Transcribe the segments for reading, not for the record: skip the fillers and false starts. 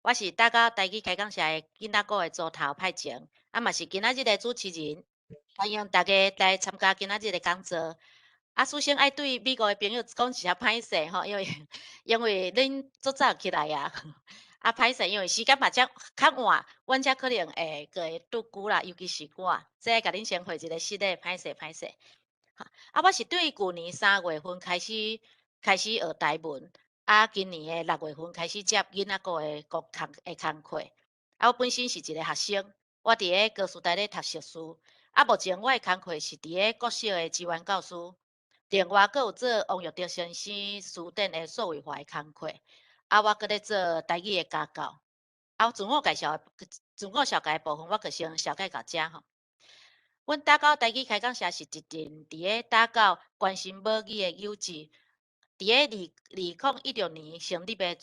我是大甲台語開講社的囡仔鼓的組頭派晴，啊嘛是今仔日的主持人，歡迎大家來參加今仔日的講座。啊，首先愛對美國的朋友講一下歹勢吼，因為恁足早起來啊，啊歹勢，因為時間嘛才較晚，阮才可能會閣會拄久啦，尤其是我，這愛共恁先回一個失禮，歹勢歹勢。啊，我是對舊年3月份開始學台文，啊，今年的6月份開始接囡仔鼓的國工的工課。啊，我本身是一個學生，我佇咧高師大咧讀碩士。啊，目前我的工課是佇咧國小的資源教師。另外，閣有做王育德先生書店的數位化的工課。啊，我閣咧做台語的家教。啊，自我紹介的部分，我就先紹介到遮吼。阮打狗台語開講社是一陣佇咧打狗關心母語的幼稚，佇咧2016年成立的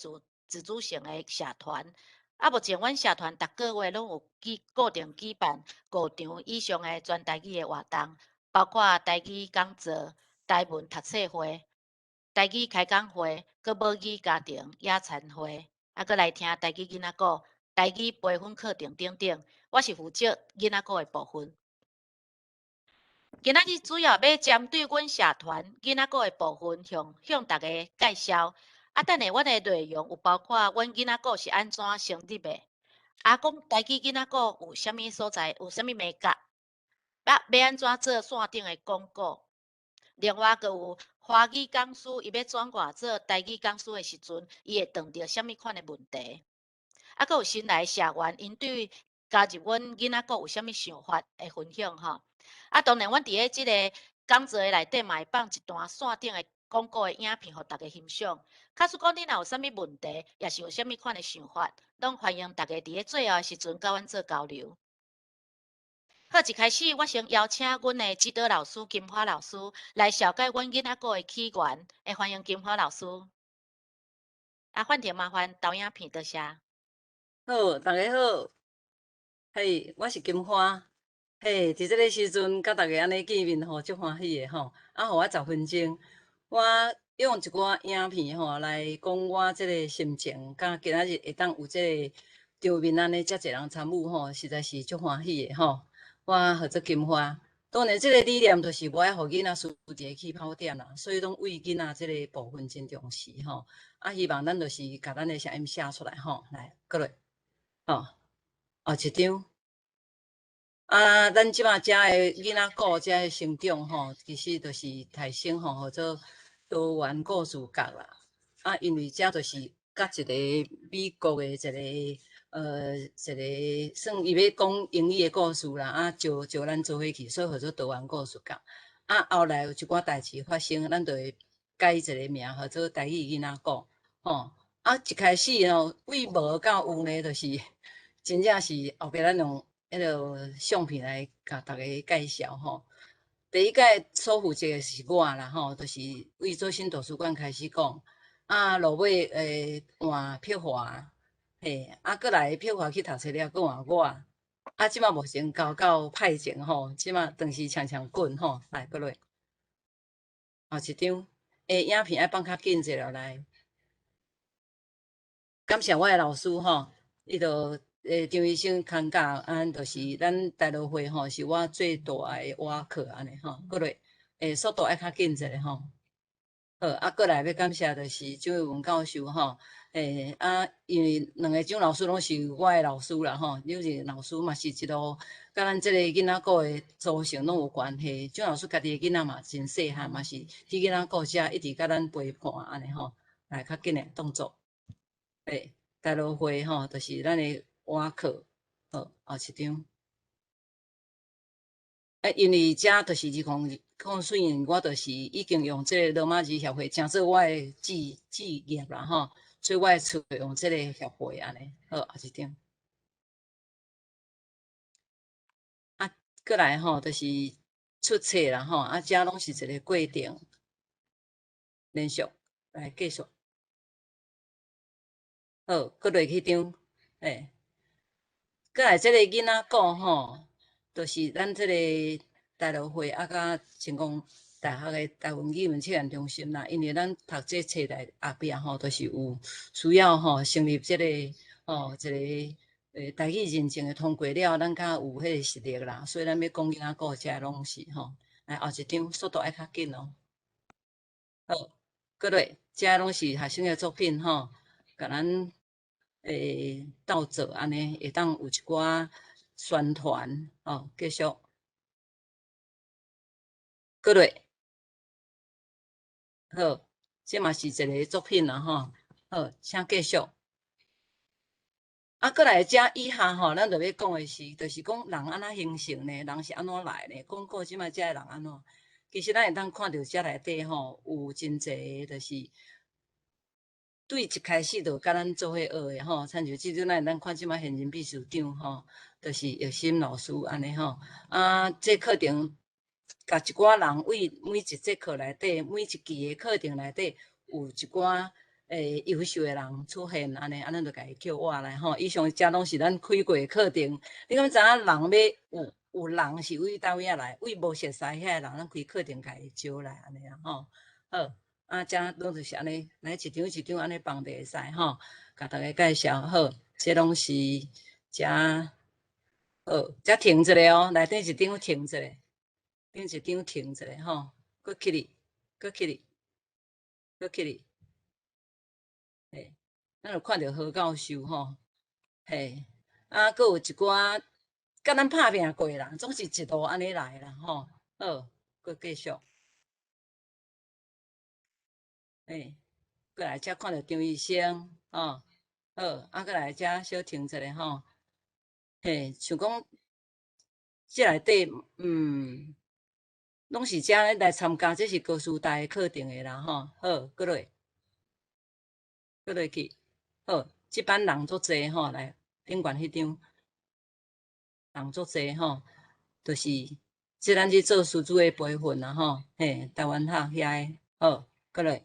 自主性的社團。啊，目前阮社團逐個月攏有固定舉辦五場以上的全台語的活動，包括台語講座、台文讀冊會、台語開講會、閣母語家庭野餐會，啊，閣來聽台語囡仔鼓、台語培訓課程等等。我是負責囡仔鼓的部分。今仔日主要欲針對阮社團囡仔鼓的部分向大家介紹。啊，等下阮的內容有包括阮囡仔鼓是按怎成立的，啊，講台語囡仔鼓有啥物所在，有啥物眉角，啊，欲按怎做線頂的廣告。另外，閣有華語講師，伊欲轉過做台語講師的時陣，伊會碰著啥物款的問題？啊，閣有新來社員，𪜶對加入阮囡仔鼓有啥物想法的分享吼。啊，當然，阮佇咧這个講座的內底嘛會放一段線頂的廣告的影片，予大家欣賞。假使講恁若有啥物問題，抑是有啥物款的想法，攏歡迎大家佇咧最後的時陣佮阮做交流。好，一開始我先邀請阮的指導老師金花老師來紹介阮囡仔鼓的起源。會歡迎金花老師。啊，范婷麻煩導影片，多謝。好，大家好。嘿，我是金花。嘿，佇這个時陣佮大家按呢見面吼，足歡喜的吼。啊，予我10分鐘，我用一寡影片吼來講我這个心情，佮今仔日會當有這个場面按呢遮濟人參與吼，實在是足歡喜的吼。我號做金花，當然這个理念就是無愛予囡仔輸佇个起跑點啦，所以攏對囡仔這个部分真重視吼。啊，希望咱就是共咱的聲音寫出來吼，來，過來，吼，後一張。啊，咱這馬遮的囡仔鼓遮的成長吼，其實就是台生吼，號做多元故事角啦。啊，因為遮就是佮一个美國的一個算伊欲講英語的故事啦，啊，招招咱做伙去，所以號做多元故事角。啊，後來有一寡代誌發生，咱就會改一個名，號做台語囡仔鼓，吼。啊，一開始吼，對無到有呢，就是真正是後壁咱用彼个相片來共大家介紹吼。第一屆所負責的是我啦吼，就是為做新圖書館開始講，啊，落尾會換碧華。嘿，啊，過來碧華去讀冊了，閣換我，啊，這馬目前交到派前吼，這馬頓時搶搶滾吼，來過來，後一張，欸，影片愛放較緊者落來。感謝我的老師吼，伊就張醫生牽教，按就是咱大陸會吼，是我最大的倚靠按呢吼，過來，欸，速度愛較緊一下吼。好，啊，過來欲感謝就是蔣偉文教授吼，欸，啊，因為兩个蔣老師攏是我的老師啦吼，有一個老師嘛是一路佮咱這个囡仔鼓的組成攏有關係。蔣老師家己的囡仔嘛真細漢，嘛是佇囡仔鼓遮一直佮咱陪伴按呢吼，來較緊的動作。欸，大陸會吼，就是咱的倚靠，好，後一張。啊，因為遮就是2004年，我就是已經用這個羅馬字協會成做我的志業啦吼，所以我的厝用這個協會按呢，好，後一張。啊，過來吼，就是出冊啦吼，啊，遮攏是一個過程，連續來繼續。好，閣落去張，欸，過來這個囡仔鼓吼，就是咱這個大陸會啊，佮成功大學的台灣語文測驗中心啦，因為咱讀這冊內後壁吼，就是有需要吼成立這個吼，一个台語認證的通過了，咱較有彼個實力啦。所以咱欲講囡仔古，遮攏是吼。來後一張速度愛較緊哦。好，閣落，遮攏是學生的作品吼，共咱鬥做按呢，會當有一寡宣傳吼，繼續。閣落，好，這嘛是一个作品啦吼。好，請繼續。啊，閣來遮以下吼，咱就欲講的是，就是講人按怎形成呢？人是按怎來呢？講古這擺遮的人按怎？其實咱會當看著遮內底吼，有真濟就是對一開始就佮咱做伙學的吼，親像這陣咱會當看這擺現任秘書長吼，就是葉心老師按呢吼。啊，這課程共一寡人為每一節課內底，每一期的課程內底有一寡優秀的人出現按呢，啊，咱就共伊叫挖來吼。以上遮攏是咱開過的課程，你敢知影人欲有有人是為佗位仔來？為無熟似遐个人，咱開課程共伊招來按呢啊吼。好，啊，遮攏就是按呢，來一張一張按呢放就會使吼，共大家介紹好，這攏是遮好，遮停一下哦，來頂一張停一下，頂一張停一下吼，閣起來，閣起來，閣起來。嘿，咱有看著何教授吼，嘿，啊，閣有一寡佮咱拍拚過的人，總是一路按呢來啦吼。好，閣繼續。嘿，閣來遮看著張醫生，吼，好，啊，閣來遮小停一下吼。嘿，像講這內底，攏是遮來參加，這是高師大的課程的啦吼。好，閣落。閣落去，好，這班人足濟吼，來頂懸彼張，人足濟吼，就是這咱去做師資的培訓啦吼，嘿，台灣學遐个，好，閣落，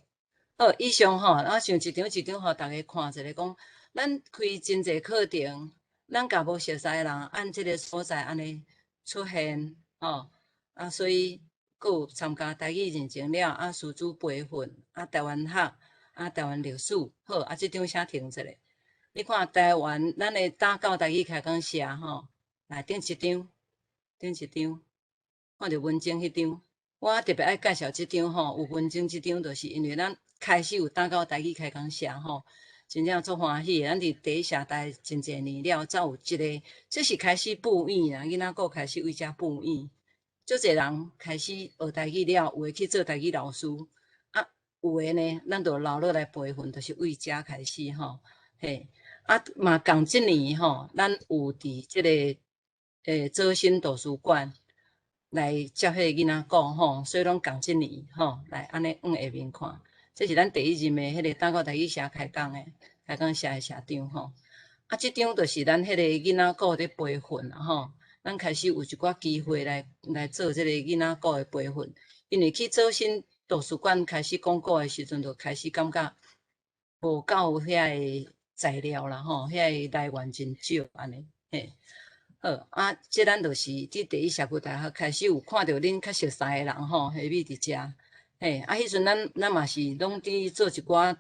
好，以上吼，我想一張一張予逐家看一下，講咱開真濟課程，咱共無熟似的人按這个所在按呢出現，吼，啊，所以閣有參加台語認證了，啊，師資培訓，啊，台灣學。啊，台灣歷史好，啊，這張請停一下。你看台灣，咱的打狗台語開講社吼，來頂一張，頂一張，看著文章彼張。我特別愛介紹這張吼，有文章這張，就是因為咱開始有打狗台語開講社吼，真正足歡喜的。咱佇第一社待真濟年了，才有這个，這是開始布院啊，囡仔閣開始為遮布院，足濟人開始學台語了，有的去做台語老師。有的呢，咱就留落來培訓，就是為遮開始吼，嘿，啊嘛仝這年吼，咱有佇這个早新圖書館來接彼个囡仔古吼，所以攏仝這年吼，來按呢往下面看，這是咱第一任的彼個打狗台語社開講的，開講社的社長吼，啊，這張就是咱彼個囡仔古佇培訓啦吼，咱開始有一寡機會來做這个囡仔古的培訓，因為去早新圖書館開始講古的時陣，就開始感覺無夠遐个材料啦吼，遐个來源真少按呢，嘿，好啊，這咱就是佇第一社區大學開始有看著恁較熟似的人吼，彼佇遮，嘿，啊，彼陣咱嘛是攏佇做一寡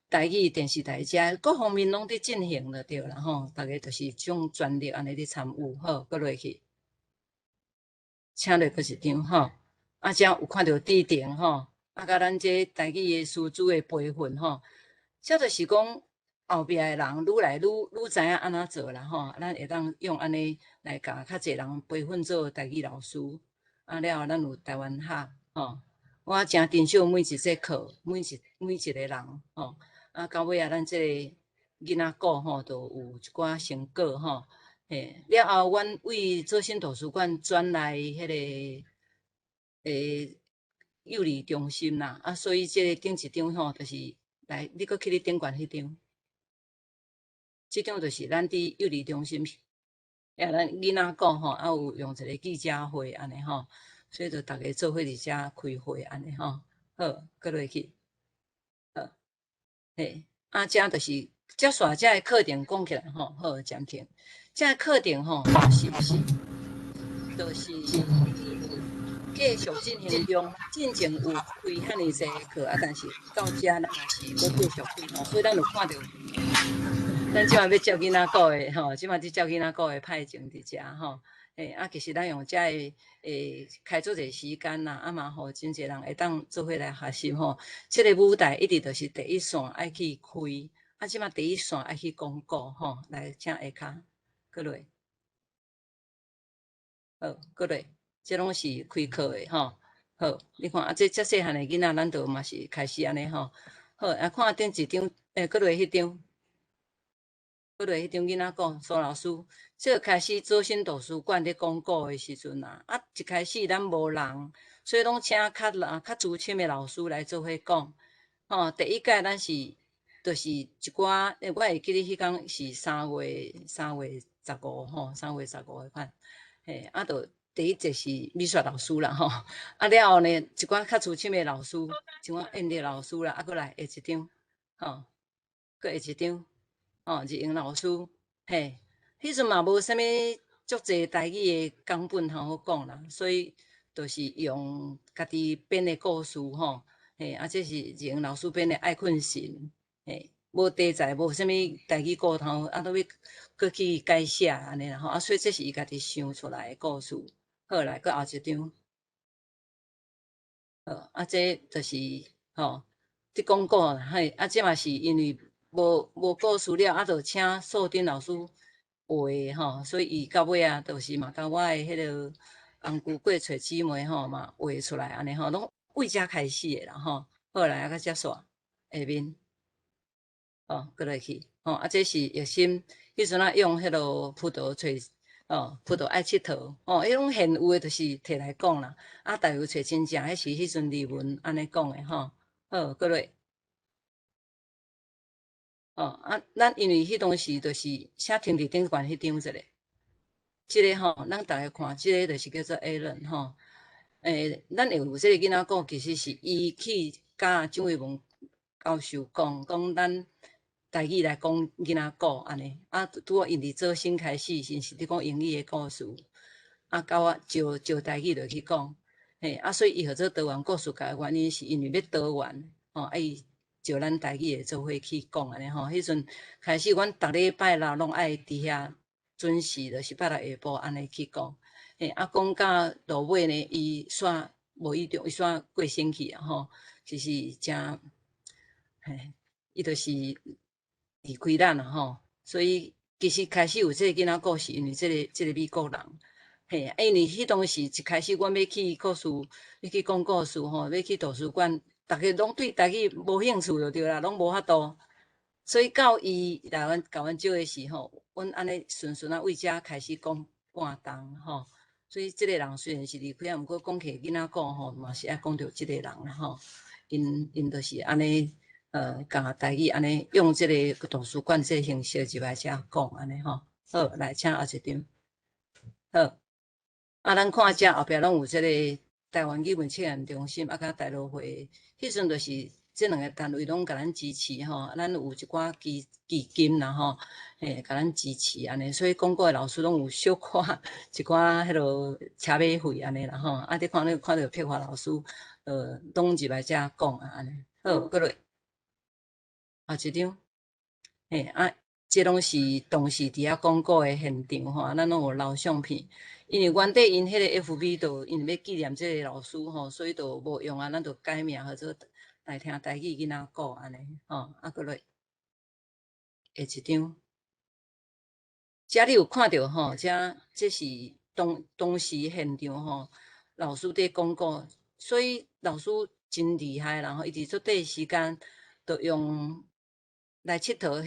台語電視台遮各方面攏佇進行就對啦吼，逐家就是種全力按呢佇參與，好，閣落去，請落閣一張吼。啊，遮有看著佇頂吼，啊，佮咱這台語的師資的培訓吼，這就是講後壁的人愈來愈知影按怎做啦吼，咱會當用按呢來共較濟人培訓做台語老師。啊，了後咱有台灣學吼，我誠珍惜每一節課，每一个人吼。啊，到尾仔咱這個囡仔古吼，就有一寡成果吼。嘿，了後，阮為早新圖書館轉來彼个幼兒中心啦，啊，所以這个頂一張吼，就是來你閣去你頂懸彼張，這張就是咱佇幼兒中心，啊，咱囡仔古吼，啊有用一个記者會按呢吼，所以就逐家做伙佇遮開會按呢吼，好，閣落去，好，嘿，啊，遮就是遮煞遮个課程講起來吼，好暫停，遮个課程吼，就是繼續進行中，進前有開遐爾濟課啊，但是到遮咱也是閣繼續開吼，所以咱有看著。咱這馬欲照囡仔鼓的吼，這馬佇照囡仔鼓的派前佇遮吼。嘿，啊，其實咱用遮的開足濟時間啦，啊嘛，予真濟人會當做伙來學習吼。這个舞台一直就是第一線愛去開，啊，這馬第一線愛去講古吼。來，請下跤，閣落，好，閣落，這攏是開課的吼。好，你看啊，這遮細漢的囡仔，咱都嘛是開始按呢吼。好，啊，看頂一張，閣落彼張。閣落彼張囡仔鼓，蘇老師，這個開始早新圖書館咧講古的時陣啊，啊，一開始咱無人，所以攏請較老、較資深的老師來做伙講。吼，第一屆咱是，就是一寡，我會記得彼工是3月15吼，三月十五彼款，嘿，啊，就第一節是美術老師啦吼，啊了後呢，一寡較資深的老師，像我燕麗老師啦，啊，閣來下一張，吼，閣下一張。哦，日英老師，嘿，彼陣嘛無啥物足濟台語的講本通好講啦，所以就是用家己編的故事吼，嘿，啊，這是日英老師編的《愛睏神》，嘿，無題材，無啥物台語故通，啊，都欲閣去改寫按呢啦吼，啊，所以這是伊家己想出來的故事。好，來，閣後一張，好，啊，這就是吼，佇講古，嘿，啊，這嘛是因為無故事了，啊，就請素貞老師畫吼，所以伊到尾啊，就是嘛，共我的彼个紅龜過揣姊妹吼嘛畫出來按呢吼，攏為遮開始的啦吼。好來，啊，閣遮煞下面，哦，閣落去，吼，啊，這是葉心，彼陣啊用彼个葡萄揣，哦，葡萄愛𨑨迌，吼，彼種現有的就是摕來講啦，啊，但有揣真正，彼是彼陣例文按呢講的吼。好，閣落。哦，啊，咱因為彼當時就是寫停佇頂懸彼張一个，這个吼，咱逐家看，這个就是叫做 Alan 吼。咱會有這个囡仔鼓，其實是伊去佮蔣渭文教授講，講咱台語來講囡仔鼓按呢。啊，拄好𪜶佇做新開始時，是佇講英語的故事，啊，佮我招招台語落去講，嘿，啊，所以伊號做多元故事家的原因，是因為欲多元，吼，啊伊招咱台語的做伙去講按呢吼。彼陣開始，阮逐禮拜六攏愛佇遐準時，就是拜六下晡按呢去講。嘿，啊，講到落尾呢，伊煞無意中，伊煞過身去啊吼，其實誠，嘿，伊就是離開咱啊吼。所以其實開始有這个囡仔故事，因為這个美國人，嘿，啊，因為彼當時一開始，阮欲去故事，欲去講故事吼，欲去圖書館。逐家攏對台語無興趣就對啦，攏無法度。所以到伊來阮共阮招的時吼，阮按呢順順仔為遮開始講半冬吼。所以這个人雖然是離開啊，毋過講起囡仔鼓吼，嘛是愛講著這个人啦吼。𪜶就是按呢，共台語按呢用這个圖書館這个形式入來遮講按呢吼。好，來請後一張。好，啊，咱看遮後壁攏有這个台灣語文測驗中心，啊，佮大陸會，彼陣就是這兩个單位攏共咱支持吼，咱有一寡基金啦吼，嘿，共咱支持按呢，所以講古的老師攏有小可一寡彼落車馬費按呢啦吼，啊，你看你看著碧華老師，攏入來遮講啊按呢，好，閣落，後一張，嘿，啊，這攏是當時佇遐講古的現場吼，咱攏有留相片。因為原底𪜶彼个 FB 就因為欲紀念這个老師吼，所以就無用啊，咱就改名號做來聽台語囡仔鼓按呢吼，啊，閣落下一張，遮你有看著吼？遮這是當時現場吼，老師佇講古，所以老師真厲害啦吼，伊佇足短時間就用來𨑨迌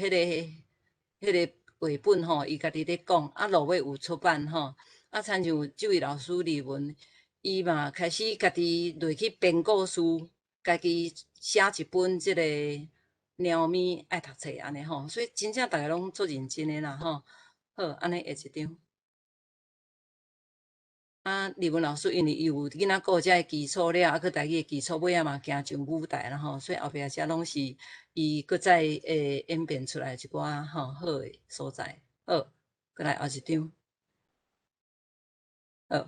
彼个繪本吼，伊家己咧講，啊，落尾有出版吼。啊，親像這位老師李文，伊嘛開始家己落去編故事，家己寫一本這个貓咪愛讀冊按呢吼，所以真正逐家攏足認真的啦吼。好，按呢下一張。啊，李文老師因為伊有囡仔鼓遮的基礎了，啊，閣台語的基礎，尾仔嘛行上舞台啦吼，所以後壁遮攏是伊閣再會演變出來一寡吼好的所在。好，閣來後一張。好，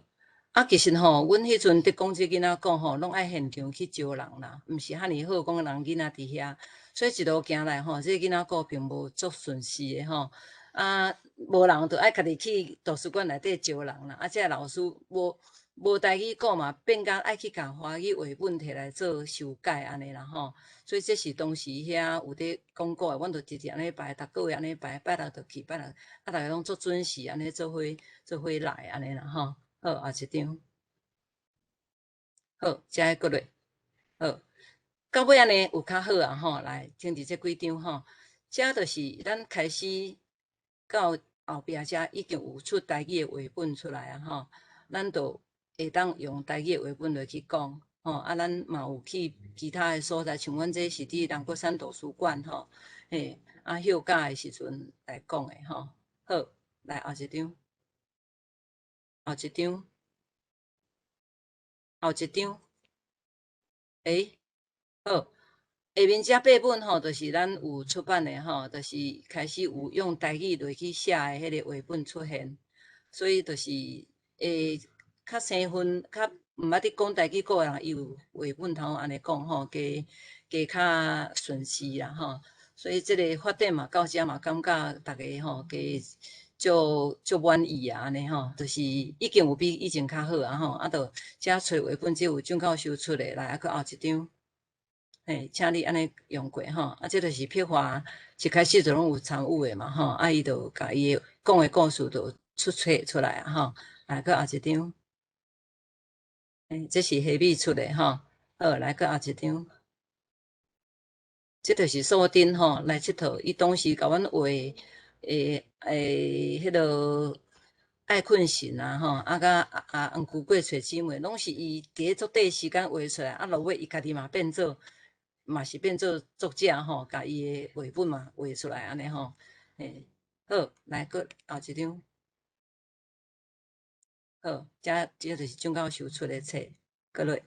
啊，其實吼，阮彼陣佇講這囡仔鼓吼，攏愛現場去招人啦，毋是遐爾好講人囡仔佇遐，所以一路行來吼，這個囡仔故並無足順勢的吼。啊，無人就愛家己去圖書館內底招人啦。啊，這个老師無台語講嘛，變甲愛去共華語繪本提來做修改按呢啦吼。所以這是當時遐有佇講古的，阮就直直按呢排，逐個月按呢排，拜六就去，拜六啊，逐家攏足準時按呢做伙做伙來按呢啦吼。好，後一張。好，遮閣落。好，到尾按呢有較好啊吼，來，停佇這幾張吼，這就是咱開始到後壁遮已經有出台語的繪本出來啊吼，咱就會當用台語的繪本來去講吼，啊，咱嘛有去其他的所在，像阮這是佇龍骨山圖書館吼，嘿，啊休假的時陣來講的吼。好，來後一張，後一張，後一張，欸，好，下面這八本吼，就是咱有出版的吼，就是開始有用台語落去寫的彼個繪本出現，所以就是會較生分，較毋捌佇講台語古的人，伊有繪本通按呢講吼，加加較順勢啦吼。所以這個發展嘛，到遮嘛，感覺逐家吼，加足足滿意啊，按呢吼，就是已經有比以前較好啊吼。啊，就遮揣繪本，這有張教授出的，來，啊，閣後一張。嘿，請你按呢用過吼，啊，這就是碧華一開始就攏有參與的嘛吼，啊，伊就共伊的講的故事就出冊出來啊吼，來，閣後一張，欸，這是黑米出的吼，好，來閣後一張，這就是素貞吼來𨑨迌，伊當時共阮畫欸欸，彼個愛睏神啊吼，啊佮啊紅龜粿揣姊妹，攏是伊佇咧足短時間畫出來，啊落尾伊家己嘛變做。嘛是變做作者吼，共伊的繪本嘛畫出來按呢吼，嘿，好，來閣後一張，好，這這就是張教授出的冊，閣落，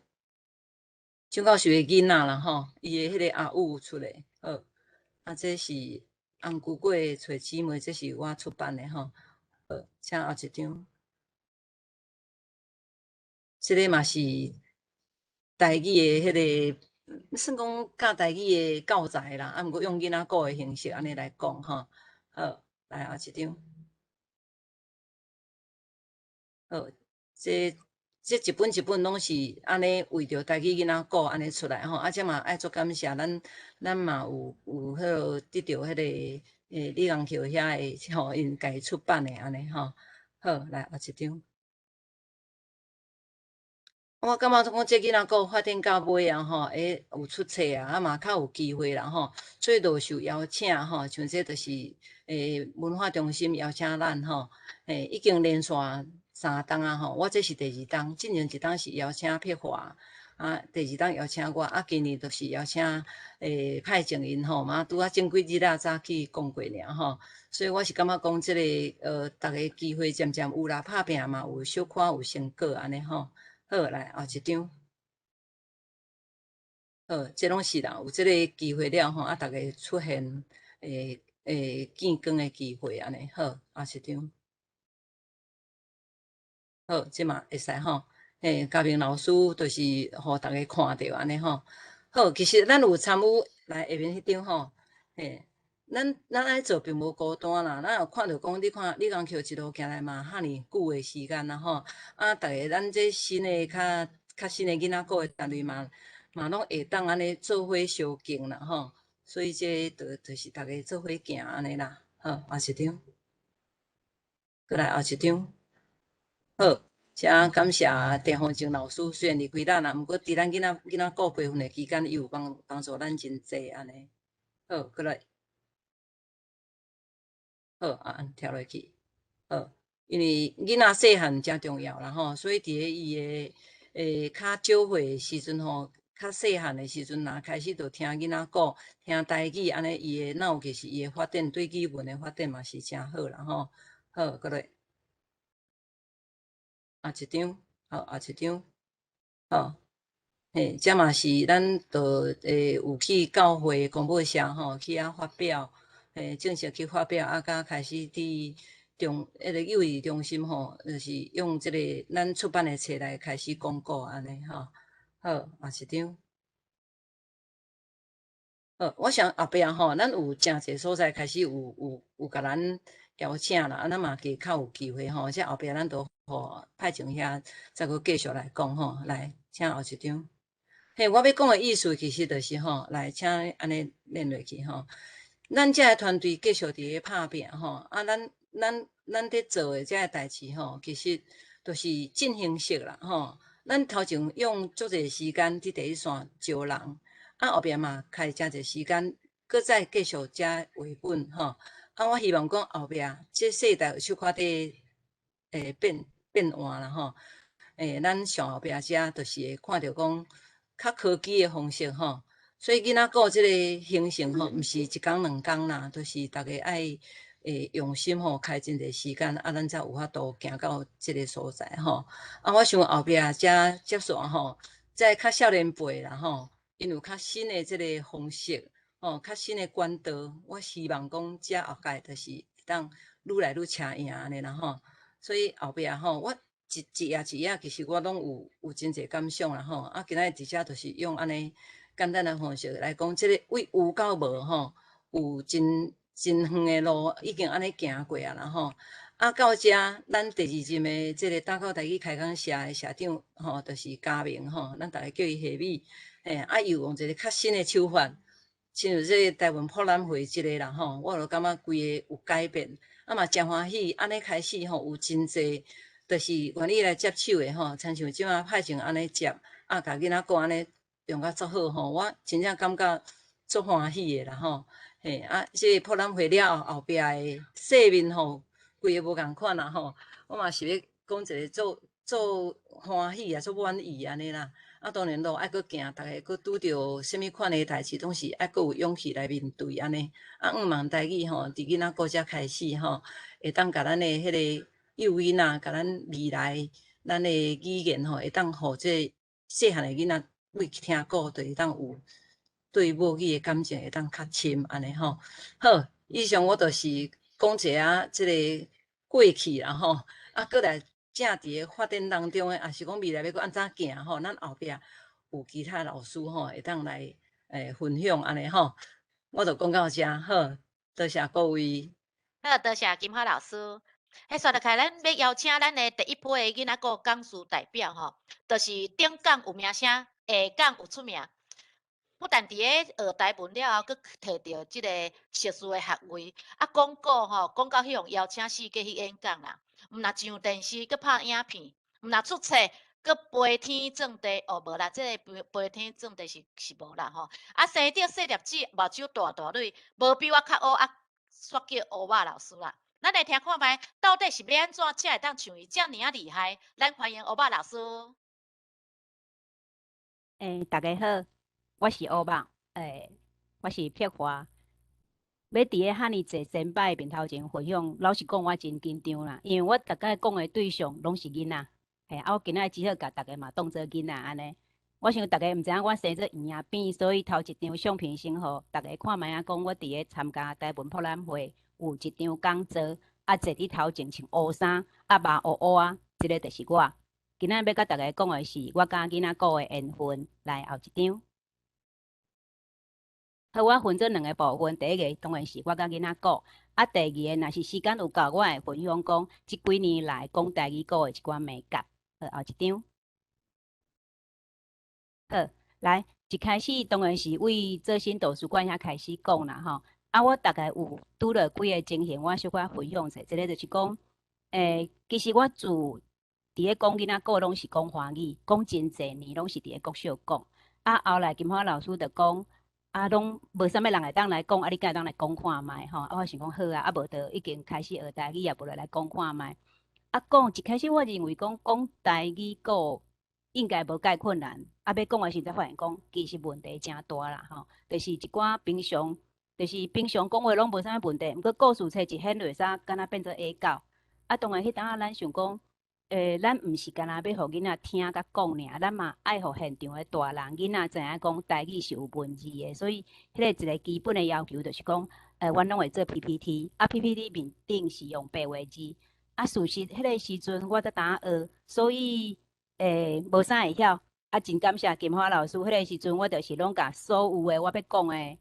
張教授的囡仔啦吼，伊的彼個阿母出的，好，啊，這是紅龜粿揣姊妹，這是我出版的吼，好，請後一張，這個嘛是台語的彼個。算講教台語的教材啦，啊，毋過用囡仔故的形式按呢來講吼。好，來後一張。好，這這一本一本攏是按呢為著台語囡仔故按呢出來吼。啊，這嘛愛足感謝咱，咱嘛有有彼個得著彼個欸李江橋遐的吼，𪜶家己出版的按呢吼。好，來後一張。我感覺講這囡仔故發展到尾啊吼，會有出冊啊，啊嘛較有機會啦吼，所以就受邀請吼，像這就是欸文化中心邀請咱吼，欸已經連續三冬啊吼，我這是第二冬，進前一冬是邀請碧華，啊第二冬邀請我，啊今年就是邀請欸派靜𪜶吼，嘛拄仔前幾日仔才去講過爾吼，所以我是感覺講這個逐个機會漸漸有啦，拍拚嘛有小可有成果按呢吼。好，來後一張。好，這攏是啦，有這個機會了吼，啊，逐家出現會會見光的機會按呢。好，後一張。好，這嘛會使吼。嘿，嘉明老師就是予逐家看著按呢吼。好，其實咱有參與來下面彼張吼，嘿。咱咱按呢做並無孤單啦，咱有看著講，你看李江橋一路行來嘛，遐爾久的時間啦吼，啊，逐家咱這新的較較新的囡仔故的單位嘛，嘛攏會當按呢做伙相敬啦吼，所以這就就是逐家做伙行按呢啦，好，後一張，閣來後一張，好，遮感謝鄭鳳靜老師，雖然離開咱啊，毋過佇咱囡仔囡仔故培訓的期間，伊有幫幫助咱真濟按呢，好，閣來。好啊，跳落去。好，因為囡仔細漢誠重要啦吼，所以佇咧伊的欸較少歲的時陣吼，較細漢的時陣，若開始就聽囡仔講，聽台語，按呢伊的腦其實伊的發展對語文的發展嘛是誠好啦吼。好，閣落。後一張，好，後一張，好，嘿，這嘛是咱就欸有去教會公報社吼去遐發表。嘿，正式去發表，啊，佮開始佇中彼個幼兒中心吼，就是用這個咱出版的冊來開始講古按呢吼。好，後一張。我想後壁吼，咱有誠濟所在開始有共咱邀請啦，啊，咱嘛加較有機會吼，這後壁咱都予派前遐再閣繼續來講吼，來，請後一張。嘿，我欲講的意思其實就是吼，來，請按呢練落去吼。咱這个團隊繼續佇咧拍拚吼，啊，咱佇做的這个代誌吼，其實就是進行式啦吼。咱頭前用足濟時間佇第一線招人，啊，後壁嘛開誠濟時間，閣再繼續遮維穩吼。啊，我希望講後壁這世代有小可佇變換啦吼。咱上後壁遮就是會看著講較科技的方式吼。所以囡仔鼓這个形成吼，毋是一工兩工啦，就是逐家愛用心吼，開真濟時間，啊，咱才有法度行到這个所在吼。啊，我想後壁遮接續吼，這較少年輩啦吼，𪜶有較新的這个方式，吼，較新的管道，我希望講遮後蓋就是會當愈來愈車贏按呢啦吼。所以後壁吼，我一一頁一頁，其實我攏有真濟感想啦吼。啊，今仔日佇遮就是用按呢簡單的方式來講，這个對有到無吼，有真真遠的路已經按呢行過啊啦吼。啊，到遮咱第二任的這个打狗台語開講社的社長吼，就是嘉明吼，咱逐家叫伊夏米，嘿，啊，伊有用一个較新的手法，親像這个台灣博覽會這个啦吼，我就感覺規个有改變，啊嘛誠歡喜，按呢開始吼，有真濟就是願意來接手的吼，親像這馬派前按呢接，啊，共囡仔鼓按呢用甲足好吼，我真正感覺足歡喜的啦吼。嘿，啊，這个博覽會了後，後壁的世面吼，規个無仝款啦吼。我嘛是欲講一个足足歡喜啊，足滿意按呢啦。啊，當然路愛閣行，逐家閣拄著啥物款的代誌，攏是愛閣有勇氣來面對按呢。啊，向望台語吼，佇囡仔鼓遮開始吼，會當共咱的彼个幼囡仔，共咱未來咱的語言吼，會當予這細漢的囡仔對聽鼓，就會當有對母語的感情會當較深按呢吼。好，以上我就是講一下這个過去啦吼，啊，閣來正佇咧發展當中的，抑是講未來欲閣按怎行吼，咱後壁有其他老師吼會當來分享按呢吼。我就講到遮，好，多謝各位。好，多謝金花老師。彼煞落來，咱欲邀請咱的第一批的囡仔鼓講師代表吼，就是頂講有名聲，下講有出名。不但佇咧學台文了後，閣摕著這個碩士的學位，啊，講古吼，講到彼予邀請四界去演講啦。毋若上電視，閣拍影片，毋若出冊，閣飛天鑽地，哦，無啦，這个飛天鑽地是無啦吼。啊，生著細粒子，目睭大大蕊，無比我較烏啊，煞叫烏肉老師啦。咱來聽看覓，到底是欲按怎才會當像伊遮爾仔厲害？咱歡迎烏肉老師。欸，大家好，我是烏肉，欸，我是碧華。欲佇咧遮爾濟先輩面頭前分享，老實講，我真緊張啦，因為我逐擺講的對象攏是囡仔，嘿，啊，我今仔只好共逐家嘛當做囡仔按呢。我想逐家毋知影我生做圓仔扁，所以頭一張相片先予逐家看覓仔，講我佇咧參加台文博覽會有一場講座，啊，坐佇頭前穿烏衫，啊，目烏烏仔，這个就是我。今仔欲共逐家講的是我佮囡仔鼓的緣分。來，後一張。好，我分做兩个部分，第一个當然是我佮囡仔鼓，啊，第二个若是時間有夠，我會分享講這幾年來講台語鼓的一寡眉角。好，後一張。好，來，一開始當然是為做新圖書館遐開始講啦吼。啊，我大概有拄著幾个情形，我小可分享者，一个就是講，其實我自佇咧講囡仔鼓攏是講華語，講真濟年攏是佇咧國小講。啊，後來金花老師就講，啊，攏無啥物人會當來講，啊，你敢會當來講看覓吼？啊，我想講好啊，啊，無就已經開始學台語，也無來講看覓。啊，講一開始我認為講講台語鼓應該無介困難，啊，欲講的時陣才發現講，其實問題誠大啦吼。就是一寡平常，就是平常講話攏無啥物問題，毋過故事冊一顯落啥，敢若變做下狗。啊，當然彼當仔咱想講，咱毋是干焦欲予囡仔聽佮講爾，咱嘛愛予現場的大人囡仔知影講台語是有文字的，所以彼个一个基本的要求就是講，阮攏會做 PPT，啊 PPT 面頂是用白話字，啊事實彼个時陣我才拄學，所以無啥會曉，啊真感謝金花老師，彼个時陣我就是攏共所有的我欲講的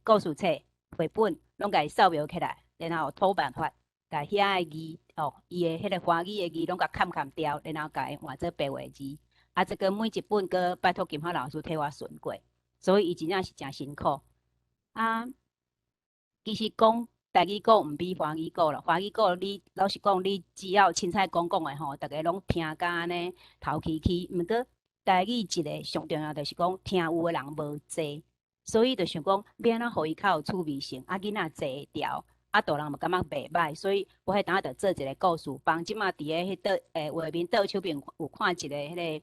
故事冊、繪本攏共伊掃描起來，然後凸版法，共遐个字哦，伊的彼個華語的字攏共崁崁掉，然後共伊換做白話字。啊，這個每一本閣拜託金花老師替我巡過，所以伊真正是誠辛苦。啊，其實講台語歌毋比華語歌啦，華語歌你老實講，你只要凊彩講講的吼，逐家攏聽甲按呢頭起起。毋過台語一個上重要就是講聽有的人無濟，所以就想講欲按怎予伊較有趣味性，啊囡仔坐會牢，啊大人嘛感覺袂䆀，所以我彼當就做一個故事枋。這馬佇咧彼倒畫面倒手邊有看一個彼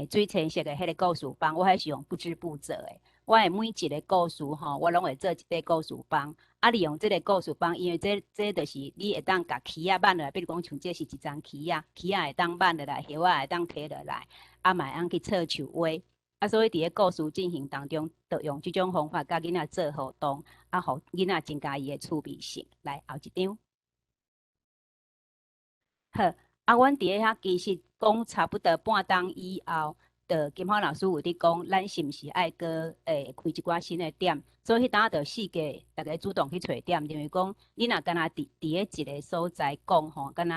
個水青色的彼個故事枋，我彼是用不織布做的。我會每一個故事吼，我攏會做一塊故事枋，啊，利用這個故事枋，因為這就是你會當共起仔挽落來，比如講像這是一層起仔，起仔會當挽落來，葉仔會當提落來，啊嘛會當去插樹畫。啊，所以佇咧故事進行當中，就用這種方法佮囡仔做互動，啊，予囡仔增加伊的趣味性。來，後一張。好，啊，阮佇咧遐其實講差不多半冬以後，就金花老師有佇講，咱是毋是愛閣開一寡新的點？所以彼當就四界逐家主動去揣點，認為講你若干焦佇咧一個所在講吼，敢若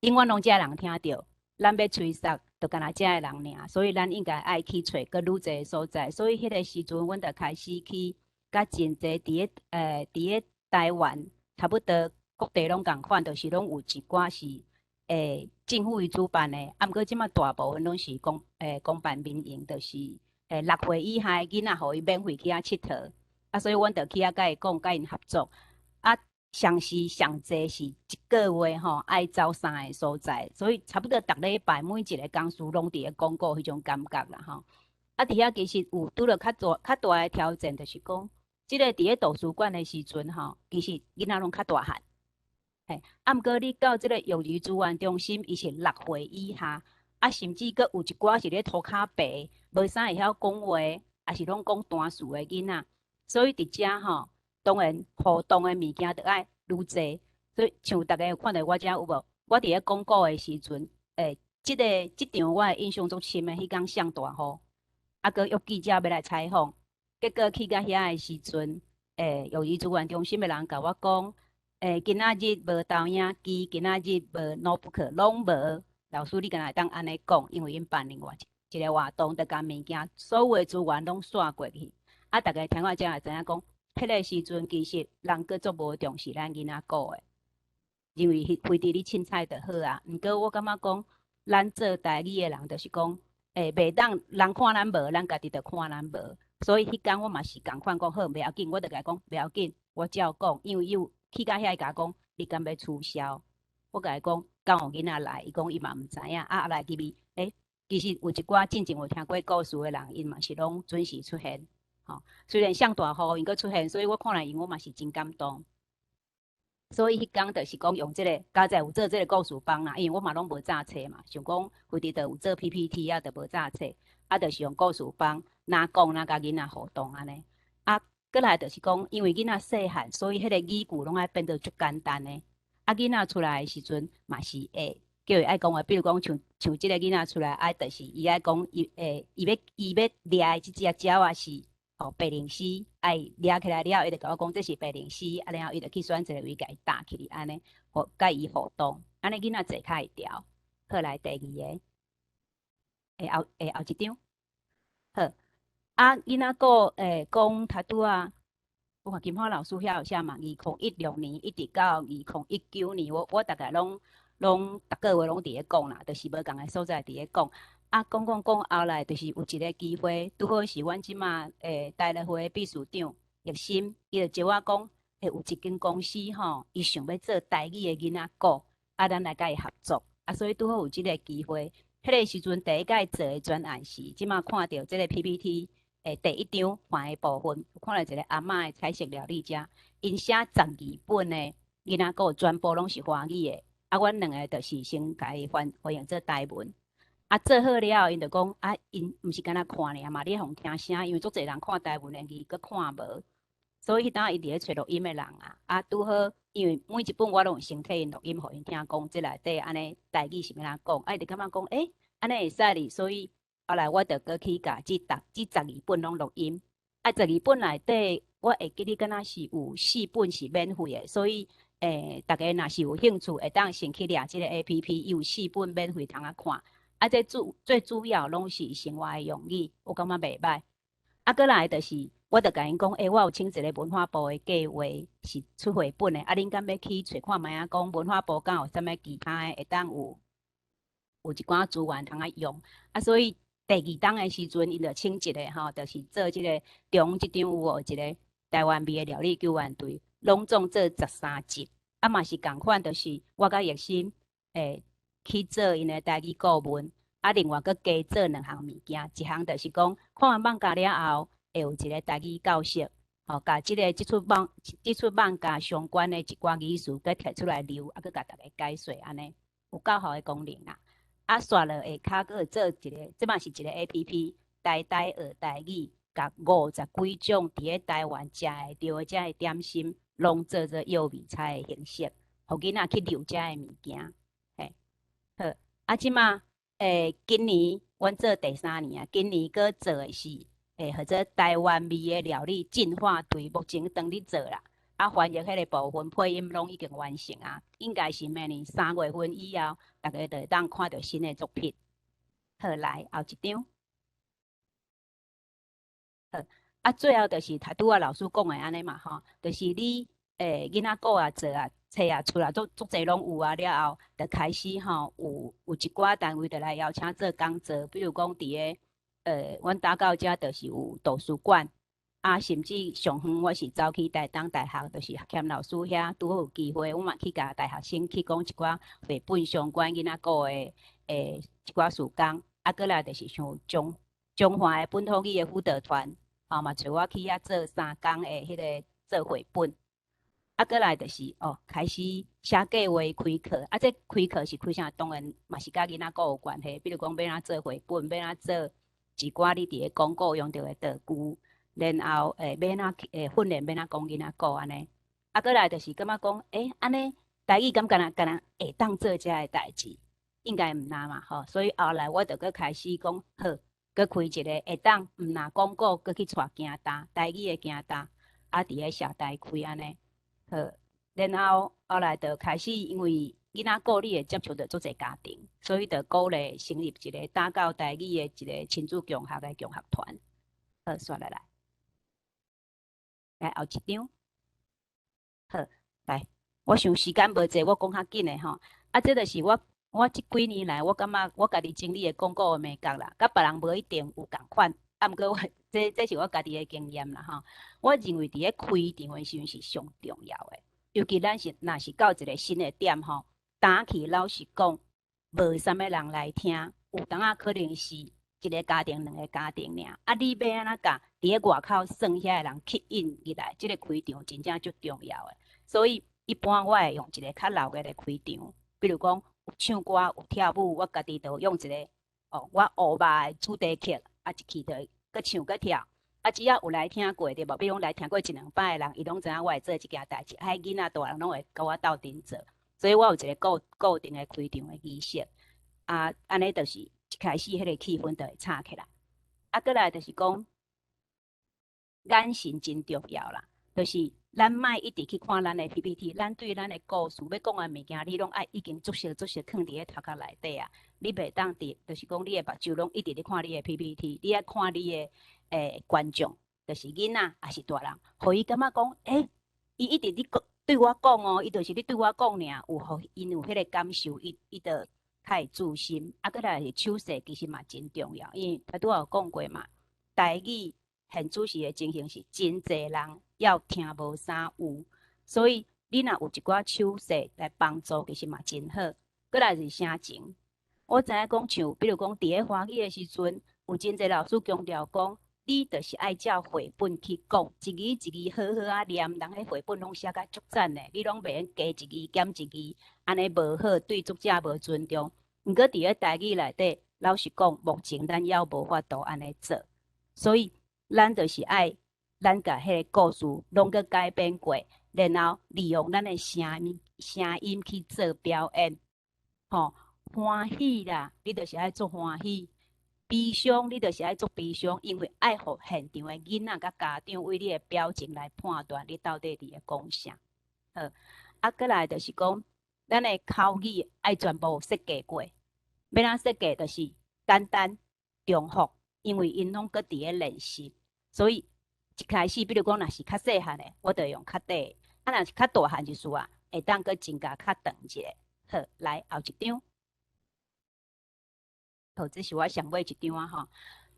永遠攏遮人聽著，咱欲催殺，就干焦遮的人爾，所以咱應該愛去揣閣愈濟所在。所以彼個時陣，阮就開始去佮真濟佇咧台灣，差不多各地攏仝款，就是攏有一寡是政府伊主辦的，啊，毋過這馬大部分攏是公辦民營，就是6歲以下的囡仔，予伊免費去遐𨑨迌。啊，所以阮就去遐佮伊講，佮𪜶合作。啊，上是上濟是一個月吼，愛走三個所在，所以差不多逐禮拜每一個講師攏佇咧廣告彼種感覺啦吼。啊，佇遐其實有拄著較大的挑戰，就是講，這個佇咧圖書館的時陣吼，其實囡仔攏較大漢。嘿，啊，毋過你到這個幼兒資源中心，伊是6歲以下，啊，甚至閣有一寡是咧塗跤白，無啥會曉講話，抑是攏講單詞的囡仔，所以佇遮吼，當然互動的物件著愛愈濟。所以像逐家有看著我遮有無？我佇咧廣告的時陣，這個這場我的印象足深的，彼工上大雨，啊，閣約記者欲來採訪，結果去到遐的時陣，幼兒資源中心的人共我講，今仔日無投影機，今仔日無 notebook，攏無。老師，你敢會當按呢講？因為𪜶辦另外一個活動，就共物件所有的資源攏煞過去。啊，逐家聽我才會知影講，彼個時陣其實人閣足無重視咱囡仔顧的，認為彼非佇咧凊彩就好啊。毋過我感覺講，咱做台語的人，就是講，袂當人看咱無，咱家己就看咱無。所以彼工我嘛是仝款講好，袂要緊，我就共伊講袂要緊，我照講，因為伊有去到遐伊共我講，你敢欲取消？我共伊講，敢有囡仔來？伊講伊嘛毋知影。啊，來入去，其實有一寡進前有聽過故事的人，𪜶嘛是攏準時出現。吼，雖然上大雨，𪜶閣出現，所以我看來𪜶我嘛是真感動。所以彼工就是講用這個，佳哉有做這個故事枋啦，因為我嘛攏無早冊嘛，想講非佇著有做 PPT 啊，就無早冊，啊，就是用故事枋，若講若共囡仔互動按呢。啊，閣來就是講，因為囡仔細漢，所以彼個語句攏愛變做足簡單的。啊，囡仔出來的時陣嘛是會叫伊愛講話，比如講像這個囡仔出來，愛就是伊愛講伊欲掠的這隻鳥仔是吼白靈絲，愛掠起來了，伊就共我講這是白靈絲，啊，然後伊就去選一個位共伊搭起來，按呢，予佮伊互動，按呢囡仔坐較會牢。好，來第二个，後一張。好，啊，囡仔閣講頭拄仔，我看金花老師遐有寫嘛，2016年一直到2019年，我大概攏逐個月攏佇咧講啦，就是無仝个所在佇咧講。啊，講講講，後來就是有一個機會，拄好是阮這馬大樂會秘書長葉心，伊就招我講，有一間公司吼，伊想欲做台語的囡仔鼓，啊，咱來佮伊合作。啊，所以拄好有這個機會。彼個時陣第一擺做的專案是，這馬看著這個 PPT，第一張橫的部分，有看著一個阿嬤的彩色料理遮，𪜶寫12本的囡仔鼓，全部攏是華語的。啊，阮兩個就是先共伊翻譯做台文。啊，做好了後，𪜶就講啊，𪜶毋是干焦看爾嘛，你愛予聽聲，因為足濟人看台文的字，閣看無，所以彼當伊佇咧揣錄音的人啊，啊，拄好，因為每一本我攏有先替𪜶錄音，予𪜶聽講，這內底按呢台語是欲按怎講，啊，伊就感覺講，欸，按呢會使哩，所以後來我就閣去共這十二本攏錄音，啊，啊，12本內底，我會記得敢若是有四本是免費的，所以逐家若是有興趣，會當先去掠這個 APP，伊有四本免費通仔看。啊，這主最主要攏是生活的用語，我感覺袂䆀。啊，閣來就是，我就共𪜶講，欸，我有請一個文化部的計劃是出繪本的，啊，恁敢欲去揣看覓仔？講文化部敢有啥物其他的會當有一寡資源通仔用。啊，所以第二冬的時陣，𪜶就請一個吼，就是做這個中這張有無一個台灣味的料理救援隊，攏總做13集。啊，嘛是仝款，就是我佮奕欣去做𪜶的台語顧問，啊，另外閣加做兩項物件，一項就是講看完艋舺了後，會有一個台語教室，吼，共這个這齣艋舺相關的一寡語詞，閣提出來留，啊，閣共大家解說按呢，有教學的功能啦。啊，煞落下跤閣做一個，這嘛是一個 APP，台台學台語，共50幾種佇咧台灣食會著的這个點心，攏做做藥味菜的形式，予囡仔去留這个物件。嘿，好，啊，這馬今年阮做第三年啊，今年閣做的是號做台灣味的料理進化隊，目前當咧做啦。啊，翻譯彼个部分配音攏已經完成啊，應該是明年3月份以後，大家就會當看著新的作品。好，來後一張。好，啊，最後就是頭拄仔老師講的按呢嘛吼，就是你囡仔故啊做啊，冊啊出來足足濟攏有啊了後，就開始吼有一寡單位就來邀請做講座，比如講佇个阮打到遮就是有圖書館。啊，甚至上遠我是走去台東大學，就是欠老師遐拄好有機會，我嘛去共大學生去講一寡繪本相關囡仔故的一寡事工。啊，閣來就是像中中華的本土語的輔導團，吼嘛揣我去遐做3工的彼个做繪本。啊，閣來就是哦，開始寫計劃開課。啊，這開課是開啥？當然嘛是佮囡仔故有關係，比如講欲按怎做繪本，欲按怎做一寡你佇咧廣告用著的道具。然後欲按怎訓練，欲按怎講囡仔故按呢？啊，閣來就是感覺講，欸，按呢台語敢敢若敢若會當做這个代誌，應該毋難嘛吼。所以後來我就閣開始講，好，閣開一個會當毋若講古，閣去帶行搭台語的行搭，啊，佇咧社大開按呢。好，然後後來就開始，因為囡仔故你會接觸著足濟家庭，所以就鼓勵成立一個打教台語的一個親子共學的共學團。好，煞落來。來後一張，好，來，我想時間無濟，我講較緊的吼。啊，這就是我這幾年來，我感覺我家己整理的講古的眉角啦，佮別人無一定有仝款。啊，毋過我這是我家己的經驗啦吼。我認為佇咧開場的時陣是上重要的，尤其咱是若是到一個新的點吼，早起老實講，無啥物人來聽，有當仔可能是一個家庭、兩個家庭爾。啊，你欲按怎共佇咧外口耍遐的人吸引入來，這個開場真正足重要的。所以一般我會用一個較鬧熱的開場，比如講有唱歌、有跳舞，我家己就用一個哦，我學肉的主題曲，啊，一去就閣唱閣跳。啊，只要有來聽過對無？比如講來聽過一兩擺的人，伊攏知影我會做這件代誌，啊，彼囡仔大人攏會佮我鬥陣做。所以我有一個固定的開場的儀式，啊，按呢就是一開始彼個氣氛就會炒起來。啊，閣來就是講眼神真重要啦，就是咱莫一直去看咱的 PPT，咱對咱的故事欲講的物件，你攏愛已經足熟足熟囥佇咧頭殼內底啊。你袂當佇，就是講你的目睭攏一直咧看你的 PPT，你愛看你的觀眾，就是囡仔抑是大人，予伊感覺講，欸，伊一直咧講對我講哦，伊就是咧對我講爾，有予𪜶有彼個感受，伊就較會注心。啊，閣來是手勢，其實嘛真重要，因為頭拄仔有講過嘛，台語現主時的情形是真濟人猶聽無啥有，所以你若有一寡手勢來幫助，其實嘛真好。閣來是聲情，我知影講像，比如講佇咧華語的時陣，有真濟老師強調講，你就是愛照繪本去講，一字一字好好仔念，人彼繪本攏寫甲足讚的，你攏袂用加一字減一字，按呢無好，對作者無尊重。毋過佇咧台語內底，老實講，目前咱猶無法度按呢做，所以咱就是愛咱共彼个故事攏閣改編過，然後利用咱的聲音去做表演，吼，歡喜啦，你就是愛做歡喜。悲傷，你就是愛足悲傷，因為愛予現場的囡仔佮家長為你的表情來判斷你到底佇咧講啥。好，啊，閣來就是講，咱的口語愛全部設計過，欲按怎設計就是簡單重複，因為𪜶攏閣佇咧練習，所以一開始，比如講，若是較細漢的，我就用較短；啊，若是較大漢一絲仔，會當閣增加較長一下。好，來後一張。好，這是我上尾一張啊吼，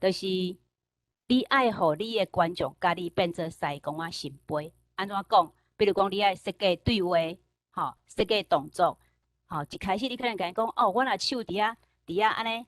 就是你愛予你的觀眾佮你變做師公仔神杯。按怎講？比如講，你愛設計對話，吼，設計動作，吼，一開始你可能共伊講，哦，我若手佇遐佇遐按呢，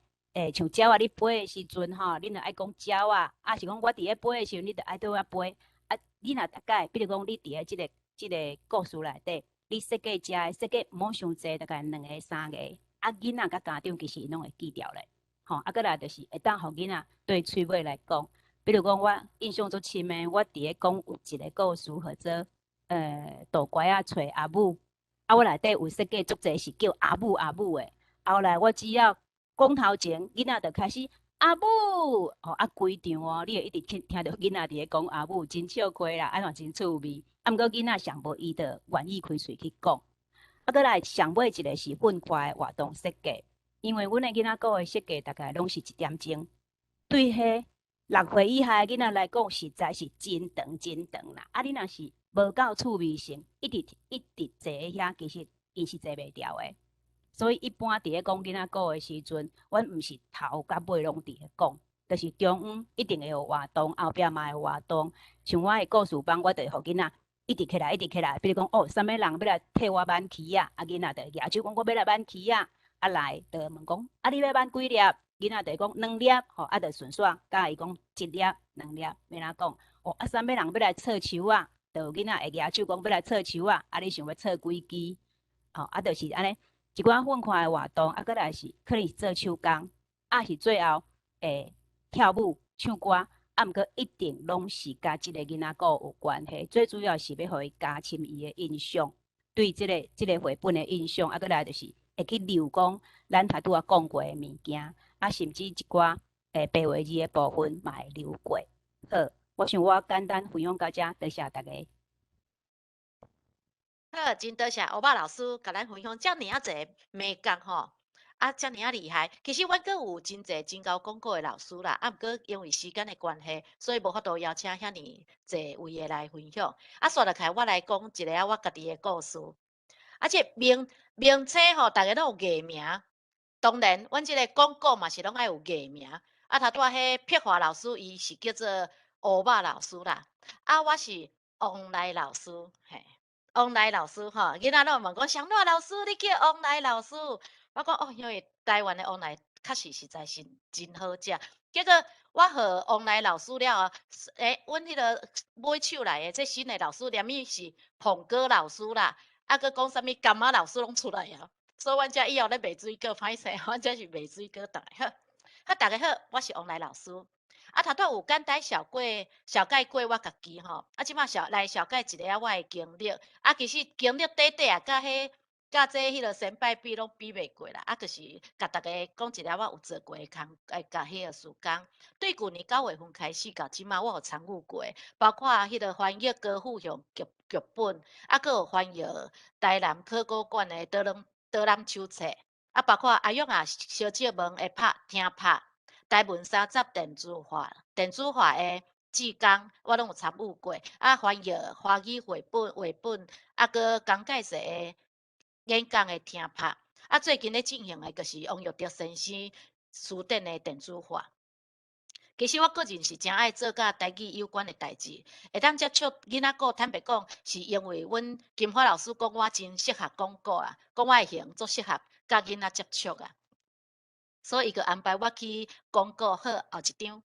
像鳥仔咧飛的時陣吼，恁著愛講鳥仔，啊是講我佇咧飛的時陣，你著愛對我飛。啊，你若逐擺，比如講你佇咧這個故事內底，你設計遮的設計毋好傷濟，大概兩个、三个，啊，囡仔佮家長其實𪜶攏會記著咧。吼，啊，閣來就是會當予囡仔對喙尾來講，比如講我印象足深的，我佇咧講有一個故事，號做大拐仔揣阿母，啊，我內底有設計足濟是叫阿母阿母的，後來我只要講頭前，囡仔就開始阿母，吼，啊，規場哦，你會一直聽聽著囡仔佇咧講阿母，真笑虧啦，啊嘛真趣味。啊，毋過囡仔上無伊就願意開喙去講。啊，閣來上尾一個是訓課的活動設計。因為阮的囡仔故的設計，大概攏是一點鐘，對彼6歲以下的囡仔來講，實在是真長真長啦。啊，你若是無夠趣味性，一直一直坐佇遐，其實𪜶是坐袂牢的。所以一般佇咧講囡仔故的時陣，阮毋是頭佮尾攏佇咧講，就是中央一定會有活動，後壁嘛會有活動。像我的故事班，我就會予囡仔一直起來，一直起來。比如講，哦，啥物人欲來替我挽旗仔，啊，囡仔就會舉手講，我欲來挽旗仔。啊來，就問講，啊你欲挽幾粒？囡仔就會講兩粒，吼，啊就順紲佮伊講一粒、兩粒，欲按怎講？哦，啊啥物人欲來策樹仔？就有囡仔會舉手講欲來策樹仔，啊你想欲策幾支？吼，啊就是按呢，一寡訓課的活動，啊閣來是可能是做手工，啊是最後會跳舞、唱歌，啊毋過一定攏是佮這個囡仔故有關係。最主要是欲予伊加深伊的印象，對這個繪本的印象，啊閣來就是。會去留講咱頭拄仔講過的物件，啊，甚至一寡白話字的部分嘛會留過。好，我想我簡單分享到遮，多謝大家。好，真多謝烏肉老師共咱分享遮爾仔濟眉角吼，啊，遮爾仔厲害。其實阮閣有真濟真𠢕講古的老師啦，啊，毋過因為時間的關係，所以無法度邀請遐爾濟位的來分享。啊，紲落來我來講一个我家己的故事。啊，這明明星吼，逐个攏有藝名。當然，阮這個講古嘛是攏愛有藝名。啊，頭拄仔彼碧華老師，伊是叫做烏肉老師啦。啊，我是王來老師，嘿，王來老師吼，囡仔攏問講，啥物老師？你叫王來老師？我講哦，因為台灣的王來確實實在是真好食。結果我予王來老師了後，欸，阮彼个尾手來的這新的老師，連伊是鳳哥老師啦。啊，閣講啥物柑仔老師攏出來啊，所以阮遮以後咧賣水果，歹勢，阮遮是賣水果台。好，好，大家好，我是王來老師。啊，頭拄有簡單紹過紹介過我家己吼，啊，這擺紹來紹介一下我的經歷。啊，其實經歷短短啊，佮彼佮這彼个先輩比攏比袂過啦。啊，就是共大家講一下我有做過的工，會佮彼个事工。對舊年9月份開始到這擺，我有參與過，包括彼个翻譯高富雄劇本，啊，閣有翻譯台南考古館的導覽手冊，啊，包括阿勇仔小借問的拍聽拍，台文30電子化的志工，我攏有參與過。啊，翻譯華語繪本，啊，閣江介石的演講的聽拍，啊，最近咧進行的就是王育德先生書典的電子化。其實我個人是誠愛做佮台語有關的代誌，會當接觸囡仔故，坦白講，是因為阮金花老師講我真適合講古啦，講我的型足適合佮囡仔接觸啊，所以伊就安排我去講古。好，後一張，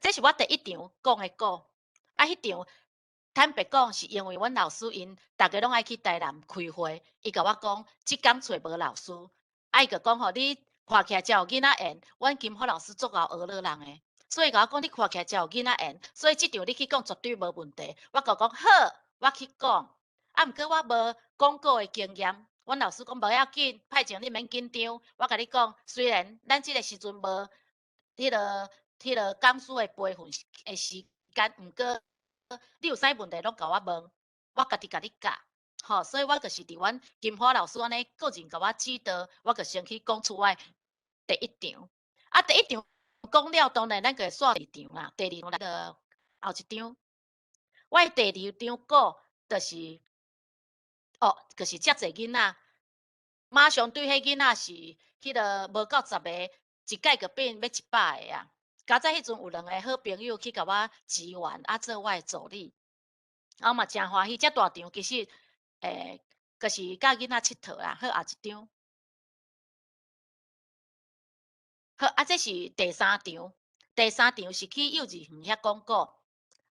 這是我第一場講的古，啊，彼場坦白講是因為阮老師𪜶逐家攏愛去台南開會，伊共我講，這工揣無老師，啊，伊就講吼你看起來誠有囡仔緣，阮金花老師足𠢕學樂人的，所以共我講你看起來誠有囡仔緣，所以這場你去講絕對無問題。我就講好，我去講，啊，毋過我無講古的經驗，阮老師講無要緊，歹情你免緊張。我共你講，雖然咱這个時陣無彼个講師的培訓的時間，毋過你有啥物問題攏共我問，我家己共你教。吼，所以我就是佇阮金花老師按呢個人共我指導，我就先去講出我的第一場。啊，第一場講了，當然咱就會煞第二場啦。第二場來個後一張，我的第二場講就是，哦，就是遮濟囡仔，馬上對彼囡仔是彼个無夠十個，一屆就變欲100個啊。佳哉彼陣有兩个好朋友去共我支援，啊，做我的助理，啊，我嘛誠歡喜。遮大場其實，就是佮囡仔𨑨迌啦。好，後一張。好，啊，這是第三場，第三場是去幼稚園遐講古。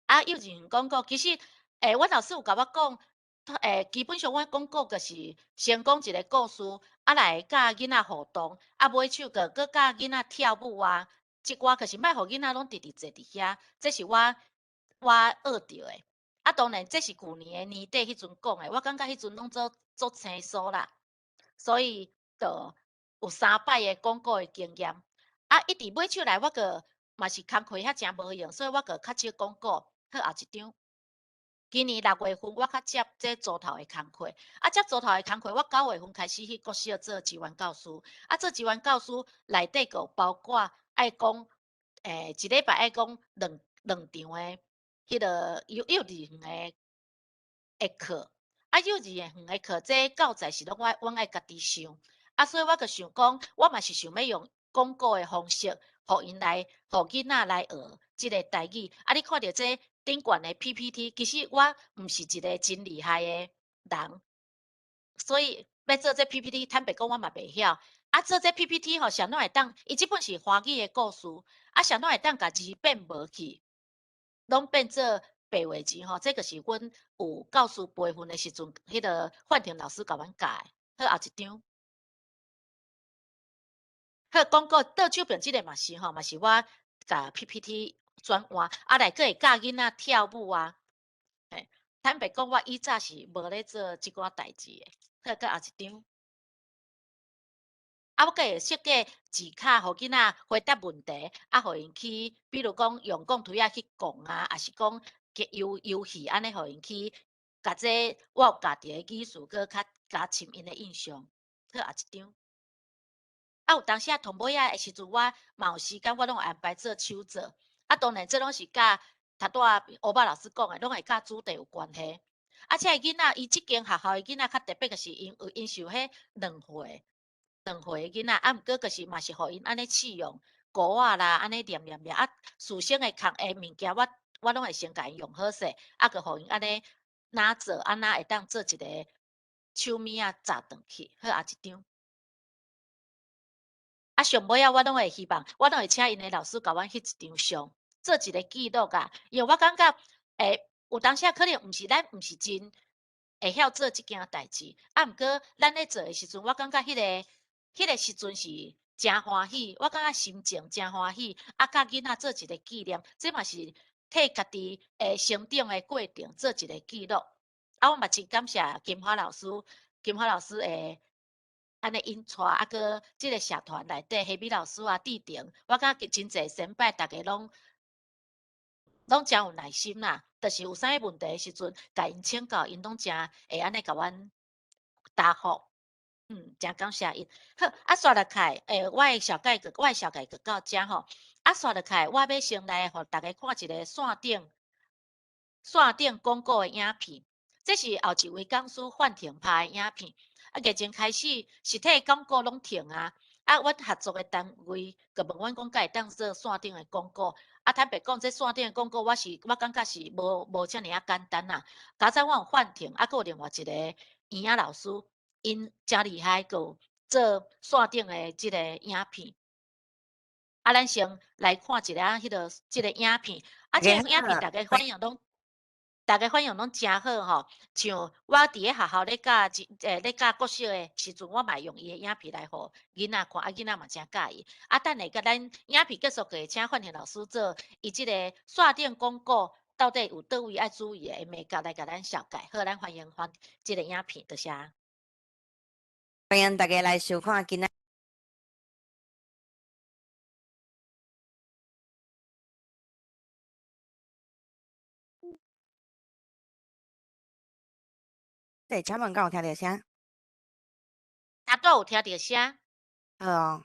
啊，幼稚園講古，其實，阮老師有共我講，基本上阮講古就是先講一个故事，啊來教囡仔互動，啊尾手閣閣教囡仔跳舞啊，這寡就是莫予囡仔攏直直坐佇遐，這是我學著的。啊，當然這是舊年的年底彼陣講的，我感覺彼陣攏做足生疏啦，所以就有三擺的講古的經驗。啊，一直尾手來我閣嘛是工課遐誠無閒，所以我閣較少講古。好，後一張。今年六月份我較接這組頭的工課，啊，接組頭的工課，我9月份開始去國小做支援教師，啊，做支援教師內底閣有包括愛講，一禮拜愛講兩場的彼个幼稚園的課，啊，幼稚園的課，這教材是攏阮愛家己想，啊，所以我就想講，我嘛是想欲用講古的方式，予𪜶來，予囡仔來學這个台語。啊，你看著這頂懸的 PPT，其實我毋是一个真厲害的人，所以欲做這 PPT，坦白講我嘛袂曉。啊，做這 PPT 吼，啥怎會當？伊這本是華語的故事，啊，啥怎會當共字變無去，攏變做白話字吼？這就是阮有教師培訓的時陣，彼个范婷老師共阮教的。好，後一張。好，講古倒手邊這个嘛是吼，嘛是我共 PPT 轉換，啊來閣會教囡仔跳舞啊。嘿，坦白講，我以早是無咧做這寡代誌的。好，閣後一張。啊，我閣會設計字卡，予囡仔回答問題，啊，予𪜶去，比如講用講槌仔去講啊，抑是講遊戲按呢，予𪜶去共這我有教著的語詞，閣較加深𪜶的印象。好，後一張。啊，有當時啊，頭尾仔的時陣，我嘛有時間，我攏會安排做手作。啊，當然這攏是佮頭拄仔烏巴老師講的，攏會佮主題有關係。啊，這个囡仔，伊這間學校的囡仔較特別，就是𪜶有𪜶是有彼兩歲。兩歲的囡仔，啊，毋過就是嘛是予𪜶按呢試用鼓仔啦，按呢念念念，啊，事先的工的物件，我攏會先共𪜶用好勢，啊，閣予𪜶按呢哪做，按怎會當做一个手物仔紮轉去。好，後一張。啊，上尾仔我攏會希望，我攏會請𪜶的老師共阮翕一張相，做一个記錄啊。因為我感覺，有當時仔可能毋是咱毋是真會曉做這件代誌，啊，毋過咱咧做的時陣，我感覺彼个時陣是誠歡喜，我感覺心情誠歡喜，啊，佮囡仔做一个紀念，這嘛是替家己的成長的過程做一个記錄。啊，我嘛真感謝金花老師，金花老師的按呢引帶，啊，閣這个社團內底黑米老師啊、志婷，我感覺真濟先輩，逐家攏誠有耐心啦。就是有啥物問題的時陣，共𪜶請教，𪜶攏誠會按呢共阮答覆。誠感謝𪜶。好，啊，煞落來，我的紹介就到遮吼。啊，煞落來，我欲先來予逐家看一个線頂廣告的影片。這是後一位講師范婷拍的影片。啊，疫情開始，實體廣告攏停啊。啊，阮合作的單位就問阮講，敢會當做線頂的廣告？啊，坦白講，這線頂的廣告，我感覺是無遮爾仔簡單啦。佳哉阮有范婷，啊，閣有另外一個圓仔老師，𪜶誠厲害，閣有做線頂的這个影片。啊，咱先來看一下這个影片。啊，這个影片逐家反應攏誠好吼。像我佇咧學校咧教咧教國小的時陣，我嘛會用伊的影片來予囡仔看，啊，囡仔嘛誠佮意。啊，等下佮咱影片結束，就會請范婷老師做伊這个線頂廣告到底有佗位愛注意的眉角來共咱紹介。好，咱歡迎翻這个影片，多謝。歡迎大家來收看今仔。對，請問敢有聽著聲？拄才有聽著聲。好哦。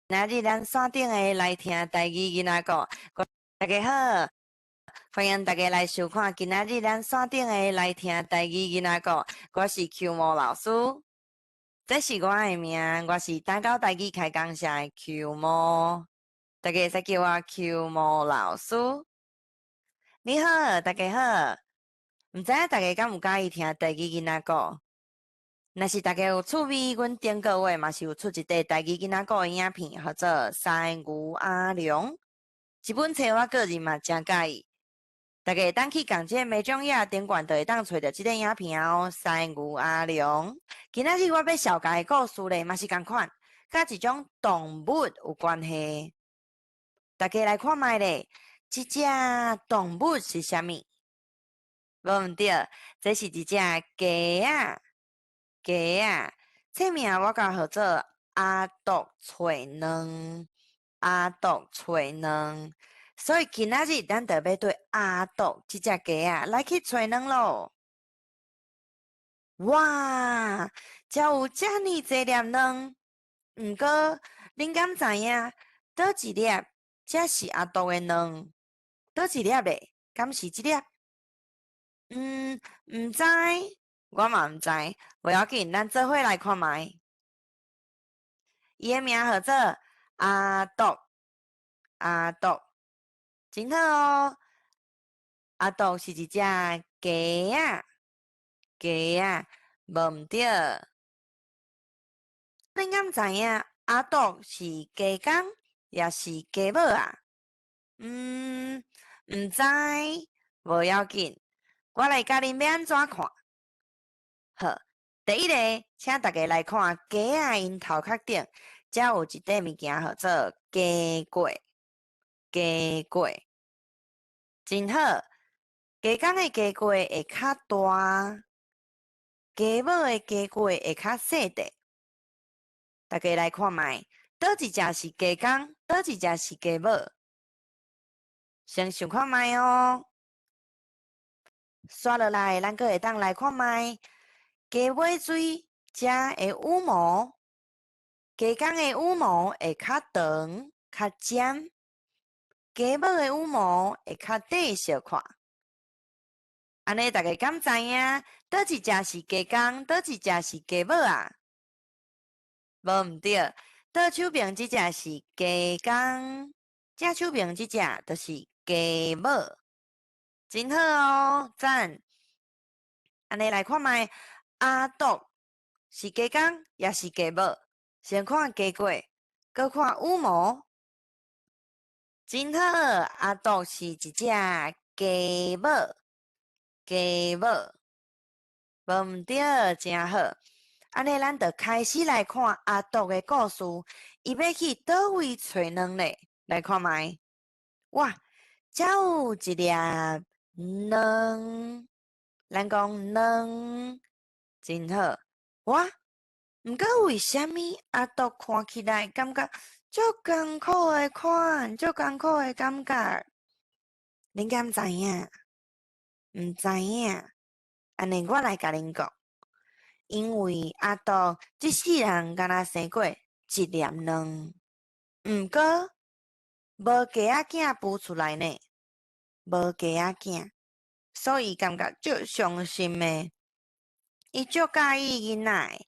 今日咱線頂的來聽台語囡仔故，大家好，歡迎大家來收看今仔日咱線頂的來聽台語囡仔故，我是 Q 毛老師，這是我的名，我是打狗台語開講社的 Q 毛，大家會使叫我 Q 毛老師。你好，大家好，毋知影大家敢有佮意聽台語囡仔故？若是大家有趣味，阮頂個月嘛是有出一塊台語囡仔故的影片，號做《三牛阿龍》。這本冊我個人嘛誠佮意，大家會當去仝這個迷踪頁頂懸，就會當揣著這个影片哦。《三牛阿龍》。今仔日我欲紹介的故事咧，嘛是仝款，佮一種動物有關係。大家來看覓咧，這隻動物是啥物？無毋對，這是一隻雞仔。雞仔，冊名我共號做阿獨揣卵，阿獨揣卵。所以今仔日咱就欲對阿獨這隻雞仔來去揣卵囉。哇，遮有遮爾濟粒卵，毋過恁敢知影佗一粒才是阿獨的卵？佗一粒咧？敢是這粒？嗯，毋知。我嘛毋知，無要緊，咱做伙來看覓。伊的名號做阿獨，阿獨，真好哦。阿獨是一隻雞仔，雞仔，無毋對。恁敢知影阿獨是雞公，抑是雞母啊？嗯，毋知，無要緊，我來教恁欲按怎看。好，第一个，請大家來看雞仔𪜶頭殼頂，遮有一塊物件號做雞冠，雞冠，真好。雞公的雞冠會較大，雞母的雞冠會較細塊。大家來看覓，佗一隻是雞公，佗一隻是雞母？先想看覓哦。煞落來，咱閣會當來看覓。雞尾水遮的羽毛，雞公的羽毛會較長、較尖；雞母的羽毛會較短小看。按呢，大家敢知影佗一隻是雞公，佗一隻是雞母啊？無毋對，倒手邊這隻是雞公，正手邊這隻就是雞母。真好哦，讚！按呢來看覓。阿獨是雞公，抑是雞母？先看雞冠，閣看羽毛。真好，阿獨是一隻雞母，雞母，無毋對，誠好。按呢，咱就開始來看阿獨的故事。伊欲去佗位揣卵咧？來看覓。哇，遮有一粒卵，咱講卵。真好，哇！毋過為啥物阿獨看起來感覺足艱苦的款，足艱苦的感覺？恁敢知影？毋知影？按呢，我來共恁講，因為阿獨這世人敢若生過一粒卵，毋過無雞仔囝孵出來呢，無雞仔囝，所以感覺足傷心的。伊足佮意囡仔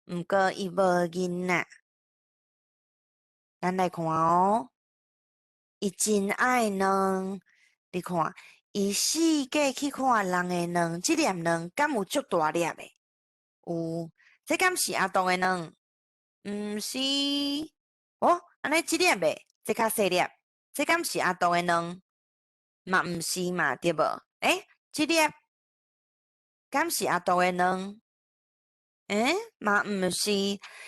的，毋過伊無囡仔。咱來看哦，伊真愛卵，你看，伊四界去看人的卵，這粒卵敢有足大粒的？有，這敢是阿獨的卵？毋是。哦，按呢這粒的，這較細粒，這敢是阿獨的卵？嘛毋是嘛，對無？欸，這粒。敢是阿獨的卵？欸，嘛毋是，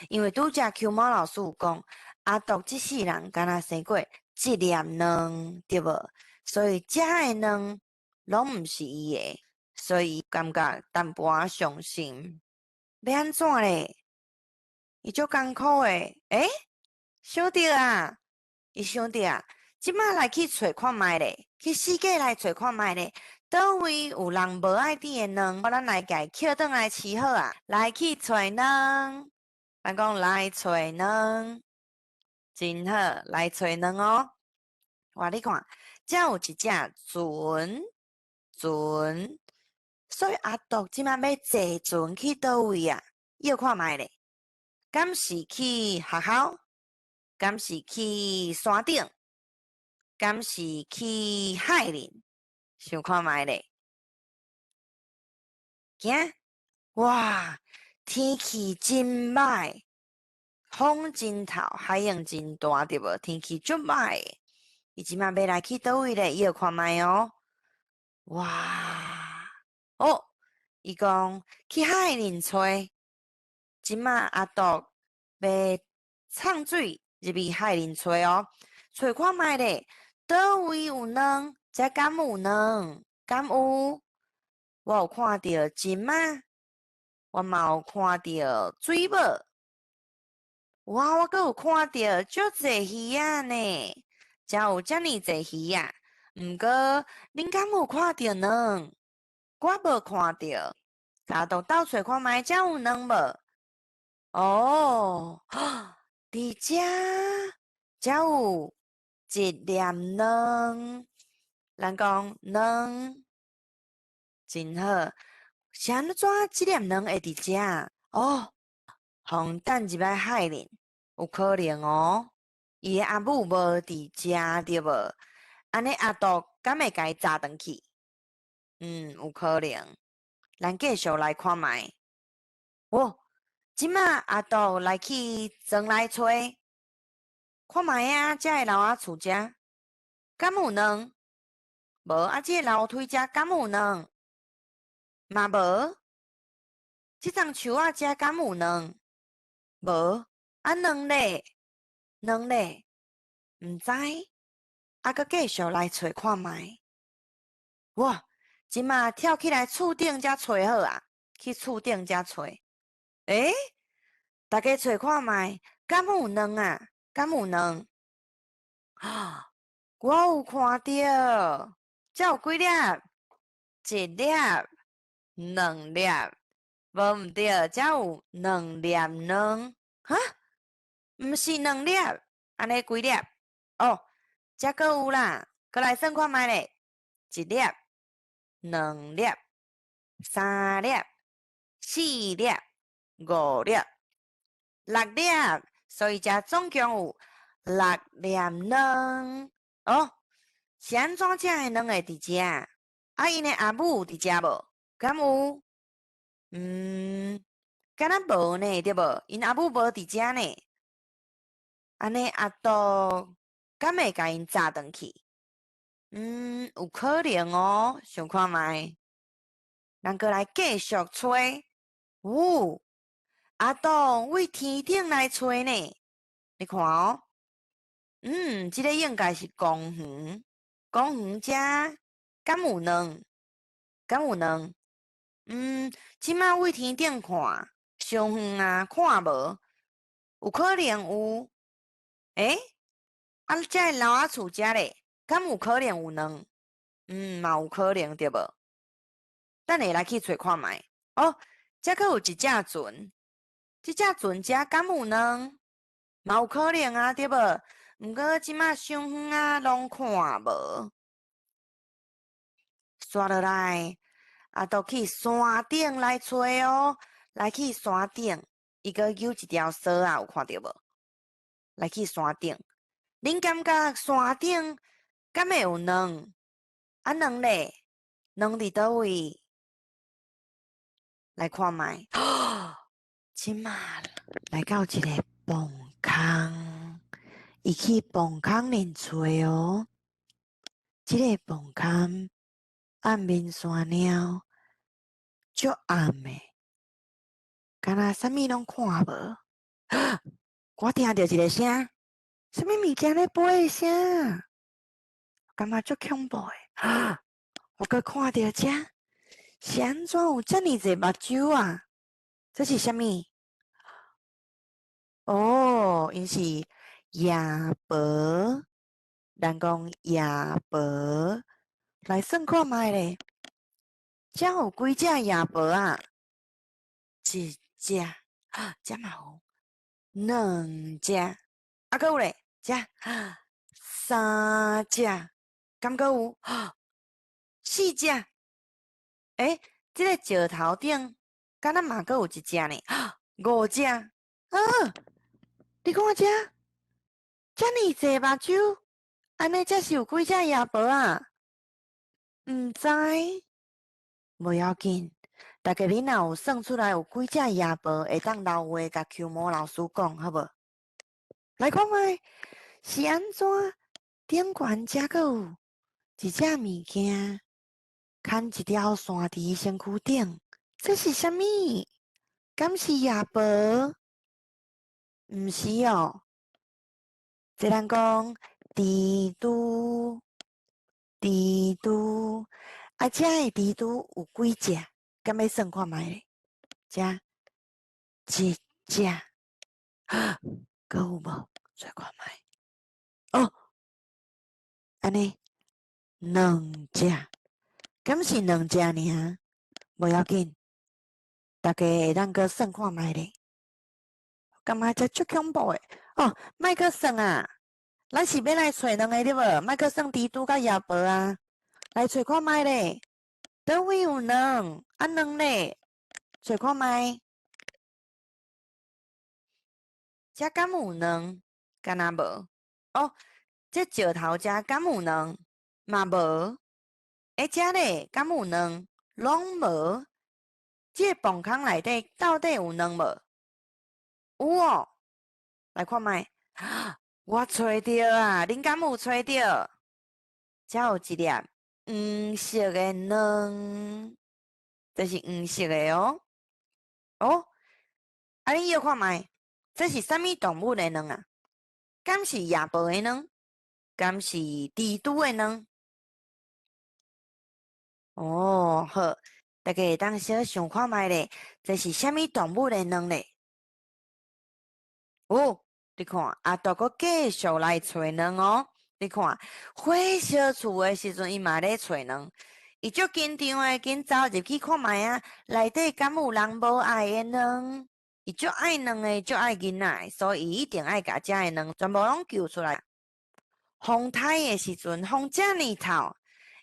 因為拄才 Q 貓老師有講，阿獨這世人敢若生過一粒卵，對無？所以遮的卵攏毋是伊的，所以伊感覺淡薄仔傷心。欲按怎咧？伊足艱苦的，欸，想著啊，伊想著啊，這馬來去揣看覓咧，去四界來揣看覓咧，佗位有人無愛甜的卵，咱來共伊抾轉來飼好啊，來去揣卵，咱講來揣卵，真好，來揣卵哦。哇，你看，遮有一隻船，船，所以阿獨這馬欲坐船去佗位啊？臆看覓咧？敢是去學校？敢是去山頂？敢是去海裡？想看覓咧？行！哇，天氣真歹，風真透，海湧真大，對無？天氣足歹的。伊這馬欲來去佗位咧？臆看覓哦！哇！哦，伊講去海裡揣。這馬阿獨欲沖水入去海裡揣哦，揣看覓咧？佗位有卵？遮敢有卵？敢有？我有看著金仔，我嘛有看著水母，哇！我閣有看著足濟魚仔呢，遮有遮爾濟魚仔。毋過，恁敢有看著卵？我無看著。阿獨鬥揣看覓，遮有卵無？哦，佇遮，遮有一粒卵，咱講卵真好。是按怎這粒卵會佇遮？哦，予擲入來海裡，有可能哦。伊的阿母無佇遮對無？按呢阿獨敢會共伊紮轉去？嗯，有可能。咱繼續來看覓。哦，這馬阿獨來去庄內揣，看覓啊！遮个樓仔厝遮，敢有卵？無啊！這个樓梯遮敢有卵？嘛無。這叢樹仔遮敢有卵？無。啊卵咧？卵咧？毋知。啊，閣繼續來揣看覓。哇！這馬跳起來厝頂遮揣好啊！去厝頂遮揣。欸，大家揣看覓，敢有卵啊？敢有卵？啊！我有看著，遮有幾粒？一粒、兩粒，無毋對，遮有兩粒卵。哈？毋是兩粒，按呢幾粒？哦，遮閣有啦，閣來算看覓咧。一粒、兩粒、三粒、四粒、五粒、六粒，所以遮總共有六粒卵。哦，是按怎遮的卵會佇遮？啊，𪜶的阿母佇遮無？敢有？嗯，敢若無呢，對無？𪜶阿母無佇遮呢。按呢阿獨敢會共𪜶紮轉去？嗯，有可能哦，想看覓。咱閣來繼續揣。嗚，阿獨對天頂來揣呢？你看哦，嗯，這个應該是公園，公園遮敢有卵？敢有卵？嗯，這馬對天頂看，傷遠啊，看無？有可能有。欸，啊，遮个樓仔厝遮咧，敢有可能有卵？嗯，嘛有可能對無？等下來去揣看覓。哦，遮閣有一隻船，這隻船遮敢有卵？嘛有可能啊，對無？毋過這馬傷遠啊，攏看無。煞落來，阿獨去山頂來揣哦，來去山頂，伊閣揪一條索仔，有看著無？來去山頂，恁感覺山頂敢會有卵？啊卵咧？卵佇佗位？來看覓。這馬來到一个磅空，伊去磅空裡揣哦。這个磅空暗面山了，足暗的，敢若啥物攏看無。我聽著一个聲，啥物物件咧飛的聲，感覺足恐怖的。我閣看著遮，是按怎有遮爾濟目睭啊？這是啥物？哦，𪜶是夜婆，咱講夜婆，來算看覓咧。遮有幾隻夜婆啊？一隻，遮嘛有兩隻，啊，閣有咧，遮三隻，敢閣有四隻？欸，這个石頭頂，敢若嘛閣有一隻呢？五隻，啊！你看遮，遮爾濟目睭，按呢這是有幾隻夜婆啊？毋知，無要緊，大家恁若有算出來有幾隻夜婆，會當留話共秋毛老師講，好無？來看覓，是按怎？頂懸遮閣有一隻物件，牽一條線佇身軀頂，這是啥物？敢是夜婆？毋是哦，這咱講蜘蛛，蜘蛛，啊，遮的蜘蛛有幾隻？敢欲算看覓咧？遮一隻，閣有無？再看覓。哦，按呢兩隻，敢是兩隻爾？無要緊，大家會當閣算看覓咧。感覺這足恐怖的哦！莫閣算啊！咱是欲來揣兩个對無？莫閣算蜘蛛佮夜婆啊！來揣看覓咧，佗位有卵？啊卵咧，揣看覓。遮敢有卵？敢若無？哦，這石頭遮敢有卵？嘛無。欸，遮咧敢有卵？攏無。這个磅空內底到底有卵無？有哦，來看覓，我揣著啊！恁敢有揣著？遮有一粒黃色的卵，這是黃色的哦。哦，啊，恁搖看覓，這是啥物動物的卵啊？敢是夜婆的卵？敢是蜘蛛的卵？哦，好，大家會當小想看覓咧，這是啥物動物的卵咧？哦，你看，阿杜閣繼續來揣卵哦。你看，火燒厝的時陣，伊嘛咧揣卵，伊足緊張的，緊走入去看覓啊，內底敢有人無愛的卵？伊足愛卵的，足愛囡仔的，所以伊一定愛共遮的卵全部攏救出來。風颱的時陣，風遮爾透，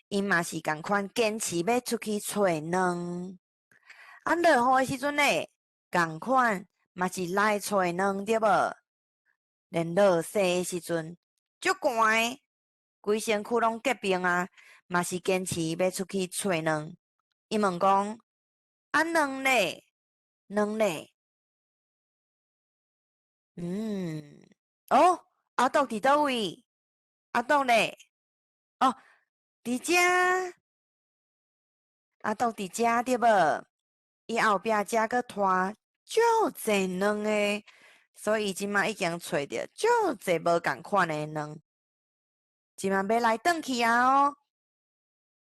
伊嘛是仝款堅持欲出去揣卵。啊，落雨的時陣咧，仝款嘛是來揣卵對無？連落雪的時陣，足寒的，規身軀攏結冰啊，嘛是堅持欲出去揣卵。伊問講：啊卵咧，卵咧？嗯，哦，阿杜佇佗位？阿杜咧？哦，佇遮。阿杜佇遮對無？伊後壁遮閣拖足濟卵的，所以伊這馬已經揣著足濟無仝款的卵。這馬欲來轉去啊哦，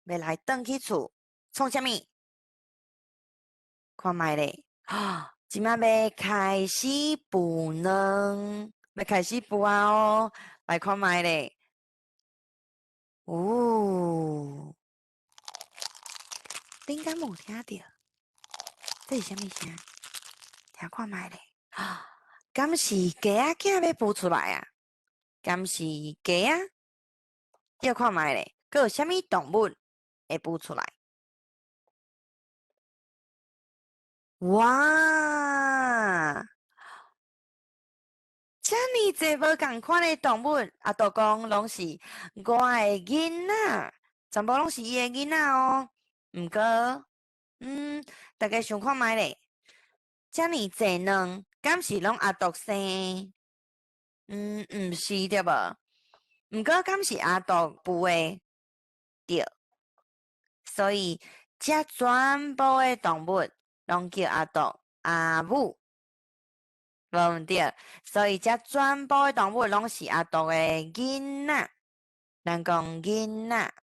欲來轉去厝，創啥物？看覓咧，啊，這馬欲開始孵卵，欲開始孵啊哦，來看覓咧。哦，恁敢有聽著？這是啥物聲？聽看覓咧，啊，敢是雞仔囝欲孵出來啊？敢是雞仔？叫看覓咧，閣有啥物動物會孵出來？哇！遮爾濟無仝款的動物，阿杜講攏是我的囡仔，全部攏是伊的囡仔哦。毋過，大家想看覓咧？遮爾濟卵，敢是攏阿杜生的？毋是對無？毋過敢是阿杜孵的？對。所以，遮全部的動物攏叫阿杜阿母，無毋對。所以，遮全部的動物攏是阿杜的囡仔。咱講囡仔。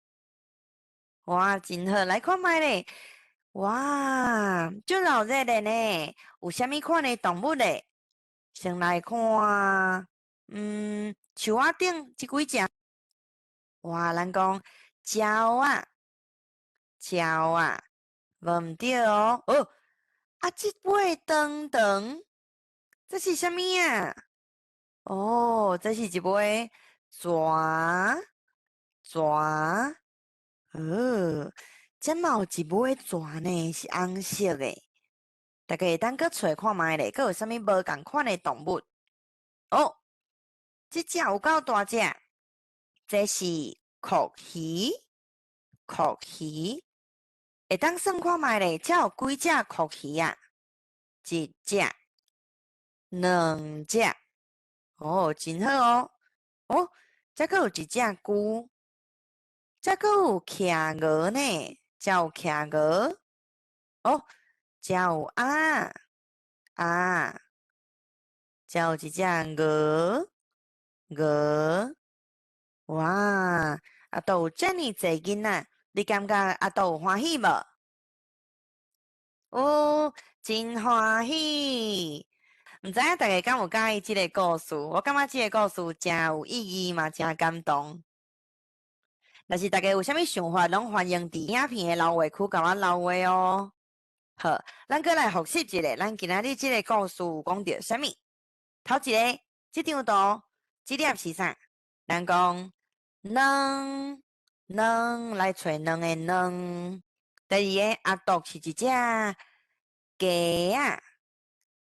哇，真好，來看覓咧。哇，足熱鬧的呢，有啥物款的動物咧？先來看，樹仔頂這幾隻。哇，咱講鳥仔，鳥仔，無毋對哦。哦，啊，這尾長長，這是啥物啊？哦，這是一尾蛇，蛇。哦，這嘛有一尾蛇呢，是紅色的。大家會當閣揣看覓咧，閣有啥物無仝款的動物？哦，這隻有夠大隻，這是蛞蝓，蛞蝓。會當算看覓咧，這有幾隻蛞蝓啊？一隻，兩隻。哦，真好哦。哦，這閣有一隻龜，這閣有企鵝呢，這有企鵝。哦，這有鴨，鴨，這有一隻鵝，鵝。哇，啊，都有遮爾濟囡仔，你感覺阿都有歡喜無？有，真歡喜。毋知影大家敢有佮意這个故事？我感覺這个故事誠有意義嘛，誠感動。若是大家有啥物想法，攏歡迎佇影片的留話區共我留話哦。好，咱閣來複習一下，咱今仔日這个故事有講著啥物？頭一个，這張圖，這粒是啥？咱講卵，卵來揣卵的卵。第二个，阿獨是一隻雞仔，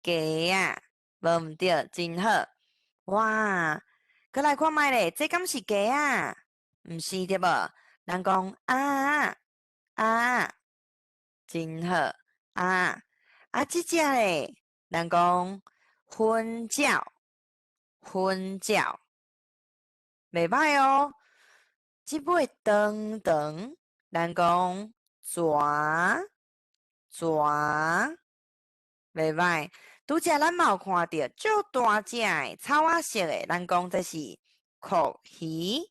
雞仔，無毋對，真好。哇，閣來看覓咧，這敢是雞仔？毋是對無？咱講鴨，鴨，真好，鴨。啊，這隻咧，咱講雲鳥，雲鳥，袂歹哦。這尾長長，咱講蛇，蛇，袂歹。拄才咱嘛有看著足大隻的草仔色的，咱講這是蛞蝓，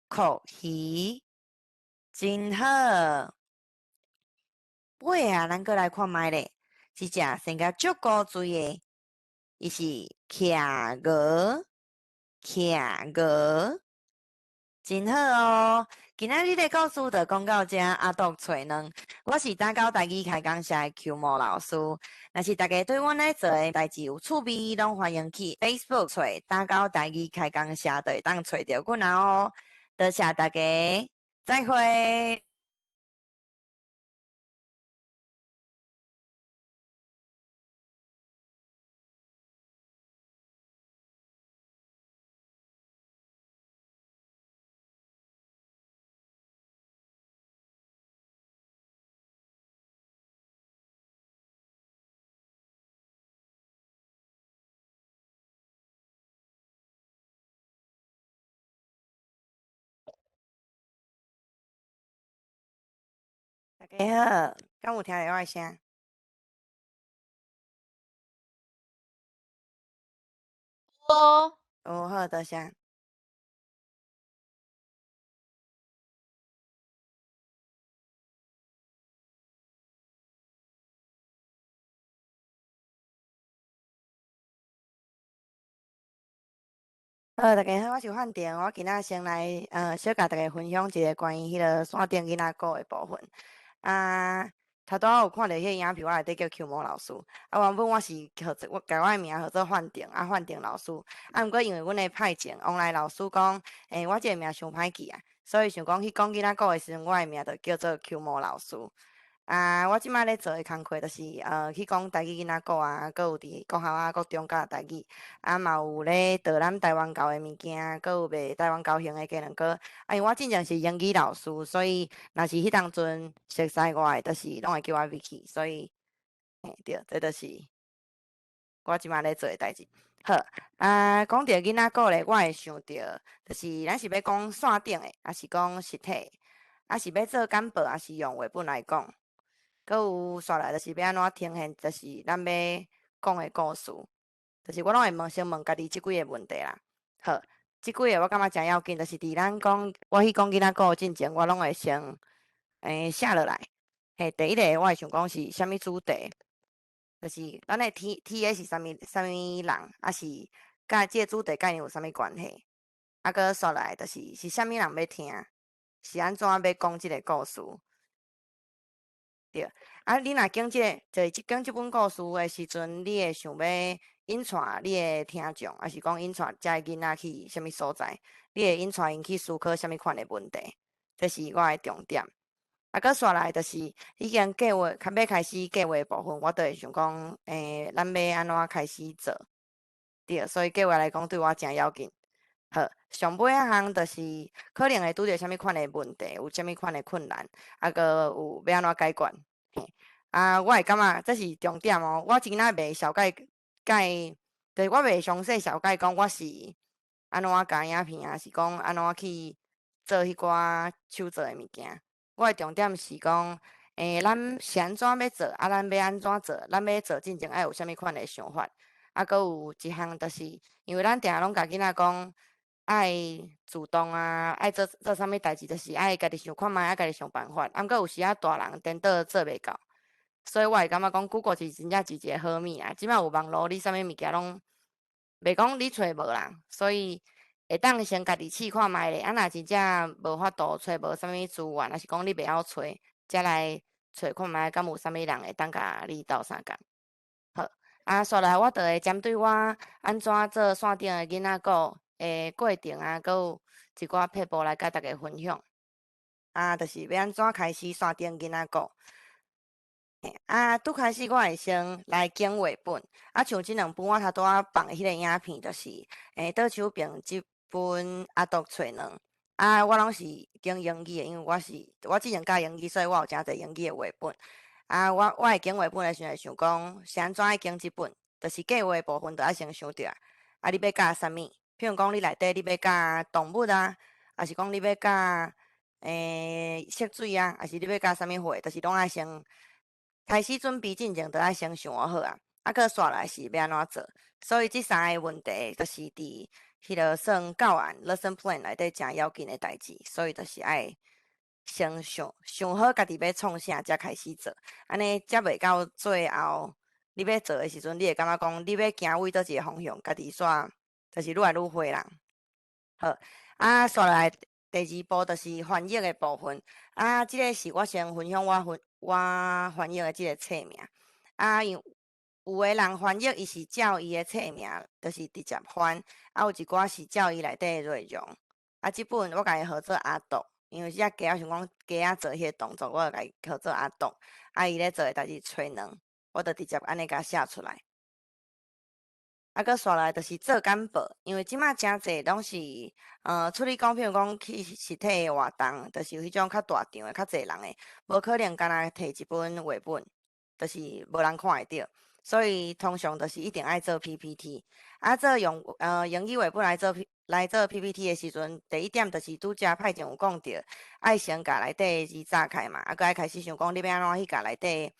蛞蝓，真好。尾啊，咱閣來看覓咧，這隻生甲足古錐的，伊是企鵝，企鵝，真好哦。今仔日的故事就講到這，阿獨揣卵。我是打狗台語開講社的邱毛老師。若是大家對阮咧做的代誌有趣味，攏歡迎去 Facebook 揣打狗台語開講社，就會當揣著阮啊哦。多謝大家，再會。大家好，敢有聽著我的聲？哦。哦，好，多謝。好，大家好，我是范婷，我今仔先來，小共大家分享一个關於彼个線頂囡仔故的部分。啊，頭拄仔有看著彼个影片，我內底叫邱毛老師。啊，原本我是號做，我共我的名號做范婷，啊，范婷老師。啊，毋過因為阮的派前王來老師講，我這个名傷歹記啊，所以想講去講囡仔故的時陣，我的名就叫做邱毛老師。啊，我這擺咧做的工課就是，去講台語囡仔故啊，閣有佇國校啊、國中教台語，啊嘛有咧導覽台灣教的物件，閣有賣台灣高雄的雞卵糕。啊，因為我進前是英語老師，所以若是彼當陣熟似我的，就是攏會叫我 Vicky，所以，嘿，對，這就是我這擺咧做的代誌。好，啊，講著囡仔故咧，我會想著，就是咱是欲講線頂的，抑是講實體的，抑是欲做簡報，抑是用繪本來講。閣有煞來，就是欲按怎呈現，就是咱欲講的故事，就是我攏會問，先問家己這幾个問題啦。好，這幾个我感覺誠要緊，就是佇咱講，我去講囡仔故進前，我攏會先寫落來。嘿，第一个我會想講是啥物主題，就是咱的 TA 是啥物啥物人，抑是佮這个主題佮𪜶有啥物關係？啊，閣紲來就是是啥物人欲聽，是按怎欲講這个故事？對，啊，你若講這个，就是講這本故事的時陣，你會想欲引帶你的聽眾，抑是講引帶遮的囡仔去啥物所在？你會引帶𪜶去思考啥物款的問題？這是我的重點。啊，閣紲來就是已經計劃，較欲開始計劃的部分，我就會想講，咱欲按怎開始做？對，所以計劃來講對我誠要緊。好，上尾仔項就是可能會拄著啥物款的問題，有啥物款的困難，啊，閣有欲按怎解決？嘿，啊，我會感覺這是重點哦。我真正袂紹介介，就是我袂詳細紹介講我是按怎加影片，抑是講按怎去做彼寡手做的物件。我的重點是講，咱是按怎欲做，啊，咱欲按怎做，咱欲做進前愛有啥物款的想法。啊，閣有一項就是，因為咱定定攏共囡仔講，愛主動啊，愛做做啥物代誌，就是愛家己想看覓，愛家己想辦法。啊，毋過有時仔大人顛倒做袂到，所以我會感覺講，Google 是真正是一个好物啊。這擺有網路，你啥物物件攏袂講你揣無啦，所以會當先家己試看覓咧。啊，若真正無法度揣無啥物資源，抑是講你袂曉揣，才來揣看覓，敢有啥物人會當共你鬥相共。好，啊，紲來我就會針對我按怎做線頂的囡仔故的過程啊，閣有一寡撇步來共大家分享。啊，就是欲按怎開始線頂囡仔故。啊，拄開始我會先來揀繪本。啊，像這兩本我頭拄仔放的彼个影片，就是，倒手邊這本阿獨揣卵。啊，我攏是揀英語的，因為我是我之前教英語，所以我有誠濟英語的繪本。啊，我會揀繪本的時陣會想講，是按怎愛揀這本，就是計劃的部分，就愛先想著。啊，你欲教啥物？譬如講，你內底你欲教動物啊，抑是講你欲教色水啊，抑是你欲教啥物貨，就是攏愛先開始準備進前，就愛先想好啊。啊，閣紲來是欲按怎做？所以這三个問題，就是佇彼个算教案 lesson plan 內底誠要緊的代誌，所以就是愛先想想好家己欲創啥，才開始做，按呢才袂到最後你欲做的時陣，你會感覺講你欲行為佗一个方向，家己煞就是愈來愈花啦。好，啊，紲來第二步就是翻譯的部分。啊，這个是我先分享我翻譯的這个冊名。啊，因有的人翻譯伊是照伊的冊名，就是直接翻；啊，有一寡是照伊內底的內容。啊，這本我共伊號做阿獨，因為這隻雞仔想講雞仔做彼个動作，我就共伊號做阿獨。啊，伊咧做的代誌揣卵，我就直接按呢共寫出來。啊，閣紲來就是做簡報，因為這擺誠濟攏是，處理講，譬如講去實體的活動，就是有彼種較大場的、較濟人的，無可能干焦提一本繪本，就是無人看會著。所以通常就是一定愛做 PPT。啊，做用英語繪本來做 PPT 的時陣，第一點就是拄才派前有講著，愛先共內底字炸開嘛，啊，閣愛開始想講你欲按怎去共內底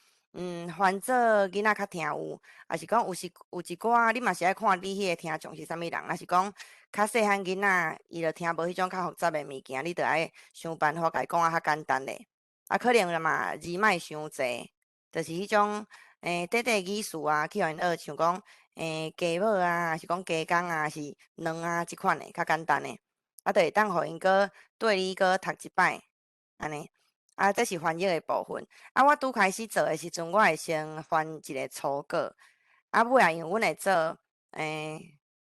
翻做囡仔較聽有，抑是講有時有一寡你嘛是愛看你彼个聽眾是啥物人，若是講較細漢囡仔，伊就聽無彼種較複雜的物件，你就愛想辦法共伊講啊較簡單的。啊，可能嘛字莫傷濟，就是彼種短短語詞啊，去予𪜶學，像講雞母啊，抑是講雞公啊，抑是卵啊，這款的較簡單的，啊，就會當予𪜶閣對你閣讀一擺，按呢。啊，這是翻譯的部分。啊，我拄開始做的時陣，我會先翻一个初稿。啊，尾仔因為阮會做，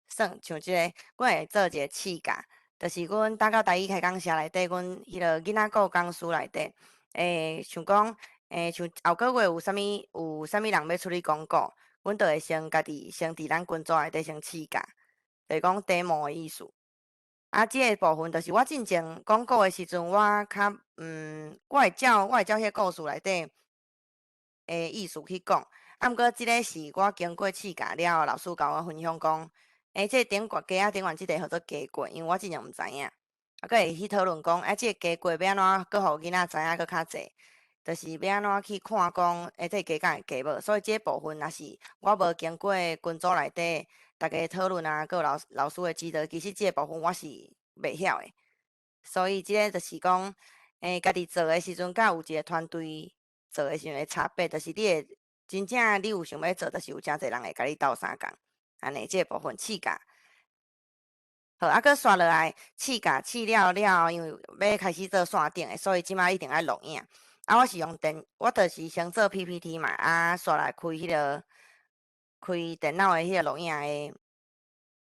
算像這个，阮會做一个試教，就是阮大到台語開講社內底，阮彼个囡仔故講師內底，像講，像後個月有啥物人欲出去講故，阮就會先家己先佇咱群組內底先試教，就是講 demo 的意思。啊，這个部分就是我進前講故的時陣，我較我會照彼個故事內底的意思去講。啊，毋過這个是我經過試教了後，老師共我分享講，這個頂懸雞仔頂懸這个號做雞過，因為我之前毋知影。啊，閣會去討論講，啊，這個雞過欲按怎閣予囡仔知影閣較濟，就是欲按怎去看講，這個雞敢會雞母。所以這个部分若是我無經過群組內底大家討論啊，閣有老師的指導，其實這个部分我是袂曉的。所以這个就是講，家己做的時陣，佮有一个團隊做的時陣的差別，就是你會真正你有想欲做，就是有誠濟人會共你鬥相共，按呢，這个部分試教。好，啊，閣紲落來試教試了了後，因為欲開始做線頂的，所以這擺一定愛錄影。啊，我是用電，我就是先做 PPT 嘛，啊，紲來開彼个開電腦的彼个錄影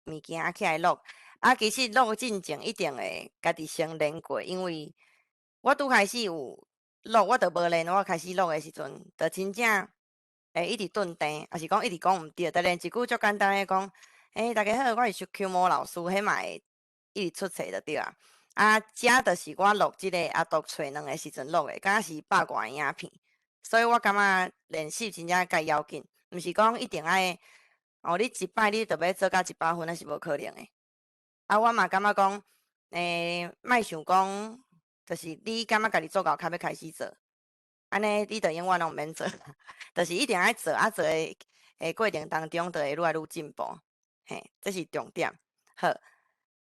的物件，啊，起來錄。啊，其實錄進前一定會家己先練過，因為我拄開始有錄，我就無練，我開始錄的時陣，就真正會一直頓斷，抑是講一直講毋對。當然一句足簡單的講，欸，大家好，我是邱毛老師，彼嘛會一直出錯就對啊。啊，這就是我錄這個阿獨揣卵的時陣錄的，敢若是百外个影片，所以我感覺練習真正蓋要緊，毋是講一定愛哦，你一擺你就欲做甲100分，那是無可能的。啊，我嘛感覺講，莫想講，就是你感覺家己做夠，較欲開始做，按呢你就永遠攏毋免做，就是一定愛做，啊做的的過程當中，就會愈來愈進步，嘿，這是重點。好，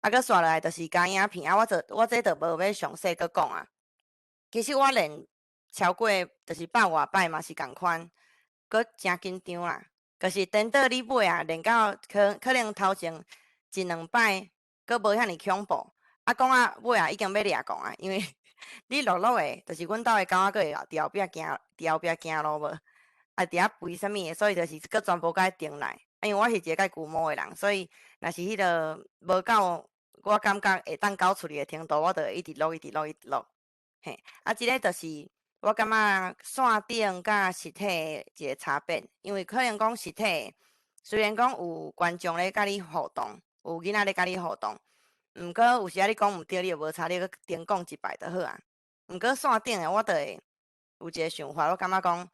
啊，閣紲落來就是加影片，啊，我做我這就無欲詳細閣講啊。其實我練超過就是百外擺嘛是仝款，閣誠緊張啦。就是顛倒你尾啊，練到可可能頭前一兩擺，閣無遐爾恐怖。啊，講啊尾啊已經欲掠狂啊，因為你錄錄的，就是阮兜的狗仔閣會佇後壁行，佇後壁行路無，啊佇遐吠啥物的，所以就是閣全部共停來。啊，因為我是一個較龜毛的人，所以若是彼个無夠，我感覺會當交出去的程度，我就會一直錄，一直錄，一直錄。嘿，啊，這个就是我感覺線頂佮實體的一個差別，因為可能講實體雖然講有觀眾咧佮你互動，有囡仔咧佮你互動，毋過有時仔你講毋對，你就無差，你閣重講一擺就好啊。毋過線頂的我就會有一個想法，我感覺講，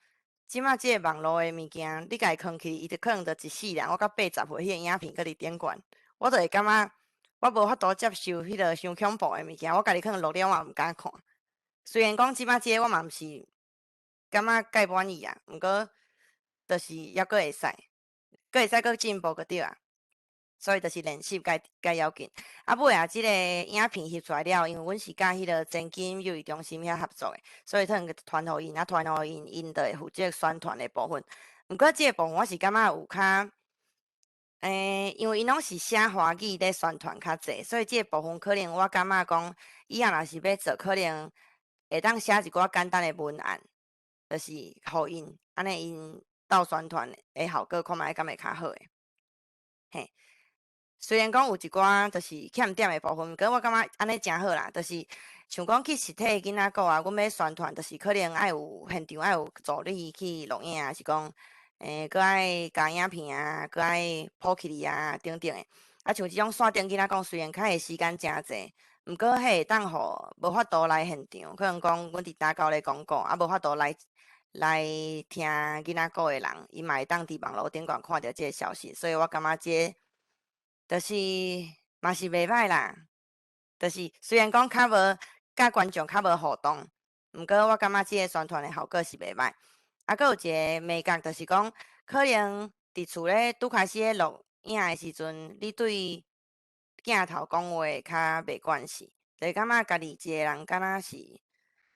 這擺這個網路的物件，你共伊囥去，伊就可能就一世人，我到80歲，彼个影片閣佇頂懸，我就會感覺我無法度接受彼个傷恐怖的物件，我家己可能錄了我嘛毋敢看。雖然講這擺這個我嘛毋是感覺蓋滿意啊，毋過就是猶閣會使，閣會使閣進步就對啊。所以就是練習蓋蓋要緊。啊，尾啊，這个影片翕出來了，因為阮是佮彼个前金幼兒中心遐合作的，所以可能傳予𪜶，啊傳予𪜶，𪜶就會負責宣傳的部分。毋過這个部分我是感覺有較，因為𪜶攏是寫華語咧宣傳較濟，所以這个部分可能我感覺講，以後若是欲做，可能會當寫一寡簡單的文案，就是予𪜶，按呢𪜶鬥宣傳的效果看覓敢會較好的。嘿，雖然講有一寡就是欠點的部分，毋過我感覺按呢誠好啦，就是像講去實體囡仔鼓啊，阮欲宣傳，就是可能愛有現場愛有助理去錄影，抑是講，閣愛加影片啊，閣愛普及啊等等的。啊，像這種線頂囡仔鼓，雖然開的時間誠濟，毋過彼會當予無法度來現場，可能講阮佇打狗咧講古，啊無法度來來聽囡仔鼓的人，伊嘛會當佇網路頂懸看著這个消息，所以我感覺這個就是嘛是袂䆀啦。就是雖然講較無佮觀眾較無互動，毋過我感覺這個宣傳的效果是袂䆀。啊，閣有一個眉角，就是講可能佇厝咧拄開始咧錄影的時陣，你對鏡頭講話較袂慣勢，就感覺家己一個人敢若是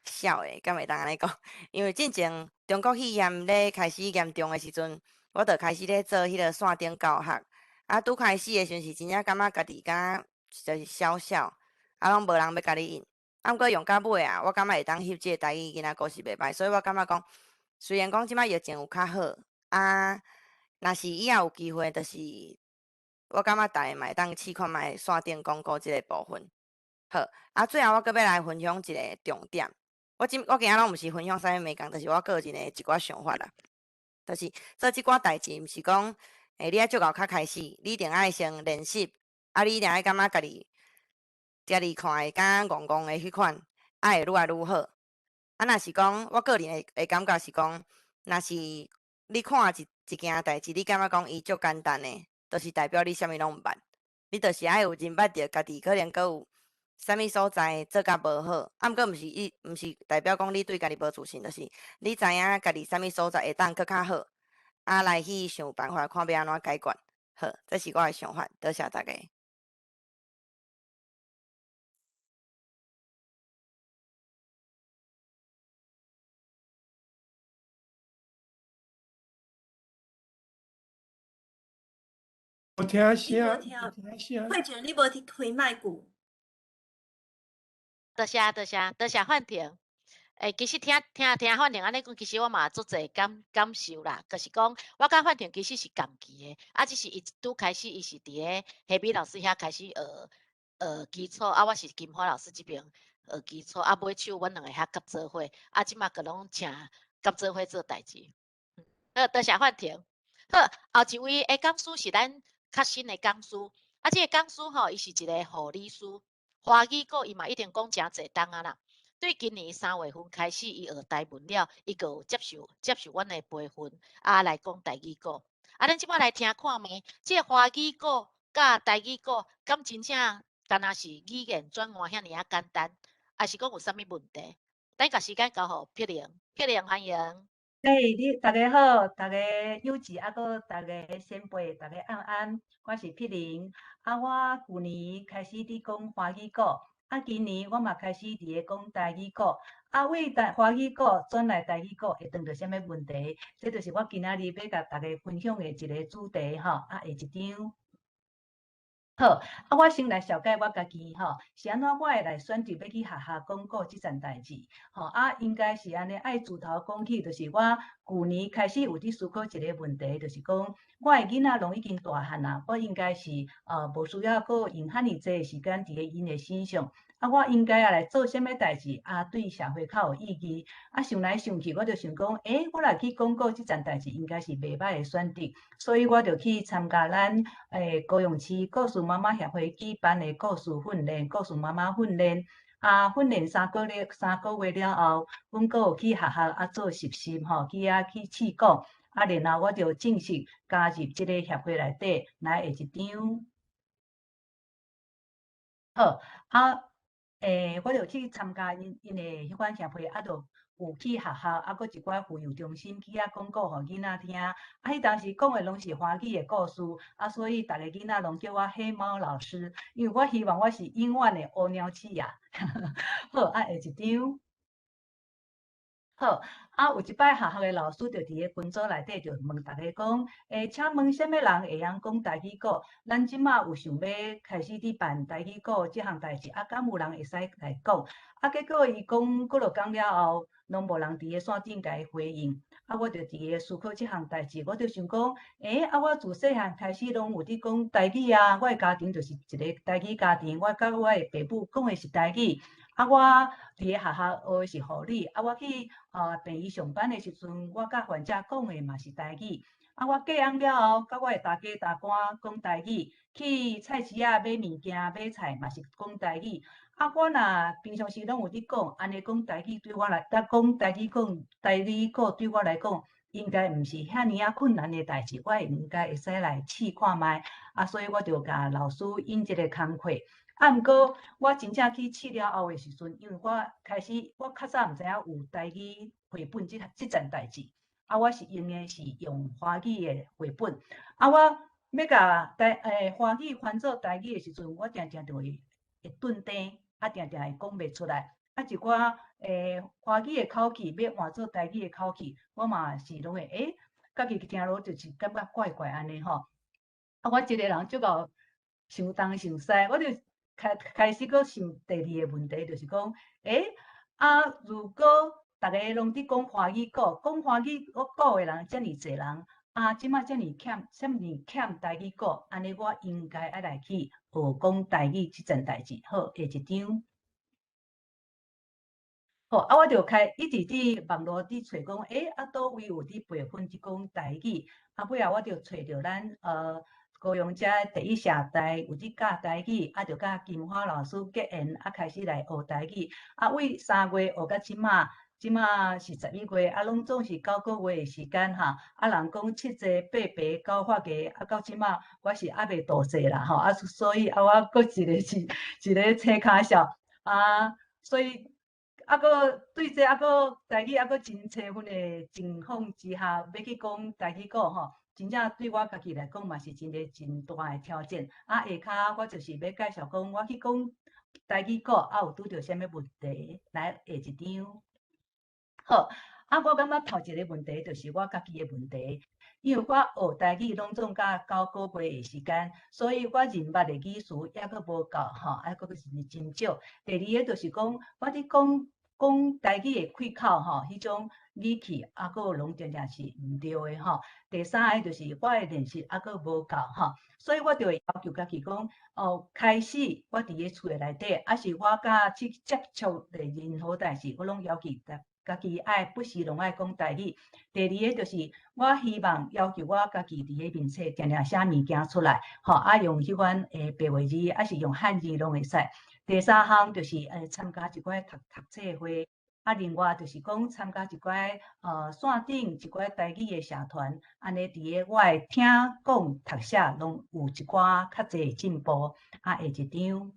痟的，敢會當按呢講？因為進前中國肺炎咧開始嚴重的時陣，我就開始咧做彼个線頂教學。啊，拄開始的時陣是真正感覺家己敢若就是痟痟，啊，攏無人欲共你應。啊，毋過用到尾啊，我感覺會當翕這个台語囡仔故事袂䆀，所以我感覺講，雖然講這擺疫情有較好，啊，若是以後有機會，就是我感覺逐个嘛會當試看覓線頂廣告這个部分。好，啊，最後我閣欲來分享一个重點。我今仔攏毋是分享啥物眉角，就是我個人的一寡想法啦。就是做這寡代誌，毋是講，你愛足𠢕較開始，你一定愛先練習，啊，你一定愛感覺家己，家己看會敢戇戇的彼款，啊會愈來愈好。啊，若是講我個人的的感覺是講，若是你看一一件代誌，你感覺講伊足簡單的，就是代表你啥物攏毋捌。你就是愛有認捌著家己可能閣有啥物所在做甲無好，啊，毋過毋是伊，毋是代表講你對家己無自信，就是你知影家己啥物所在會當閣較好，啊，來去想辦法看欲按怎解決。好，這是我的想法，多謝大家。無聽聲，你無無聽聲。慧娟，你無開麥克。多謝多謝多謝范婷。其實聽聽聽范婷按呢講，其實我嘛足濟感受啦。就是講，我佮范婷其實是仝期的，啊，只是伊拄開始，伊是佇咧黑米老師遐開始學學基礎，啊，我是金花老師這邊學基礎，啊，尾手阮兩个遐合做伙，啊，這馬閣攏請合做伙做代誌。好，多謝范婷。好，後一位的講師是咱較新的講師，啊，這个講師吼，伊是一個護理師，華語語伊嘛已經講誠濟冬啊啦。對今年3月份開始，伊學台文了，伊閣有接受阮的培訓，啊來講台語語。啊，咱這擺來聽看覓，這个華語語佮台語語，敢真正敢若是語言轉換遐爾仔簡單，抑是講有啥物問題？咱共時間交予碧玲，碧玲歡迎。嘿，你大家好，逐家幼稚啊，閣逐家先輩，逐家晚安。我是碧玲。啊，我舊年開始佇講華語語，啊，今年我嘛開始佇咧講台語語。啊，為台華語語轉來台語語會遇著啥物問題？這就是我今仔日欲共大家分享的一个主題吼。啊，下一張。好，啊，我先來紹介我家己吼，是按怎我會來選擇欲去學校講古這件代誌？吼，啊，應該是按呢，愛自頭講起，就是我舊年開始有佇思考一个問題，就是講我的囡仔攏已經大漢啊，我應該是無需要閣用遐爾濟的時間佇咧𪜶的身上。啊，我應該愛來做啥物代誌啊？對社會較有意義。啊，想來想去，我就想講，欸，我來去講古這件代誌，應該是袂䆀的選擇。所以我就去參加咱高雄市故事媽媽協會舉辦的故事訓練，故事媽媽訓練。啊，訓練3個月了後，阮閣有去學校啊做實習吼，去遐去試講。啊，然後我就正式加入這个協會內底。來下一張。好，啊。我就去參加𪜶的彼款協會，啊，就有去學校，啊，閣一寡婦幼中心去遐講故予囡仔聽。啊，彼當時講的攏是華語的故事，啊，所以逐个囡仔攏叫我黑貓老師，因為我希望我是永遠的烏貓鼠啊。好，啊，下一張。好，啊，有一擺學校的老師就佇咧群組內底就問逐家講，請問啥物人會曉講台語語？咱這馬有想欲開始佇辦台語語這項代誌，啊，敢有人會使來講？啊，結果伊講幾落工了後，攏無人佇咧線頂共伊回應。啊，我就佇咧思考這項代誌，我就想講，啊，我自細漢開始攏有佇講台語啊，我的家庭就是一个台語家庭，我佮我的爸母講的是台語。啊，我佇咧學校學的是護理，啊，我去病院上班的時陣，我佮患者講的嘛是台語。啊，我嫁翁了後，佮我的大家大官講台語，去菜市仔買物件買菜嘛是講台語。啊，我若平常時攏有佇講，按呢講台語對我來，講台語講台語語對我來講，應該毋是遐爾仔困難的代誌，我應該會使來試看覓。啊，所以我就共老師應這个工課。啊，毋過我真正去試了後的時陣，因為我開始我較早毋知影有台語繪本這件代誌，啊，我是用的是用華語的繪本，啊，我欲共華語翻做台語的時陣，我定定就會頓定，啊，定定會講袂出來，啊，一寡華語的口氣欲換做台語的口氣，我嘛是攏會家己聽落就是感覺怪怪按呢吼。啊，我一个人足夠想東想西，我就開開始閣想第二个問題，就是講，啊，如果逐家攏佇講華語語，講華語語的人遮爾濟人，啊，這馬遮爾欠，遮爾欠台語語，按呢我應該愛來去學講台語這件代誌。好，下一張。好，啊，我就開一直佇網路佇揣講，啊，佗位有佇培訓佇講台語，啊，尾後我就揣著咱高雄遮第一社大有佇教台語，啊，就佮金花老師結緣，啊，開始來學台語，啊，為3月學到這馬，這馬是11月，啊，攏總是9個月的時間哈。啊，人講七濟八白九發芽，啊，到這馬我是猶未杜勢啦吼，啊，所以啊，我閣一个是一个青跤少，啊，所以啊，閣對這啊，閣台語啊，閣真青分的情況之下，欲去講台語語吼，真正對我家己來講嘛是真個真大的挑戰。啊，下跤我就是欲介紹講，我去講台語語啊，有拄著啥物問題？來下一張。好，啊，啊，我感覺頭一个問題就是我家己的問題，因為我學台語攏總甲9個月的時間，所以我認捌的語詞猶閣無夠吼，啊，閣是真少。第二个就是講，我佇講講台語的開口吼，彼種語氣猶閣攏定定是毋對的吼。第三个就是我的練習猶閣無夠吼，所以我就會要求家己講，哦，開始我佇咧厝的內底，抑是我佮去接觸的任何代誌，我攏要求家己愛不時攏愛講台語。第二个就是我希望要求我家己佇咧面冊定定寫物件出來，吼，啊用彼款白話字，抑是用漢字攏會使。第三項就是參加一寡讀冊會，啊，另外就是講參加一寡線頂一寡台語的社團，按呢佇咧我的聽講讀寫攏有一寡較濟的進步。啊，下一張。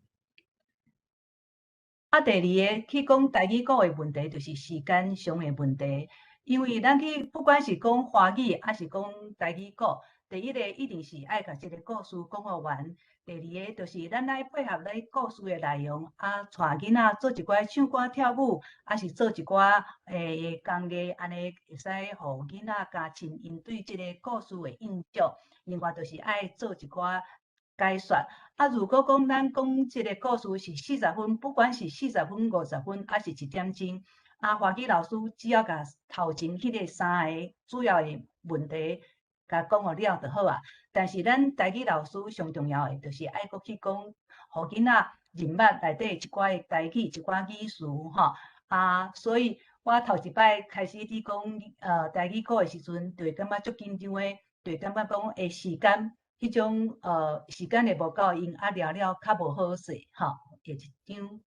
啊，第二个去講台語古的問題，就是時間上的問題。因為咱去不管是講華語，抑是講台語古，第一个一定是愛共這个故事講予完。第二个就是咱愛配合咱故事的內容，啊，帶囡仔做一寡唱歌跳舞，抑是做一寡工藝，按呢會使予囡仔加深𪜶對這个故事的印象。另外就是愛做一寡解說。啊，如果講咱講這个故事是40分，不管是四十分、50分，抑是一點鐘，啊，華語老師只要共頭前彼个三个主要的問題，共講予了就好啊。但是咱台語老師上重要的，就是愛閣去講，予囡仔認捌內底一寡的台語、一寡語詞吼。啊，所以我頭一擺開始佇講台語課的時陣，就會感覺足緊張的，就會感覺講時間，彼種時間會無夠用，啊聊了較無好勢吼。下一張。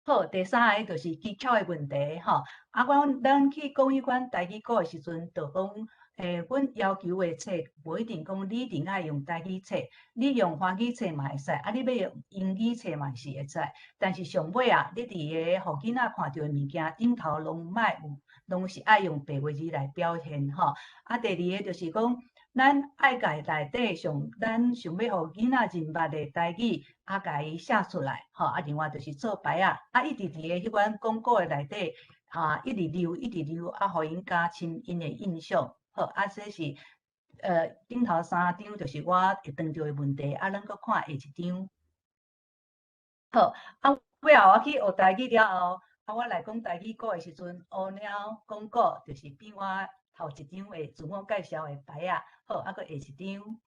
好，第三个就是技巧的問題吼。啊，阮去講彼款台語古的時陣，就講，阮要求的冊無一定講你一定愛用台語冊，你用華語冊嘛會使，啊，你欲用英語冊嘛是會使。但是上尾啊，你佇个予囡仔看著的物件頂頭攏莫有，攏是愛用白話字來表現吼。啊，第二个就是講，咱愛共內底上，咱想欲予囡仔認捌的台語，啊，共伊寫出來，吼，啊，另外就是做牌仔，啊，一直佇个彼款廣告的內底，啊，一直溜，一直溜，啊，予𪜶加深𪜶的印象。好，啊，這是頂頭三張就是我會當著的問題，啊，咱閣看下一張。好，啊，尾後我去學台語了後，啊，我來講台語古的時陣，烏貓講古就是變我頭一張的自我介紹的牌仔。好，啊，閣下一張。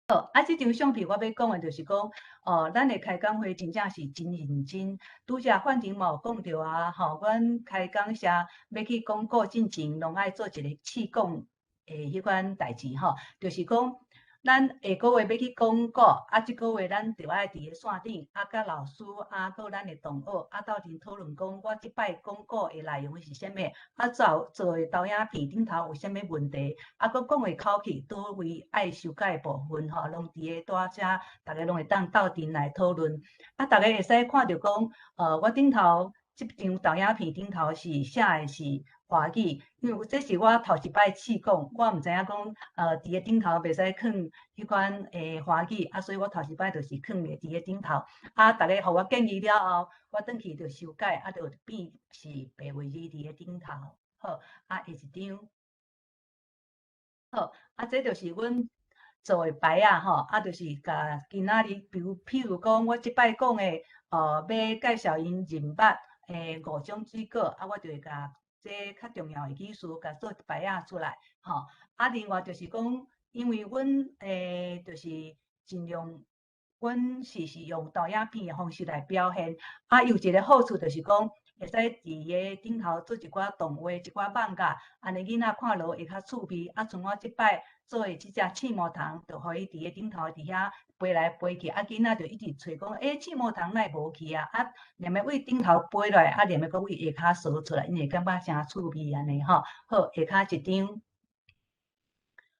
好，啊，這張相片我欲講的就是講，哦，咱的開講會真正是真認真。拄才范婷嘛有講著啊，吼，阮開講社欲去講古進前，攏愛做一個試講的彼款代誌吼，就是講，咱下個月欲去講古，啊，這個月咱就愛佇咧線頂，啊，佮老師，啊，佮咱的同學，啊，鬥陣討論講，我這擺講古的內容是啥物，啊，做做的投影片頂頭有啥物問題，啊，閣講的口氣佗位愛修改的部分吼，攏佇咧蹛遮，逐家攏會當鬥陣來討論。啊，逐家會使看著講，我頂頭這張投影片頂頭是寫的是華語，因為這是我頭一擺試講，我毋知影講，佇咧頂頭袂使囥彼款華語，啊，所以我頭一擺就是囥咧佇咧頂頭。啊，逐家予我建議了後，我轉去就修改，啊，就變是白話字佇咧頂頭。好，啊，下一張。好，啊，這就是阮做的牌仔吼，啊，就是共今仔日，譬如講，我這擺講的，欲介紹𪜶認捌五種水果，啊，我就會共這較重要的語詞，共做牌仔出來，吼。啊，另外就是講，因為阮就是盡量，阮是用投影片的方式來表現，啊，有一個好處就是講，會使佇个頂頭做一寡動畫、一寡漫畫，按呢囡仔看落會較趣味。啊，像我這擺做的這隻刺毛蟲，就予伊佇个頂頭佇遐飛來飛去，啊，囡仔就一直揣講，欸，刺毛蟲哪會無去啊？啊，連欲對頂頭飛落來，啊，連欲閣對下跤趖出來，𪜶會感覺誠趣味按呢吼。好，下跤一張。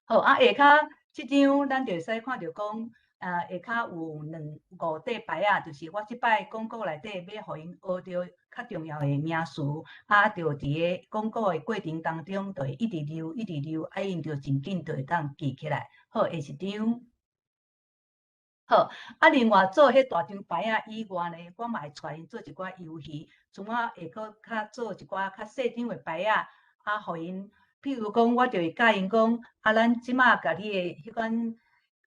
好，啊，下跤這張咱就會使看著講，啊，下跤有兩五塊牌仔，就是我這擺講古內底欲予𪜶學著較重要的名詞，啊，就佇个講古的過程當中，就會一直溜，一直溜，啊，𪜶就真緊就會當記起來。好，下一張。好，啊，另外做彼大張牌仔以外呢，我嘛會帶𪜶做一寡遊戲，像我會閣較做一寡較細張的牌仔，啊，予𪜶，譬如講，我就會教𪜶講，啊，咱這馬共你的彼款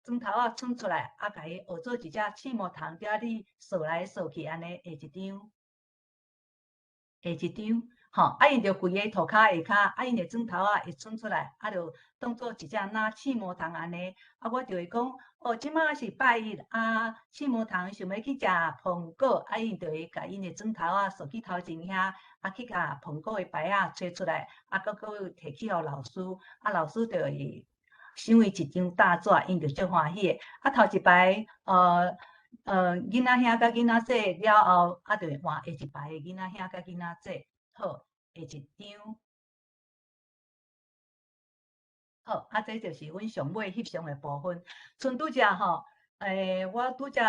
磚頭仔囥出來，啊，共伊學做一隻刺毛蟲，伫遐你掃來掃去，按呢下一張，下一張，吼，啊，𪜶就規个塗跤下跤，啊，𪜶的磚頭仔會囥出來，啊，就當做一隻若刺毛蟲按呢，啊，我就會講，哦，這馬是拜一，啊，刺毛蟲想欲去食蘋果，啊，𪜶就會共𪜶的磚頭仔掃去頭前遐，啊，去共蘋果的牌仔揣出來，啊，閣閣提去予老師，啊，老師就會賞伊一張大紙，𪜶就足歡喜的。啊，頭一排，囡仔兄佮囡仔姐了後，啊，就會換下一排的囡仔兄佮囡仔姐。好，下一張。好，啊，這就是阮上尾翕相的部分。像拄才吼，我拄才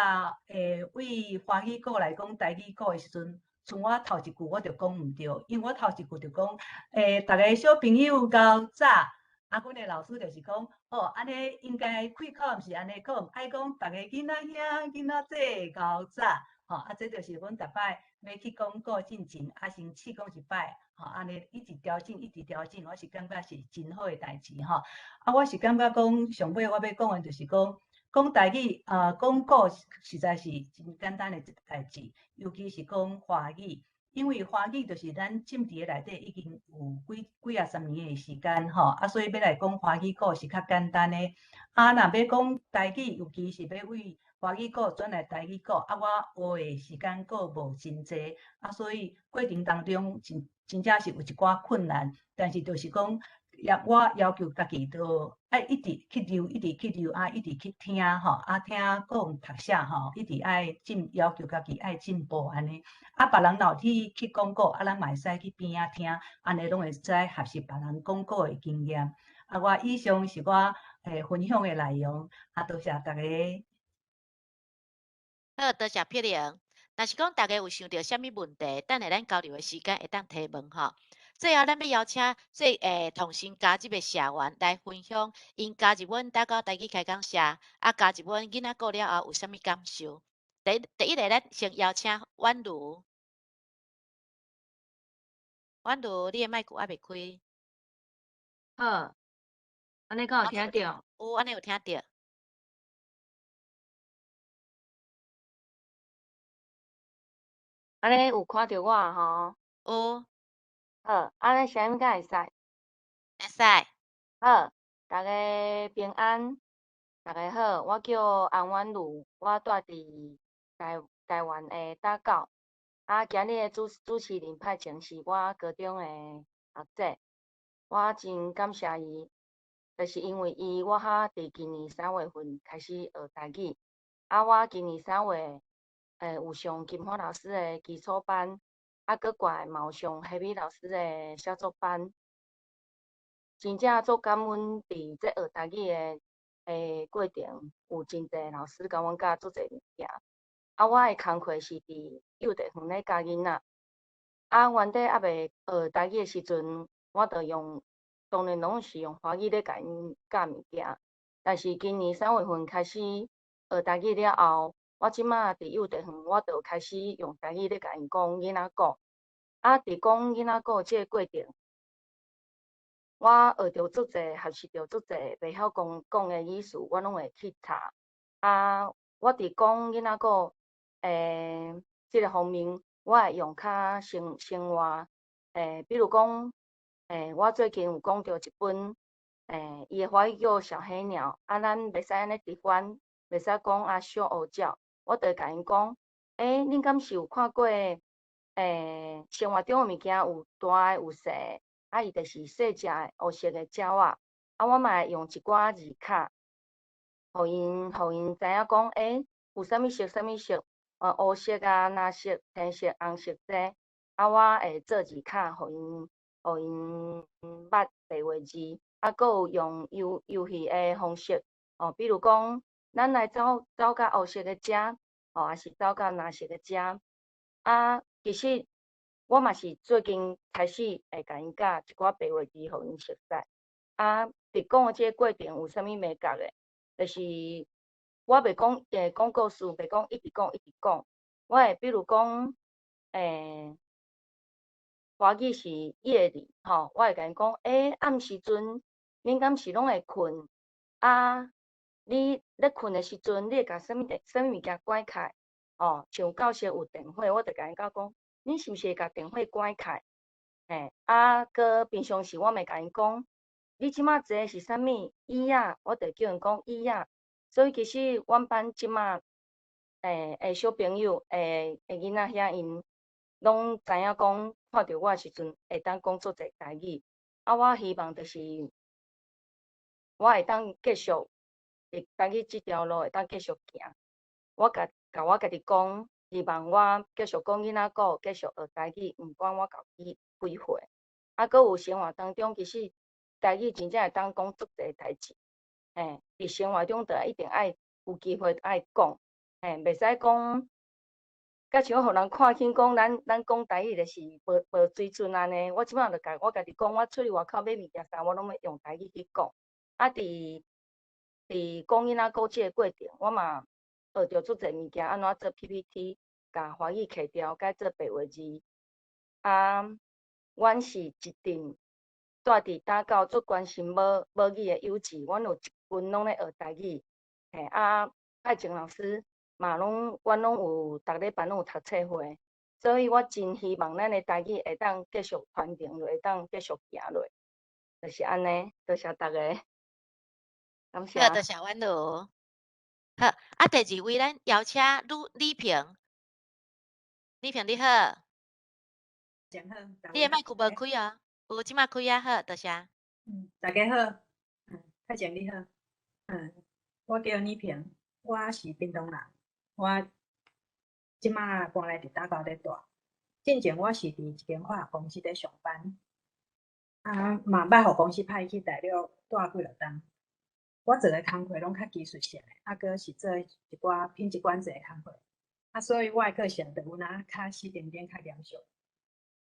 為華語鼓來講台語鼓的時陣，像我頭一句我就講毋對，因為我頭一句就講，逐个小朋友較早，啊，阮的老師就是講，哦，按呢應該開口毋是按呢講，愛講逐个囡仔兄、囡仔姊較早，吼，啊，這就是阮逐擺欲去講古進前，啊，先試講一擺，吼，按呢一直調整，一直調整，我是感覺是真好的代誌吼。啊，我是感覺講上尾我欲講的就是講，講台語啊，講古實在是真簡單的一個代誌，尤其是講華語，因為華語就是咱浸佇咧內底已經有幾幾仔十年的時間吼，啊，所以欲來講華語古是較簡單的。啊，若欲講台語，尤其是欲為華語古轉來台語古，啊，我學的時間閣無真濟，啊，所以過程當中真真正是有一寡困難，但是就是講，要我要求家己都愛一直去溜，一直去溜，啊，一直去聽吼，啊，聽講讀寫吼，一直愛進，要求家己愛進步按呢。啊，別人若有去去講古，啊，咱嘛會使去邊仔聽，按呢攏會使學習別人講古的經驗。啊，我以上是我分享的內容，啊，多謝大家。好，多謝碧玲。若是講大家有想著啥物問題，等下咱交流的時間會當提問吼。最後，咱欲邀請這同心加入的社員來分享，𪜶加入阮打狗台語開講社，啊，加入阮囡仔鼓了後有啥物感受？第第一个，咱先邀請婉如。婉如，你的麥克猶未開。好，按呢敢有聽著？有，按呢有聽著。按呢有看著我吼？有。好，按呢聲音敢會使？會使。好，逐家平安，逐家好，我叫洪婉如，我住佇台台灣的打狗。啊，今日的主主持人派晴是我高中的學姐，我真感謝伊，就是因為伊，我才佇今年3月份開始學台語。啊，我今年三月，有上金花老師的基礎班，啊，閣過來嘛有上黑米老師的寫作班。真正足感恩佇這學台語的過程，有真濟老師共阮教足濟物件。啊，我的工課是佇幼稚園咧教囡仔。啊，原底猶未學台語的時陣，我就用，當然攏是用華語咧共𪜶教物件。但是今年3月份開始學台語了後，我這馬佇幼稚園，我就開始用台語咧共𪜶講囡仔古。啊，佇講囡仔古這個過程，我學著足濟，學習著足濟袂曉講講的語詞，我攏會去查。啊，我佇講囡仔古，這個方面，我會用較生生活，比如講，我最近有講著一本，伊的華語叫《小黑鳥》，啊，咱袂使按呢直翻，袂使講啊小烏鳥，我就會共𪜶講，恁敢是有看過，生活中的物件有大的有細的，啊，伊就是細隻的烏色的鳥仔，啊，我嘛會用一寡字卡，予𪜶知影講，有啥物色，啥物色，烏色啊、藍色、青色、紅色這，啊，我會做字卡，予𪜶捌白話字，啊，閣有用遊遊戲的方式，哦，比如講，咱來走走到烏色的遮，哦，抑是走到藍色的遮，啊，其實我嘛是最近開始會共𪜶教一寡白話字，予𪜶熟悉。啊，佇講的這個過程有啥物眉角的？就是我袂講講故事，袂講一直講一直講，我會比如講，華語是夜裡吼，我會共𪜶講，暗時陣，恁敢是攏會睏？啊，你咧睏的時陣，你會共啥物啥物物件關起來？哦，像教室有電火，我就共𪜶講，恁是毋是會共電火關起來？嘿，啊，閣平常時我嘛會共𪜶講，你這馬坐的是啥物椅仔？我就叫𪜶講椅仔。所以其實阮班這馬的小朋友，的囡仔遐𪜶攏知影講，看著我的時陣會當講足濟台語。啊，我希望就是我會當繼續佇台語這條路會當繼續行。我共共我家己講，希望我繼續講囡仔古，繼續學台語，毋管我到幾幾歲。啊，閣有生活當中，其實台語真正會當講足濟代誌。嘿，佇生活中就一定愛有機會愛講，嘿，袂使講，佮像予人看輕講咱講台語就是無無水準按呢。我這擺就共我家己講，我出去外口買物件啥，我攏欲用台語去講。啊，佇佇講囡仔古這個過程，我嘛學著足濟物件，按怎做 PPT，共華語揢掉，改做白話字。啊，阮是一陣住佇打狗足關心母母語的幼稚，阮有一群攏咧學台語。嘿，啊，愛靜老師嘛攏，阮攏有逐禮拜攏有讀冊會，所以我真希望咱的台語會當繼續傳承落，會當繼續行落，就是按呢。多謝大家，感謝。好，多謝婉如。好，啊，第二位咱邀請呂李平，李平你好。真好。你的麥克無開哦，有這馬開啊，好，多謝。大家好，佩靜你好，我叫李平，我是屏東人，我這馬搬來佇打狗咧蹛。進前我是佇一間化學公司咧上班，啊，嘛捌予公司派去大陸蹛幾落冬。我做的工課攏較技術性的，啊，閣是做一寡品質管制的工課，啊，所以我的個性就有若較死定定、較嚴肅，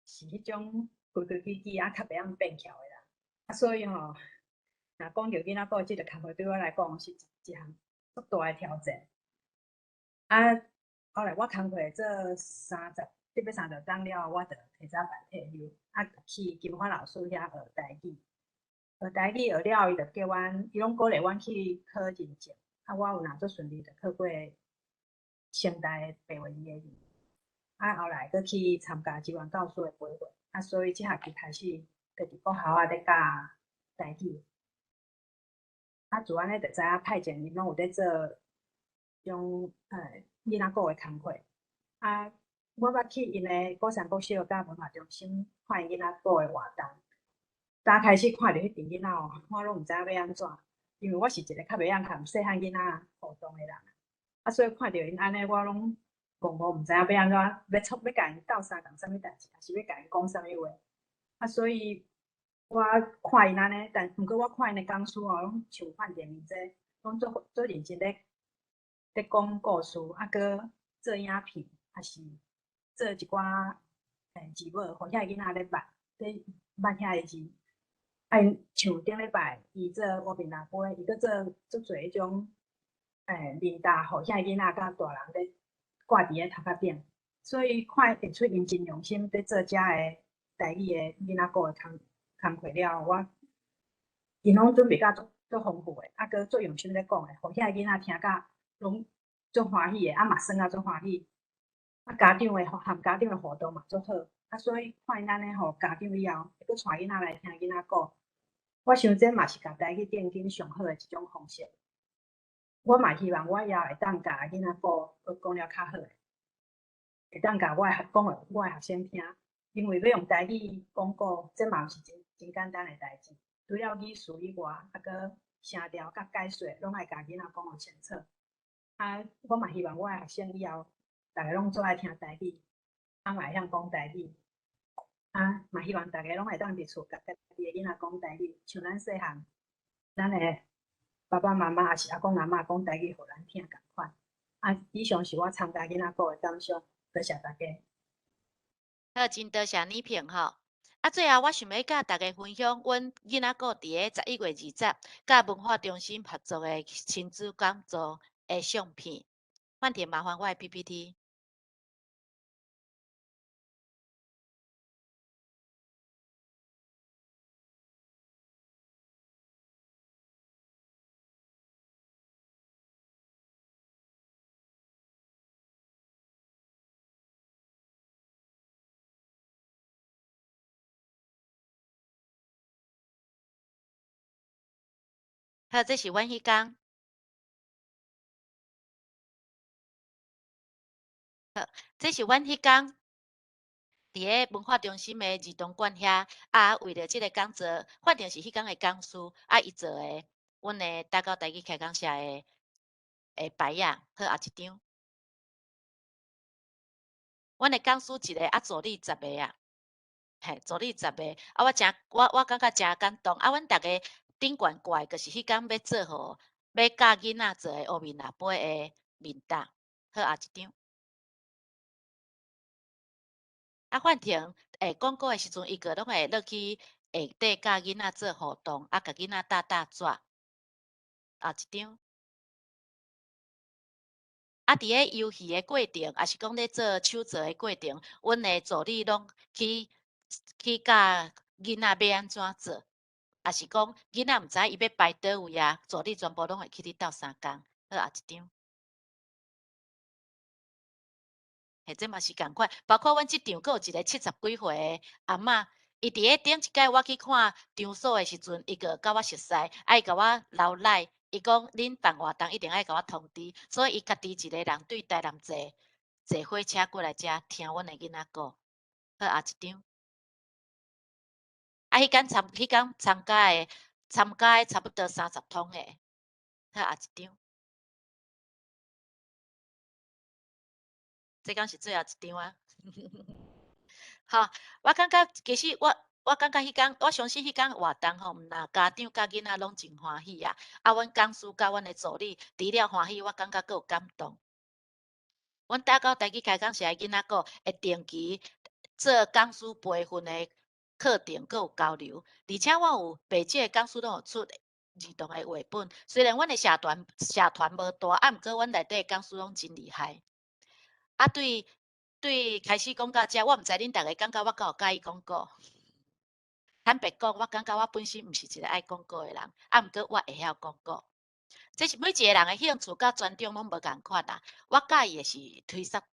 是彼種規規矩矩啊，較袂曉變巧的人。啊，所以吼，若講著囡仔古這個工課對我來講是一項足大的挑戰。啊，後來我工課做三十，得欲30冬了後，我就提早辦退休，啊，去金發老師遐學台語。學台語學了後，伊就叫阮，伊攏鼓勵阮去考認證。啊，我有若足順利，就考過成大的白話字的認證。啊，後來閣去參加職員教師的培訓。啊，所以這學期開始，就佇國校仔咧教台語。啊，自按呢就知影派前𪜶攏有咧做種囡仔古的工課。啊，我捌去𪜶的鼓山國小佮文化中心看𪜶囡仔古的活動。剛開始看著彼陣囡仔哦，我攏毋知影欲按怎，因為我是一個較袂曉和細漢囡仔互動的人。啊，所以看著𪜶按呢，我攏戇戇毋知影欲按怎，欲創欲共𪜶鬥相共啥物代誌，抑是欲共𪜶講啥物話。啊，所以我看𪜶按呢，但毋過我看𪜶的講師哦，攏像範電影這，攏足足認真咧咧講故事，啊，閣做影片，抑是做一寡字幕，予遐个囡仔咧捌，咧捌遐个字。啊，𪜶像頂禮拜，伊做烏面阿婆，伊閣做足濟彼種面罩，予遐個囡仔佮大人咧掛佇咧頭殼頂，所以看會出𪜶真用心佇做遮个台語的囡仔古的工工課了後，我𪜶攏準備甲足足豐富的，啊，閣足用心咧講的，予遐個囡仔聽甲攏足歡喜的，啊嘛耍甲足歡喜。啊，家長的和家長的互動嘛足好，啊，所以看𪜶按呢吼，家長以後會閣帶囡仔來聽囡仔古。我想這嘛是共台語奠根上好的一種方式。我嘛希望我以後會當共囡仔古閣講了較好的，會當共我的學講予我的學生聽。因為欲用台語講古，這嘛毋是真真簡單的代誌。除了語詞以外，啊，閣聲調佮解說，攏愛共囡仔講予清楚。啊，我嘛希望我的學生以後，逐家攏足愛聽台語，啊嘛會曉講台語。啊，嘛希望逐家攏會當佇厝共家己的囡仔講台語，像咱細漢，咱的爸爸媽媽抑是阿公阿嬤講台語予咱聽仝款。啊，以上是我參加囡仔古的感想，多謝大家。好，真多謝李平吼。啊，最後我想欲佮大家分享，阮囡仔古佇咧11月20，佮文化中心合作的親子講座。的相片。范婷，麻烦我的 PPT。好，这是阮彼工。好，这是阮彼工伫咧文化中心的儿童馆遐，啊，为著这个讲座，反正是彼工的讲师，啊，伊做的，阮的大高台语开讲社的牌仔，好，后一张。阮的讲师一个，啊，助理十个啊，嘿，助理十个，啊，我诚，我我感觉诚感动，啊，阮逐家顶悬挂的，就是彼工欲做予，欲教囡仔做的乌面阿飞的面罩，好，后一张。啊，范婷会广告的时阵，伊阁拢会落去下底佮囡仔做互动，啊，共囡仔搭搭纸。后一张。啊，伫咧游戏的过程，抑是讲咧做手作的过程，阮的助理拢去教囡仔欲按怎做，抑是讲囡仔毋知伊欲摆佗位啊，助理全部拢会去咧斗相共。好，后一张。嘿，这嘛是仝款，包括阮这场阁有一个70几岁的阿嬷，伊伫咧顶一摆我去看场所的时阵，伊阁佮我熟似，啊，伊共我留来，伊讲恁办活动一定爱共我通知，所以伊家己一个人对台南坐坐火车过来遮听阮的囡仔讲。好，后一张。啊，彼工参加的差不多30通个。好，后一张。这敢是最后一张啊！吼，我感觉其实我感觉彼工，我相信彼工活动吼，毋但家长佮囡仔拢真欢喜啊。啊，阮讲师佮阮的助理，除了欢喜，我感觉阁有感动。阮大高台语开讲社的囡仔阁会定期做讲师培训的课程，阁有交流。而且我有袂少的讲师拢有出儿童的绘本。虽然阮的社团无大，啊，毋过阮内底的讲师拢真厉害。啊，对，开始讲到遮，我毋知恁逐家感觉我敢有佮意广告。坦白讲，我感觉我本身毋是一个爱广告的人，啊，毋过我会晓广告。这是每一个人的兴趣佮专长拢无仝款啦。我佮意的是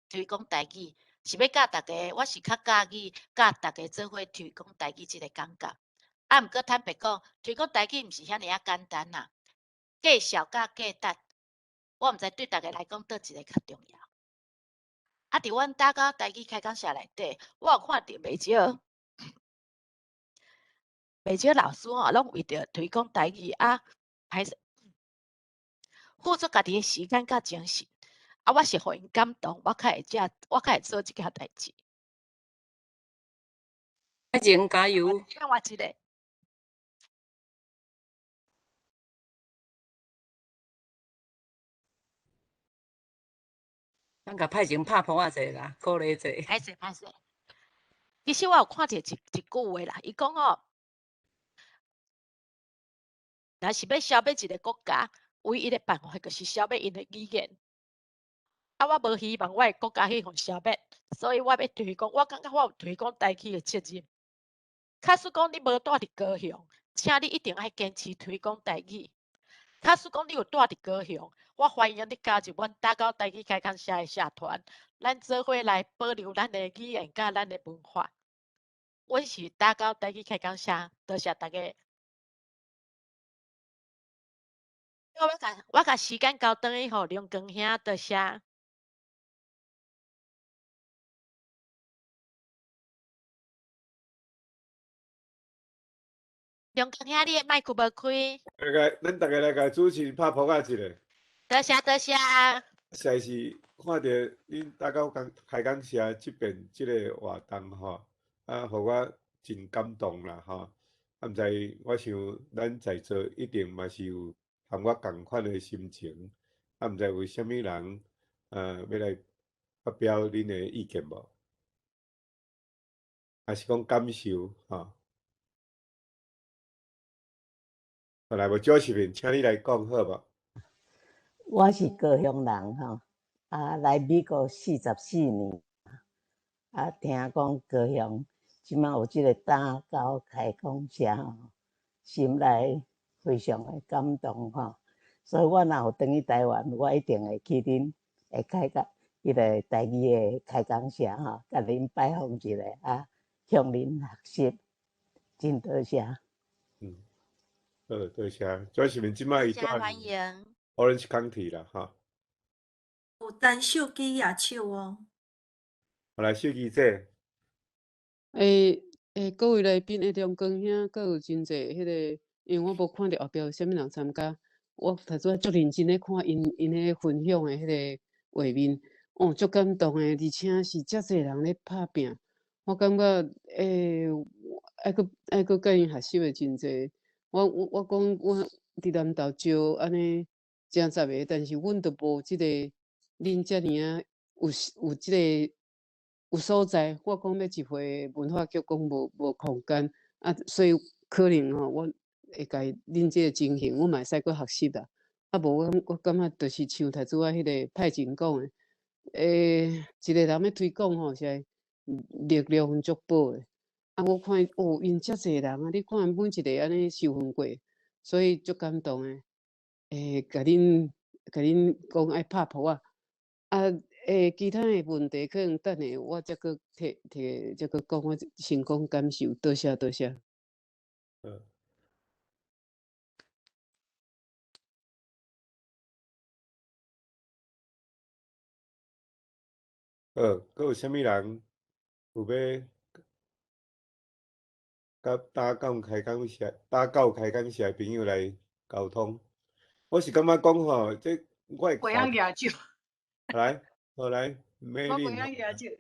推广台语，是欲教逐家，我是较佮意佮逐家做伙推广台语这个感觉。啊，毋过坦白讲，推广台语毋是遐尔仔简单啦。介绍佮价值，我毋知对逐家来讲佗一个较重要。啊，伫阮大高台语开讲社内底，我有看著袂少老师吼，拢为著推广台语啊，歹势付出家己的时间佮精神。啊，我是予𪜶感动，我较会遮，我较会做这件代志。爱情加油！另外一个。咱共派前拍噗仔者啦，鼓励者。歹势歹势。其实我有看著一句话啦，伊讲吼，若是欲消灭一个国家，唯一的办法就是消灭𪜶的语言。啊，我无希望我的国家去予消灭，所以我欲推广，我感觉我有推广台语的责任。假使讲你无住伫高雄，请你一定爱坚持推广台语。假使讲你有住伫高雄，我欢迎你加入阮大高台语开讲社的社团，咱做伙来保留咱的语言佮咱的文化。阮是大高台语开讲社，多谢大家。我共时间交转去予龙光兄，多谢。龙光兄，你的麦克无开。来共，咱逐家来共主持人拍噗仔一下。多谢多谢。实在是看著恁大家讲开讲社这边这个活动吼，啊，予我真感动啦吼。啊，毋知我想咱在座一定嘛是有和我仝款的心情。啊，毋知有啥物人，欲来发表恁的意见无？抑是讲感受吼？好来，无周视频，请你来讲好无？我是高雄人吼，啊來美國44年，啊聽講高雄這擺有這個打狗開講社吼，心內非常的感動吼，所以我若有轉去台灣，我一定會去恁會開講彼個台語的開講社吼，共恁拜訪一下啊，向恁學習，真多謝。嗯，好，多謝。主要是毋這擺伊謝歡迎。 Orange County 啦，吼。有陳秀基舉手哦。好來，秀基姐。欸欸，各位來賓，欸，中光兄，閣有真濟彼個，因為我無看著後壁有啥物人參加，我頭拄仔足認真咧看𪜶𪜶彼個分享的彼個畫面，哦，足感動的，而且是遮濟人咧拍拚，我感覺欸，愛閣愛閣共𪜶學習的真濟。我講我佇南投招按呢成十个，但是阮都無這個恁遮爾仔有有這個有所在。我講欲集會文化局講無空間啊，所以可能吼，我會共恁這個情形，阮嘛會使閣學習啦。啊，無我感覺就是像頭拄仔彼個派前講的，欸，一個人欲推廣吼，實在力量足薄的。啊，我看哦，𪜶遮濟人啊，你看每一个按呢受訓過，所以足感動的。欸，共恁講愛拍噗仔。啊，欸，其他的問題可能等下我才閣提提，才閣講。我先講感受，多謝多謝。嗯。好，閣有啥物人有欲佮打講開講社、打狗開講社的朋友來溝通？我是感覺講吼，這我會袂曉舉手。來，好來，我袂曉舉手。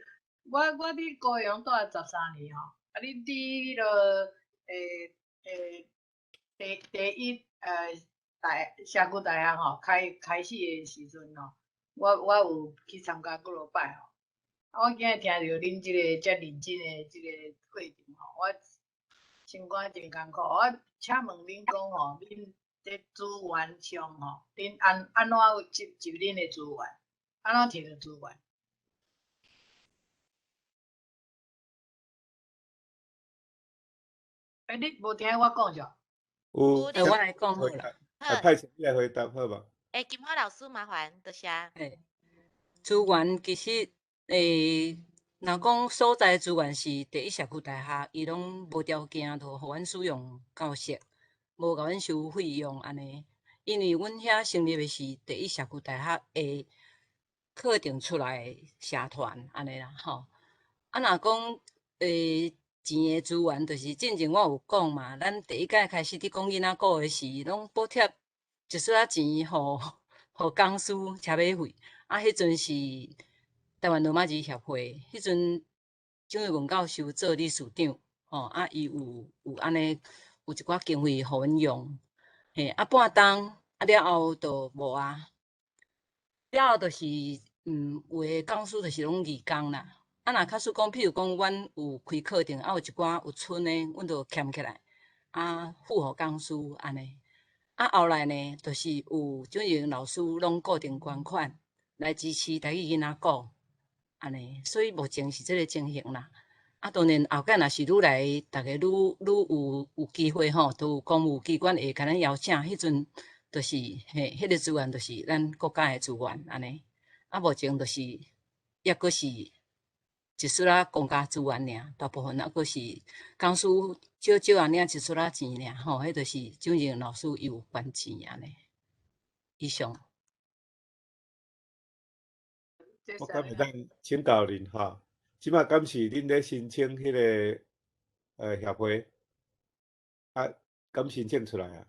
我佇高雄蹛13年吼，啊，恁佇彼落欸欸第一大社區大學吼開始的時陣吼，我有去參加幾落擺吼。啊，我今日聽著恁這个遮認真的這個過程吼，我心肝真艱苦。我請問恁講吼，恁這資源上吼，恁按怎集恁的資源？按怎摕著資源？欸，你無聽我講啥？有。欸，我來講好啦。啊，派你來回答好無？欸，金花老師麻煩，多謝。欸，資源其實，欸，若講所在資源是第一社區大學，伊攏無條件就予阮使用教室，無共阮收費用按呢。因為阮遐成立的是第一社區大學的課程出來的社團按呢啦吼。啊，若講欸錢的資源，就是進前我有講嘛，咱第一屆開始佇講囡仔鼓的時，攏補貼一撮仔錢予講師車馬費。啊，彼陣是台灣羅馬字協會，彼陣蔣渭文教授做理事長，吼，啊，伊有按呢有一寡經費予阮用，嘿，啊，半冬啊了後就無啊，了後就是，有的講師就是攏義工啦。啊，若假使講，譬如講，阮有開課程，啊，有一寡有剩的，阮就儉起來，啊，付予講師按呢。啊，後來呢，就是有蔣渭文老師攏固定捐款來支持台語囡仔鼓，按呢，所以目前是這個情形啦。啊，當然後蓋若是愈來，逐家愈有機會吼，都有公務機關會共咱邀請，彼陣就是嘿，彼個資源就是咱國家的資源按呢。啊，目前就是猶閣是一撮仔公家資源爾，大部分猶閣是講師少少仔領一撮仔錢爾吼，彼就是蔣渭文老師伊有捐錢按呢。以上。我敢會當請教恁吼，這擺敢是恁咧申請彼個協會？啊，敢申請出來啊？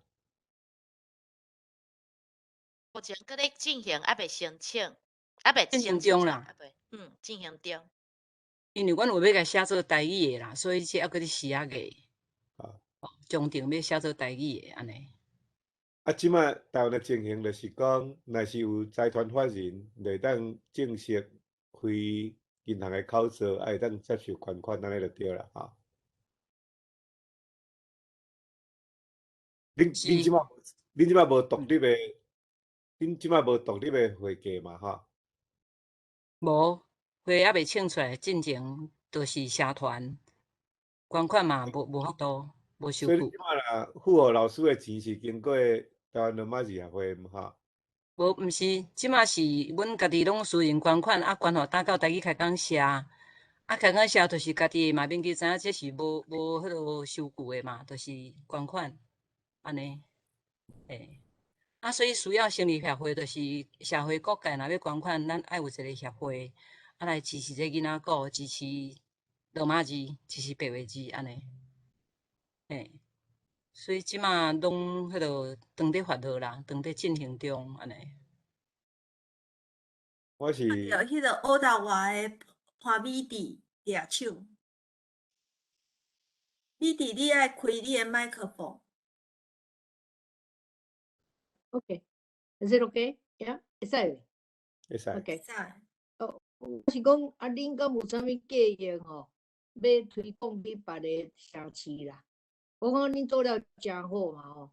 目前閣咧進行，猶未申請，猶未進行中啦。嗯，進行中。因為阮有欲共寫做台語的啦，所以這猶閣咧寫個。啊。章程欲寫做台語的按呢。啊，這擺台灣的情形就是講，若是有財團法人，就會當正式開銀行的口座，啊，會當接受捐款，按呢就對啦，吼。恁這擺無獨立的恁這擺無獨立的會計嘛？吼？無，會猶未創出來，進前就是社團，捐款嘛，無法度，無收據。所以這擺若付予老師的錢是經過台灣羅馬字協會毋吼？無，毋是，這馬是阮家己攏私人捐款，啊，捐予打狗台語開講社，啊，開講社就是家己嘛，免去知影這是無彼落收據的嘛，就是捐款，按呢，嘿。啊，所以需要成立協會，就是社會各界若欲捐款，咱愛有一個協會，啊來支持這囡仔語，支持羅馬字，支持白話字，按呢。嘿，所以這馬攏彼落當咧發落啦，當咧進行中，按呢。我是。著彼个渥太華的潘美娣掠手，美娣，你愛開你的麥克風。 OK，Is it okay? Yeah，會使袂？會使。 OK。會使。哦，我是講啊，恁敢有啥物計劃吼？欲推廣去別个城市啦？我講恁做了誠好嘛吼，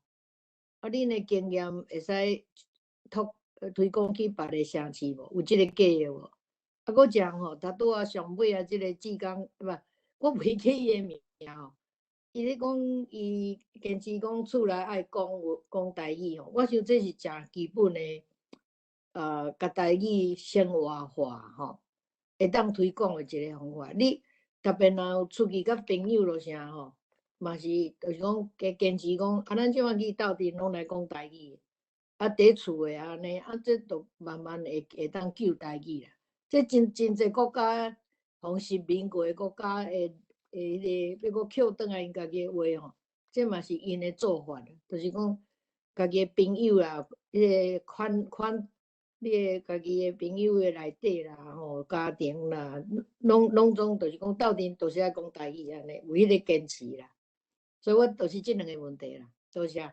啊，恁的經驗會使拓推廣去別个城市無？有這个計劃無？啊，閣講吼，頭拄仔上尾啊，這个志剛，毋，我袂記伊的名吼。伊咧講，伊堅持講厝內愛講話講台語吼，我想這是誠基本的，共台語生活化吼，會當推廣的一个方法。你特別若有出去佮朋友囉啥吼，嘛是就是講堅堅持講，啊，咱這擺去鬥陣攏來講台語，啊，佇厝的按呢，啊，這就慢慢會當救台語啦。這真真濟國家，予殖民過的國家的。的彼个欲閣捡轉來𪜶家己的話吼，這嘛是𪜶的做法，就是講家己的朋友啦，彼个款款，你的家己的朋友的內底啦，吼，家庭啦，攏攏總就是講鬥陣，就是愛講台語按呢，有彼個堅持啦。所以我就是這兩个問題啦，多謝。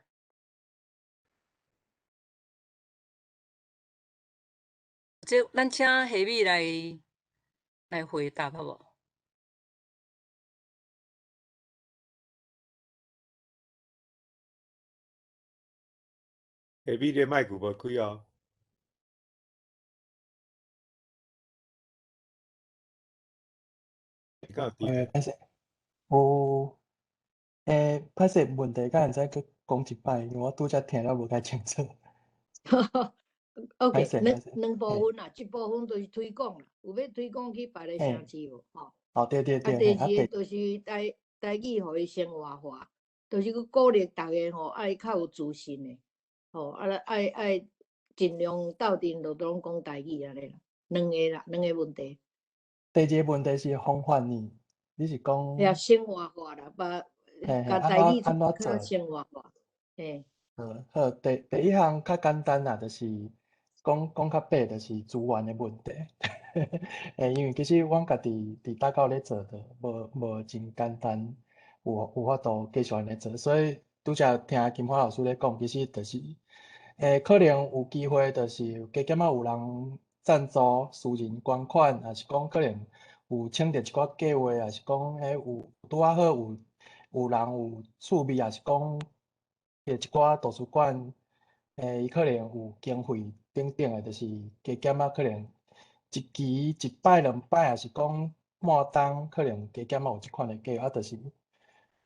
這咱請夏美來來回答好無？下面你的麥克無開哦。欸，歹勢，有，欸，歹勢，問題敢會使閣講一擺？因為我拄才聽了無太清楚。 OK，兩兩部分啦，一部分就是推廣啦，有欲推廣去別个城市無？吼。哦，對對對。啊，第二个就是台台語予伊生活化，就是閣鼓勵逐家吼愛較有自信的。吼，啊，愛愛盡量鬥陣就攏講台語按呢啦，兩个啦，兩個問題。第二個問題是方法呢？你是講？嘿啊，生活化啦，把共台語較生活化，嘿。好，第第一項較簡單啦，就是講講較白，就是資源的問題。欸，因為其實阮家己佇打狗咧做，就無無真簡單，有有法度繼續按呢做，所以拄才聽金花老師咧講，其實就是，欸，可能有機會，就是加減仔有人贊助、私人捐款，抑是講可能有請著一寡計劃，抑是講欸有拄仔好有有人有趣味，抑是講一寡圖書館，欸，伊可能有經費等等的，就是加減仔可能一期一擺兩擺，抑是講半冬，可能加減仔有這款的計劃，就是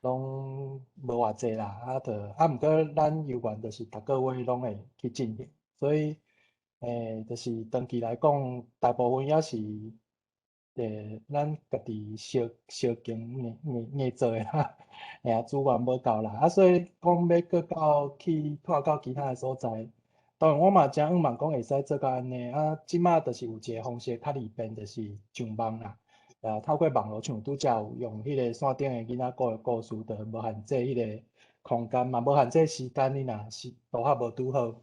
攏無偌濟啦，啊，就啊，毋過咱猶原就是逐個月攏會去進行，所以，欸，就是長期來講，大部分猶是，欸，咱家己小小間硬硬硬做的啦，嘿啊，資源無夠啦，啊，所以講欲閣到去拓到其他的所在，當然我嘛誠向望講會使做到按呢，啊，這馬就是有一個方式較利便，就是上網啦。啊，透過網路，像拄才有用彼個線頂的囡仔講的故事，就無限制彼個空間嘛，無限制時間。你若是拄好無拄好，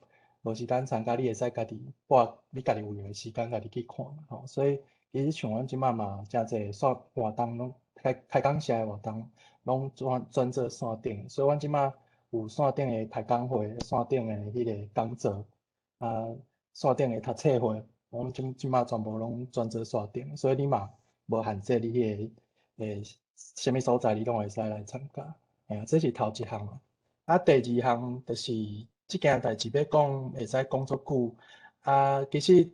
無時間參加，你會使家己撥你家己有閒的時間，家己去看吼。所以其實像阮這馬嘛，誠濟線活動攏開開講社的活動，攏轉轉做線頂。所以阮這馬有線頂的開講會，線頂的彼個講座，啊，線頂的讀冊會，阮這這馬全部攏轉做線頂。所以你嘛無限制你彼個欸，啥物所在你攏會使來參加。嘿啊，這是頭一項。啊，第二項就是這件代誌欲講會使講足久。啊，其實，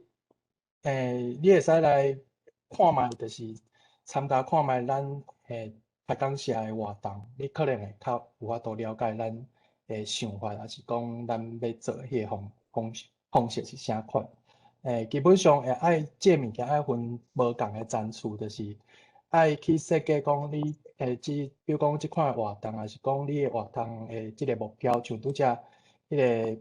你會使來看覓，就是參加看覓咱開講社的活動，你可能會較有法度了解咱的想法，抑是講咱欲做的彼個方式是啥款。基本上會愛這个物件愛分無仝的層次，就是愛去設計講你這，比如講這款活動，抑是講你的活動的這个目標，像拄才彼个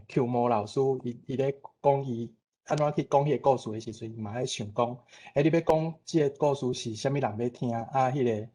邱毛老師伊咧講伊按怎去講彼个故事的時陣，伊嘛愛想講，你欲講這个故事是啥物人欲聽，啊，彼个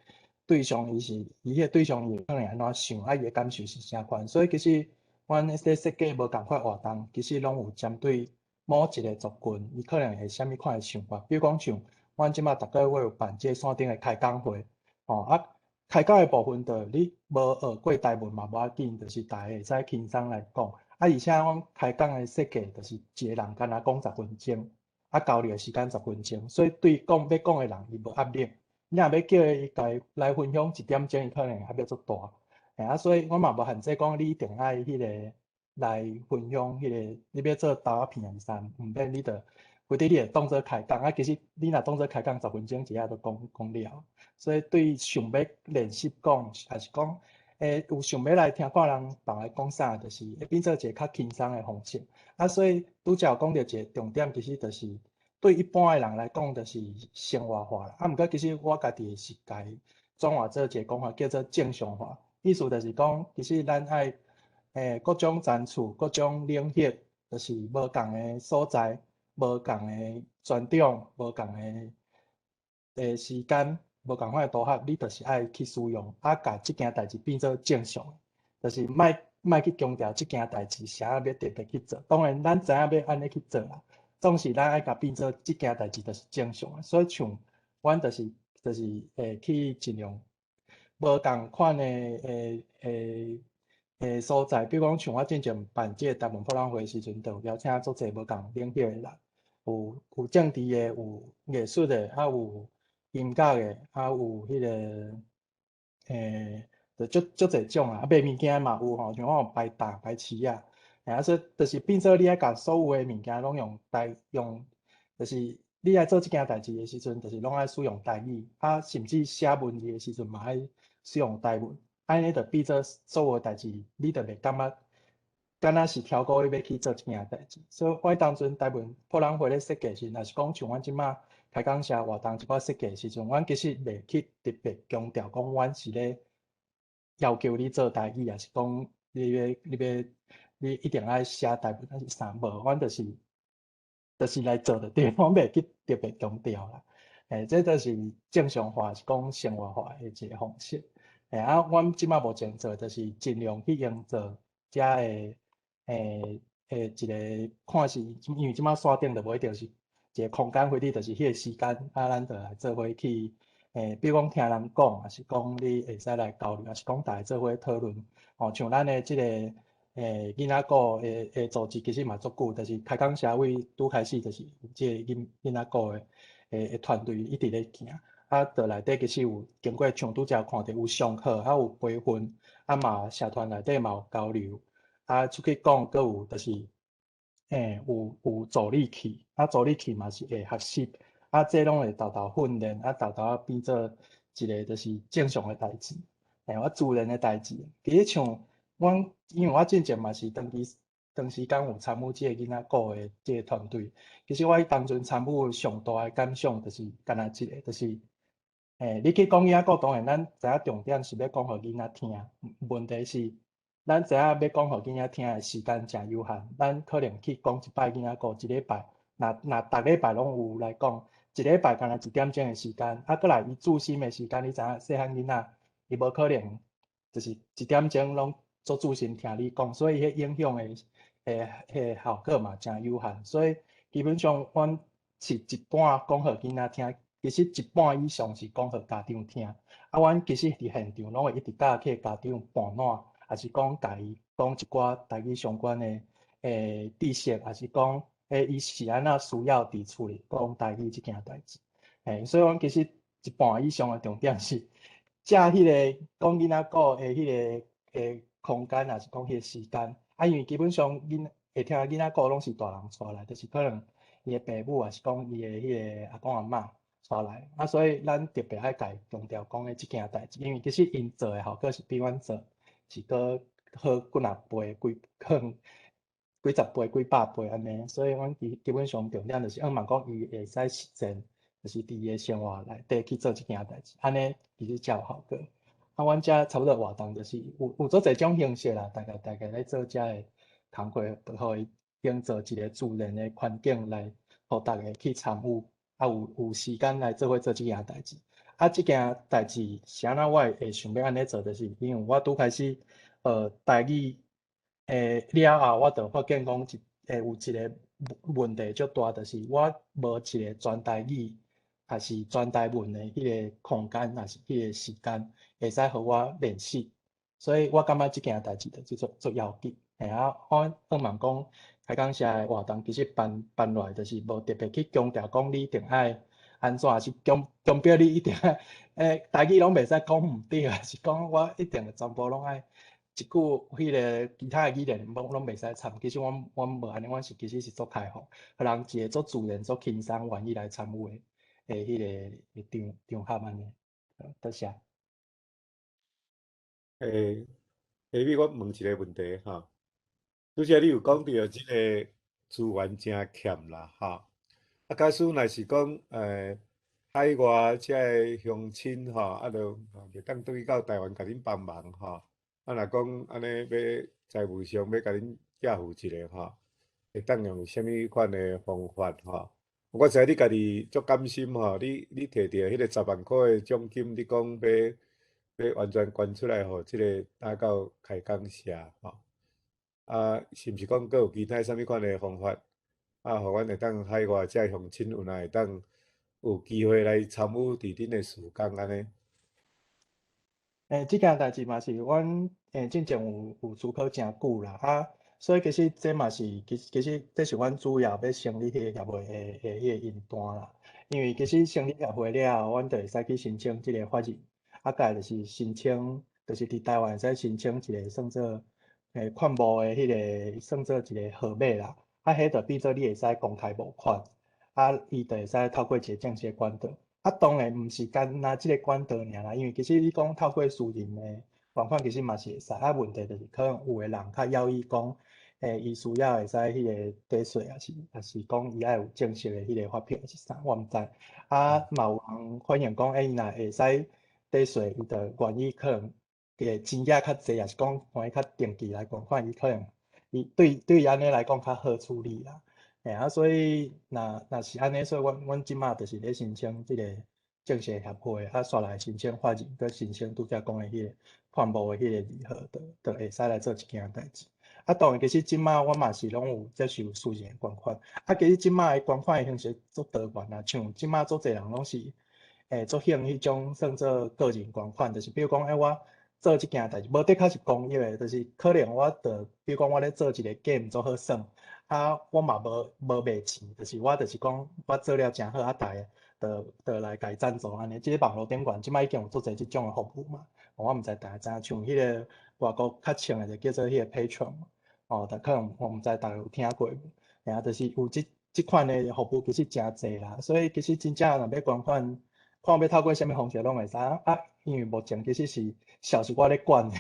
對象伊是伊彼个對象伊會可能按怎想，啊，伊的感受是啥款，所以其實阮咧設計無仝款活動，其實攏有針對某一个族群，伊可能會啥物款的想法。比如講像阮這馬逐個月有辦這个線頂的開講會，吼啊，開講的部分就你無學過台文嘛無要緊，就是大家會使輕鬆來講。啊，而且阮開講的設計就是一个人干焦講10分鐘，啊，交流的時間十分鐘，所以對講欲講的人伊無壓力。你若欲叫伊共來分享一點鐘，伊可能壓力足大。嘿啊，所以我嘛無限制講你一定愛彼个來分享彼个，你欲做豆仔片抑是啥，毋免你就非得你會當做開講。啊，其實你若當做開講十分鐘，一下就講講了。所以對想欲練習講，抑是講有想欲來聽看人別个講啥，就是會變做一個較輕鬆的方式。啊，所以拄才有講著一個重點，其實就是對一般的人來講，就是生活化啦。啊，毋過其實我家己是共伊轉化做一個講法，叫做正常化。意思就是講，其實咱愛各種層次、各種領域，就是無仝的所在、無仝的專長、無仝的時間、無仝款的組合，你就是愛去使用，啊，共這件代誌變做正常，就是莫莫去強調這件代誌啥欲特別去做。當然，咱知影欲按呢去做啦，總是咱愛共變做這件代誌就是正常的。所以像阮就是會去盡量無仝款的所在，比如講像我進前辦這个台灣博覽會時陣，就有邀請足濟無仝領域的人，有政治的，有藝術的，啊有音樂的，啊有彼个就足足濟種啊，啊賣物件嘛有吼，像我有擺擔擺市仔，嘿啊，所以就是變做你愛共所有的物件攏用台用，就是你愛做這件代誌的時陣，就是攏愛使用台語，啊，甚至寫文字的時陣嘛愛使用台文，按呢就變做所有代誌，你就袂感覺敢若是超過你欲去做這件代誌。所以我當陣台文博覽會咧設計時，若是講像阮這馬開講社活動一寡設計時陣，阮其實袂去特別強調講阮是咧要求你做台語，抑是講你欲你一定愛寫台文抑是啥無，阮就是來做就對，阮袂去特別強調啦。這就是正常化，是講生活化的一個方式。啊，阮這馬目前做就是盡量去營造遮的一個看是，因為這馬線頂就無一定是一個空間，非得就是彼個時間，啊，咱就來做伙去，比如講聽人講，抑是講你會使來交流，抑是講大家做伙討論。吼，像咱的這個囡仔鼓的組織，其實嘛足久，就是開講社會拄開始就是有這個囡仔鼓的團隊一直咧行。啊，佇內底其實有經過像拄才看著有上課，啊有培訓，啊嘛社團內底嘛有交流，啊出去講，閣有就是，有助理去，啊助理去嘛是會學習，啊這攏會沓沓訓練，啊沓沓變做一個就是正常的代誌，我自然的代誌。其實像阮，因為我進前嘛是長期長時間有參與這個囡仔鼓的這個團隊，其實我彼當陣參與上大的感想就是干焦這個，就是。你去講囡仔鼓，當然咱知影重點是欲講予囡仔聽，問題是咱知影欲講予囡仔聽的時間誠有限，咱可能去講一擺囡仔鼓，一禮拜，若若逐禮拜攏有來講，一禮拜干焦一點鐘的時間，啊，閣來伊注心的時間，你知影細漢囡仔伊無可能就是一點鐘攏足注心聽你講，所以彼影響的彼效果嘛誠有限，所以基本上阮是一半講予囡仔聽。其實一半以上是講予家長聽，啊，阮其實佇現場攏會一直佮去家長盤撋，抑是講共伊講一寡台語相關的知識，抑是講伊是按怎需要佇厝裡講台語這件代誌。所以阮其實一半以上的重點是，藉彼個講囡仔鼓的彼個空間，抑是講彼个時間。啊，因為基本上囡會聽囡仔故攏是大人帶來，就是可能伊的爸母，抑是講伊的彼个阿公阿嬤帶來。啊，所以咱特別愛共伊強調講的這件代誌，因為其實𪜶做的效果是比阮做是閣好幾若倍，幾可能幾十倍、幾百倍按呢。所以阮基本上重點就是，希望講伊會使實踐，就是佇伊的生活內底去做這件代誌，按呢其實才有效果。啊，阮遮差不多活動就是有足濟種形式啦，大概咧做遮的工課，就予伊營造一個自然的環境來，予逐家去參與，啊有時間來做伙做這件代誌。啊，這件代誌是按怎我會想欲按呢做，就是因為我拄開始學台語了後，我就發現講會有一個問題足大，就是我無一個全台語，抑是全台文的彼個空間，抑是彼個時間，會使予我練習。所以我感覺這件代誌就足要緊。嘿啊，我希望講開講社的活動其實辦辦落來，就是無特別去強調講你一定愛按怎，抑是強迫你一定愛台語攏袂使講毋對，抑是講我一定全部攏愛一句彼个其他的語言攏袂使參。其實阮無按呢，阮是其實是足開放，予人一個足自然、足輕鬆願意來參與的彼个場合按呢。多謝。下面我問一個問題吼，拄才你有講著這个資源誠欠啦，吼。啊，假使若是講海外這个鄉親吼，啊，就會當轉去到台灣共恁幫忙吼。啊，若講按呢欲財務上欲共恁寄付一下吼，會當用啥物款的方法吼？我知你家己足甘心吼，你提著彼个10萬箍的獎金，你講欲完全捐出來，予這个打狗開講社吼。啊，是毋是講閣有其他啥物款的方法？啊，予阮會當海外這鄉親有若會當有機會來參與佇恁的事工按呢？這件代誌嘛是阮進前有思考誠久啦，啊，所以其實這嘛是其實這是阮主要欲成立彼個協會的彼個引單啦。因為其實成立協會了後，阮就會使去申請這個法人，啊，再來就是申請，就是佇台灣會使申請一個算做款募的彼個算做一個號碼啦。啊，彼就變做你會使公開募款，啊，伊就會使透過一個正式的管道。啊，當然毋是干焦這個管道爾啦，因為其實你講透過私人的捐款，其實嘛是會使。啊，問題就是可能有的人較猶豫講，伊需要會使彼個抵稅，抑是講伊愛有正式的彼個發票，抑是啥，我毋知。啊，嘛有人反映講，伊若會使抵稅，伊就願意可能個錢額較濟，抑是講願意較定期來捐款，伊可能伊對伊按呢來講較好處理啦。嘿啊，所以若是按呢，所以阮這馬就是咧申請這個正式協會，啊，煞來申請法人，閣申請拄才講的彼個款募的彼個字號，就會使來做這件代誌。啊，當然其實這馬我嘛是攏有接受私人捐款。啊，其實這馬的捐款的形式足多元啊，像這馬足濟人攏是足興彼種算做個人捐款，就是比如講，我做這件代誌，無的確是公益的，就是可能我就比如講我咧做一個 game 足好耍。啊，我嘛無賣錢，就是我就是講我做了誠好，啊，逐家就來共伊贊助按呢。這個網路頂懸這馬已經有足濟這種的服務嘛。我毋知大家知影，像彼个外國較興的就叫做彼個 Patreon，哦，但可能我毋知大家有聽過無？嘿啊，就是有這款的服務其實誠濟啦，所以其實真正若欲捐款，看欲透過啥物方式攏會使啊。因為目前其實是小是我咧管的，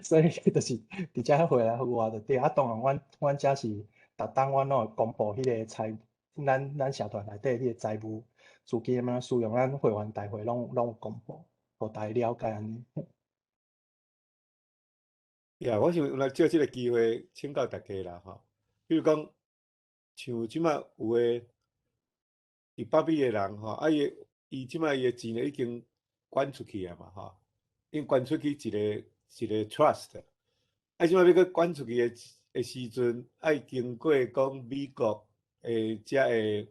所以就是直接匯來予我就對。啊，當然阮遮是逐冬阮攏會公布彼個財，咱社團內底彼個財務資金啊，使用咱會員大會攏有公布，予大家了解按呢。呀，我想來借這個機會請教大家啦，吼，比如講，像這馬有的佇北美的人吼，啊伊這馬伊的錢已經捐出去啊嘛，吼，已經捐出去一個 trust，啊，這馬欲閣捐出去的時陣，愛經過講美國的遮个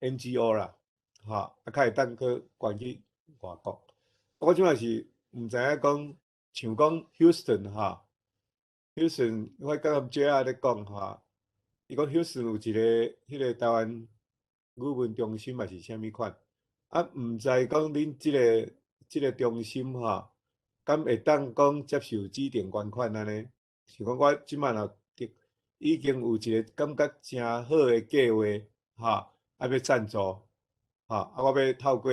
NGO 啦，吼，啊，較會當閣捐去外國。我這馬是毋知影講，像講 Houston 吼，Houston 我剛剛姐仔咧講吼，伊講 Houston 有一個彼個台灣語文中心嘛是啥物款，啊，毋知講恁這個中心吼，敢會當講接受指定捐款按呢？想講我這擺若已經有一個感覺誠好的計劃，吼，啊欲贊助，吼，啊我欲透過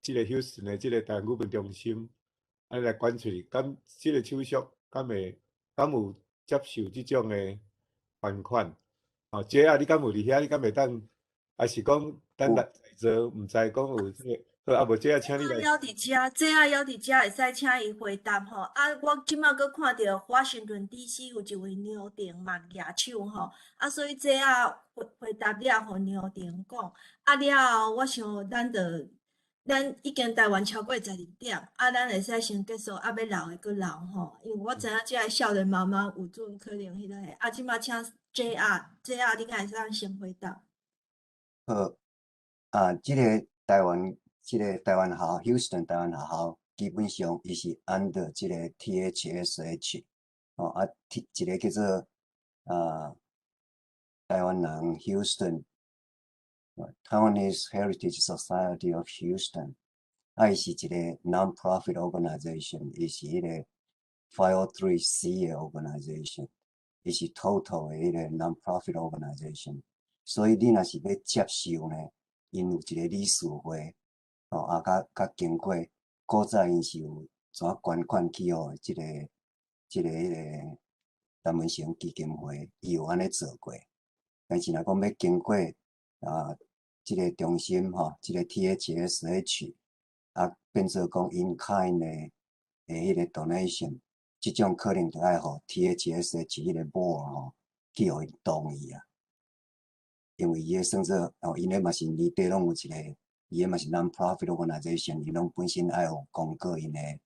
這個 Houston 的這個台灣語文中心，按呢來捐出去，敢這個手續敢會敢有接受這種的捐款？吼，姐啊，你敢有佇遐？你敢會當？還是講咱來做，毋知講有這個？好，啊無姐啊，請你來。猶佇遮，姐仔猶佇遮，會使請伊回答吼。啊，我這馬閣看著華盛頓 DC 有一位牛婷嘛舉手吼。啊，所以姐仔回答了，予牛婷講。啊了後，我想咱就咱已經台灣超過12點，啊，咱會使先結束，啊，欲留的閣留吼。因為我知影這个少年媽媽有陣可能彼个，啊，這馬請 JR，JR 你敢會使先回答？好，啊，這个台灣，這个台灣學校，Houston 台灣學校，基本上伊是 under 這個 THSH，哦，啊，T 一個叫做啊台灣人 Houston，Taiwanese Heritage Society of Houston，啊，伊是一個 non-profit organization，伊是彼個 503C 的 organization，伊是 total 的彼個 non-profit organization。所以你若是欲接受呢，𪜶有一個理事會，哦，啊，佮經過古早𪜶是有怎捐款去予這个、這个、彼个陳文成基金會，伊有按呢做過。但是若講欲經過啊，這个中心吼，這个 THSH 啊，變做講 in kind 的彼个 donation，這種可能就愛予 THSH 彼個 board 吼去予𪜶同意啊。因為伊個算做哦，𪜶咧嘛是年底攏有一個，伊個嘛是 non-profit organization，𪜶攏本身愛有公告𪜶的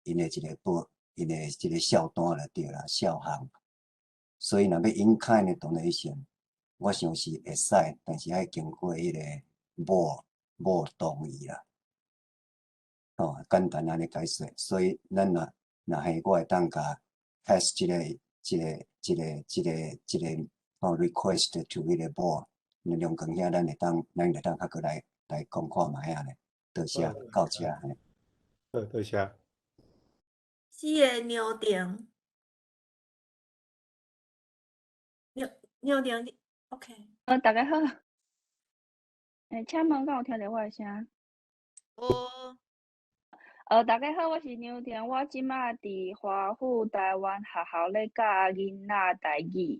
一個報，𪜶的這個數單就對啦，數項。所以若欲 in kind 的 donation，我想是會使，但是愛經過彼個 board 同意啦。哦，簡單按呢解說，所以咱若係我會當共 pass 這個哦 request to 彼個 board。兩光兄，咱會當較閣來講看覓仔咧，多謝，到遮嘿。好，多謝。四个牛婷，牛婷，OK。大家好。請問敢有聽著我的聲？有。大家好，我是牛婷，我這馬佇華府台灣學校咧教囡仔台語。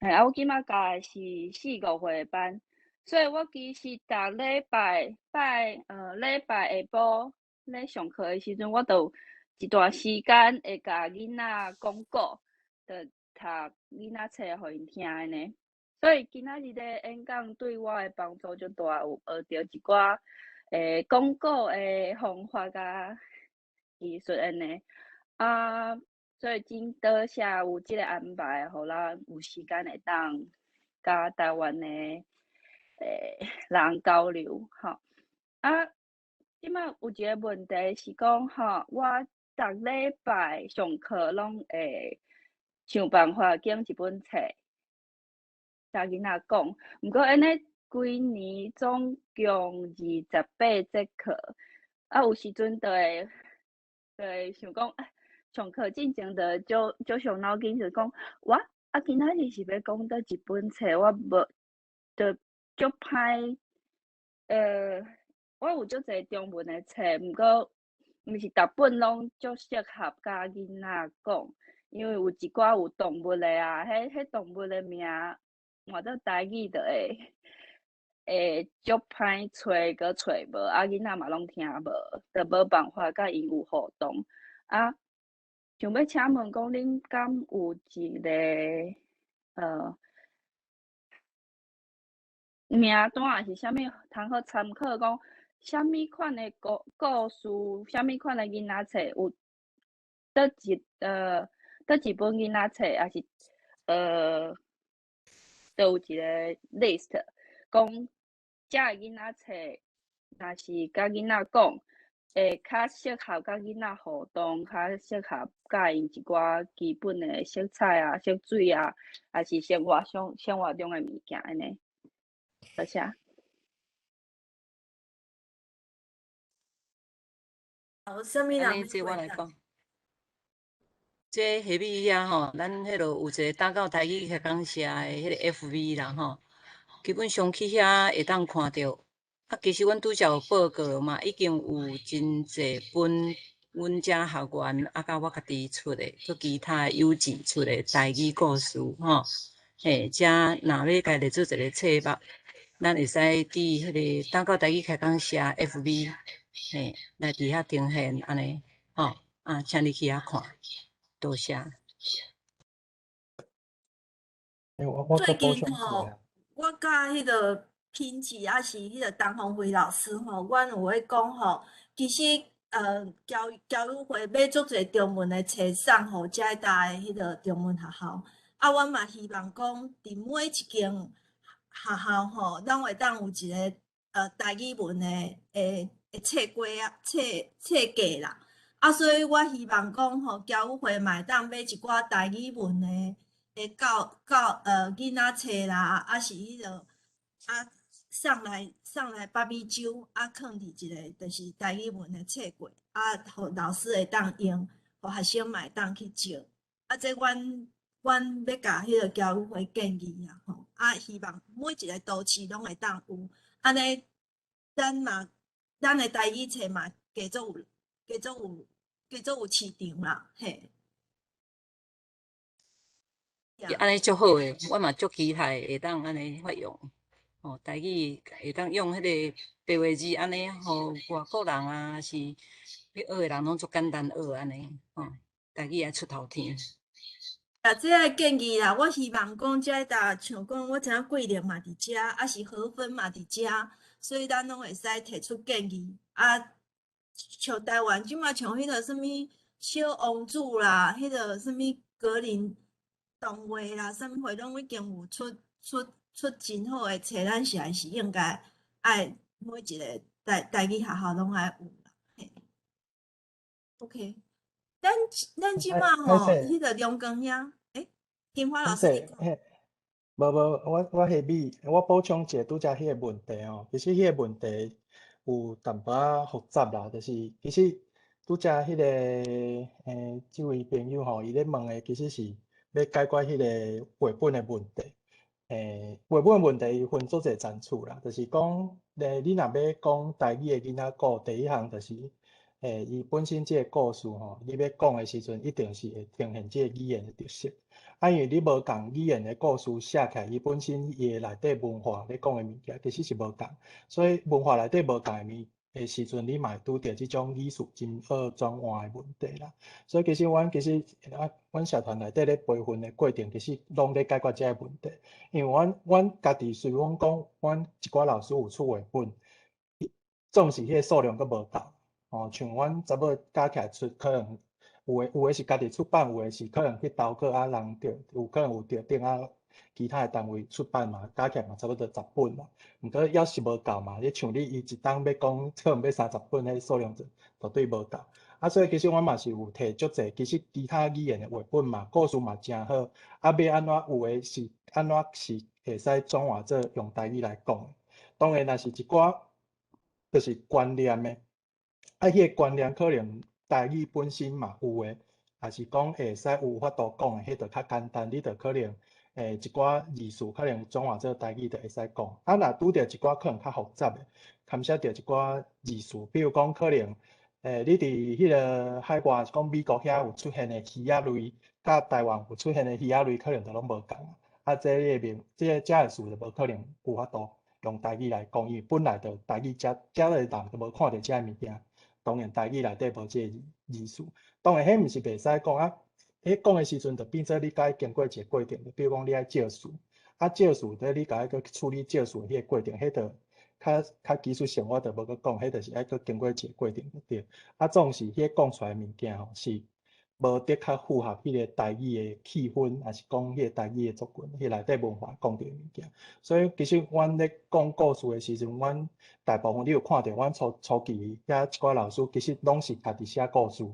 嘿，啊，我這馬教的是4、5歲的班，所以我其實逐禮拜拜禮拜下晡咧上課的時陣，我就有一段時間會共囡仔講古，就讀囡仔冊予𪜶聽按呢。所以今仔日的演講對我的幫助足大，有學著一寡講古的方法佮技術按呢。啊，所以真多謝有這个安排，予咱有時間會當佮台灣的人交流吼。啊，這馬有一个問題是講吼，我逐禮拜上課攏會想辦法揀一本冊，共囡仔講。毋過按呢規年總共28節課，啊，有時陣就會想講，上課進前就會足傷腦筋，就講我啊今仔日是欲講佗一本冊，我無就足歹，我有足濟中文的冊，毋過毋是逐本攏足適合共囡仔講，因為有一寡有動物的啊，彼動物的名換做台語就會足歹揣，閣揣無，啊囡仔嘛攏聽無，就無辦法佮𪜶有互動。啊，想欲請問講，恁敢有一個名單，抑是啥物通好參考？講啥物款的故事，啥物款的囡仔冊，有佗一本囡仔冊，抑是都有一個 list，講這个囡仔冊，若是佮囡仔講，會較適合佮囡仔互動，較適合教𪜶一寡基本的色彩啊、色水啊，抑是生活中的物件按呢。多謝。有啥物人按呢這我來講。這下面遐吼，咱彼落有一个打狗台語開講社的彼個 FB 啦吼，基本上去遐會當看著。啊，其實阮拄才有報告嘛，已經有真濟本阮遮學員啊，佮我家己出的，閣其他的友情出的台語故事吼。嘿，遮若欲共列做一个冊目，咱會使佇彼個打狗台語開講社 FB 嘿，來佇遐呈現按呢吼，啊，請你去遐看，多謝。欸，我最閣補近吼充一下，我佮彼个品志抑是彼个陳芳惠老師吼，阮有咧講吼，其實僑委會買足濟中文的冊送予遮搭的彼个中文學校，啊，阮嘛希望講，佇每一間學校吼，攏會當有一个台語文的冊櫃啊，冊架啦。啊，所以我希望講吼，僑委會嘛會當買一寡台語文的教囡仔冊啦，抑是彼个啊送來北美洲，啊，囥佇一个就是台語文的冊櫃，啊，予老師會當用，予學生嘛會當去借。啊，這阮欲共彼个僑委會建議啊吼，啊，希望每一个都市攏會當有，按呢，咱嘛，咱的台語冊嘛，加足有市場啦，嘿。按呢足好的，我嘛足期待會當按呢發揚，吼，台語會當用彼个白話字按呢，予外國人啊，是欲學的人攏足簡單學按呢，吼，台語愛出頭天。啊，這个建議啦，我希望講遮搭像講，我知影桂林嘛佇遮，抑是和芬嘛佇遮，所以咱攏會使提出建議。啊，像台灣這馬像彼个啥物小王子啦，彼个啥物格林童話啦，啥物貨攏已經有出真好的冊，咱實在是應該愛每一个台語學校攏愛有啦。嘿，OK。咱這馬吼，彼个梁光兄，欸，金花老師你講。嘿，無無，我彼米，我補充一下拄才彼个問題吼。其實彼個問題有淡薄仔複雜啦，就是其實拄才彼個這位朋友吼，伊咧問的其實是欲解決彼個繪本的問題。繪本的問題伊分足濟層次啦，就是講，你若欲講台語的囡仔故，第一項就是，伊本身這个故事吼，你欲講的時陣，一定是會呈現這個語言的特色。啊，因為你無仝語言的故事寫起來，伊本身伊的內底文化咧講的物件，其實是無仝。所以文化內底無仝的物的時陣，你嘛會拄著這種語詞真好轉換的問題啦。所以其實阮其實啊，阮社團內底咧培訓的過程，其實攏咧解決這个問題。因為阮家己雖然講，阮一寡老師有出繪本，總是彼个數量閣無夠。哦，像阮查某加起來出，可能有的是家己出版，有的是可能去投稿啊，人著有可能有著頂啊，其他的單位出版嘛，加起來嘛差不多10本啦。毋過猶是無夠嘛，你像你伊一冬欲講，可能欲30本，彼數量就絕對無夠。啊，所以其實阮嘛是有提足濟，其實其他語言的繪本嘛，故事嘛誠好。啊，欲按怎有的是按怎是會使轉換做用台語來講。當然，若是一寡就是觀念的。啊，彼个觀念可能台語本身嘛有的，抑是講會使有法度講的，彼就較簡單。你就可能一寡字詞可能轉換做台語就會使講。啊，若拄著一寡可能較複雜的，牽涉著一寡字詞，比如講可能你佇彼个海外是講美國遐有出現的魚仔類，佮台灣有出現的魚仔類可能就攏無仝。啊，這你的名，這个這个詞就無可能有法度用台語來講，因為本來就台語遮遮个人就無看著這个物件。當然，台語內底無這個字詞，當然，彼毋是袂使講啊。彼講的時陣，就變做你該經過一個過程，比如講你愛借詞，啊借詞，這你共愛閣處理借詞彼個過程，彼就較技術性，我就無閣講，彼就是愛閣經過一個過程就對。啊，總是彼講出來的物件吼，是無的確符合彼個台語的氣氛，抑是講彼個台語的族群，彼內底文化講著的物件。所以其實阮咧講故事的時陣，阮大部分你有看著，阮初期遐一寡老師其實攏是家己寫故事，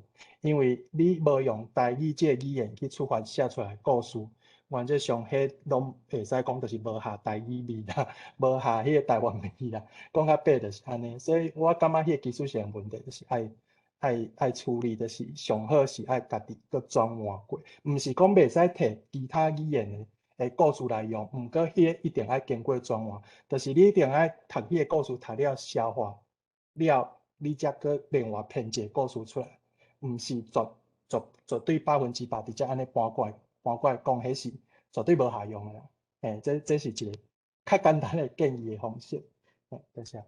因為你無用台語這个語言去出發寫出來的故事，原則上彼攏會使講就是無合台語味啦，無合彼個台灣味啦。講較白就是按呢，所以我感覺彼個技術性問題就是愛。愛處理，就是上好是愛家己閣轉換過，毋是講袂使摕其他語言的故事來用，毋過彼个一定愛經過轉換，就是你一定愛讀彼个故事讀了消化了，你才閣另外編一个故事出來，毋是絕對100%直接按呢搬過來講，彼是絕對無效用的啦。嘿，這是一个較簡單的建議的方式。嘿，多謝。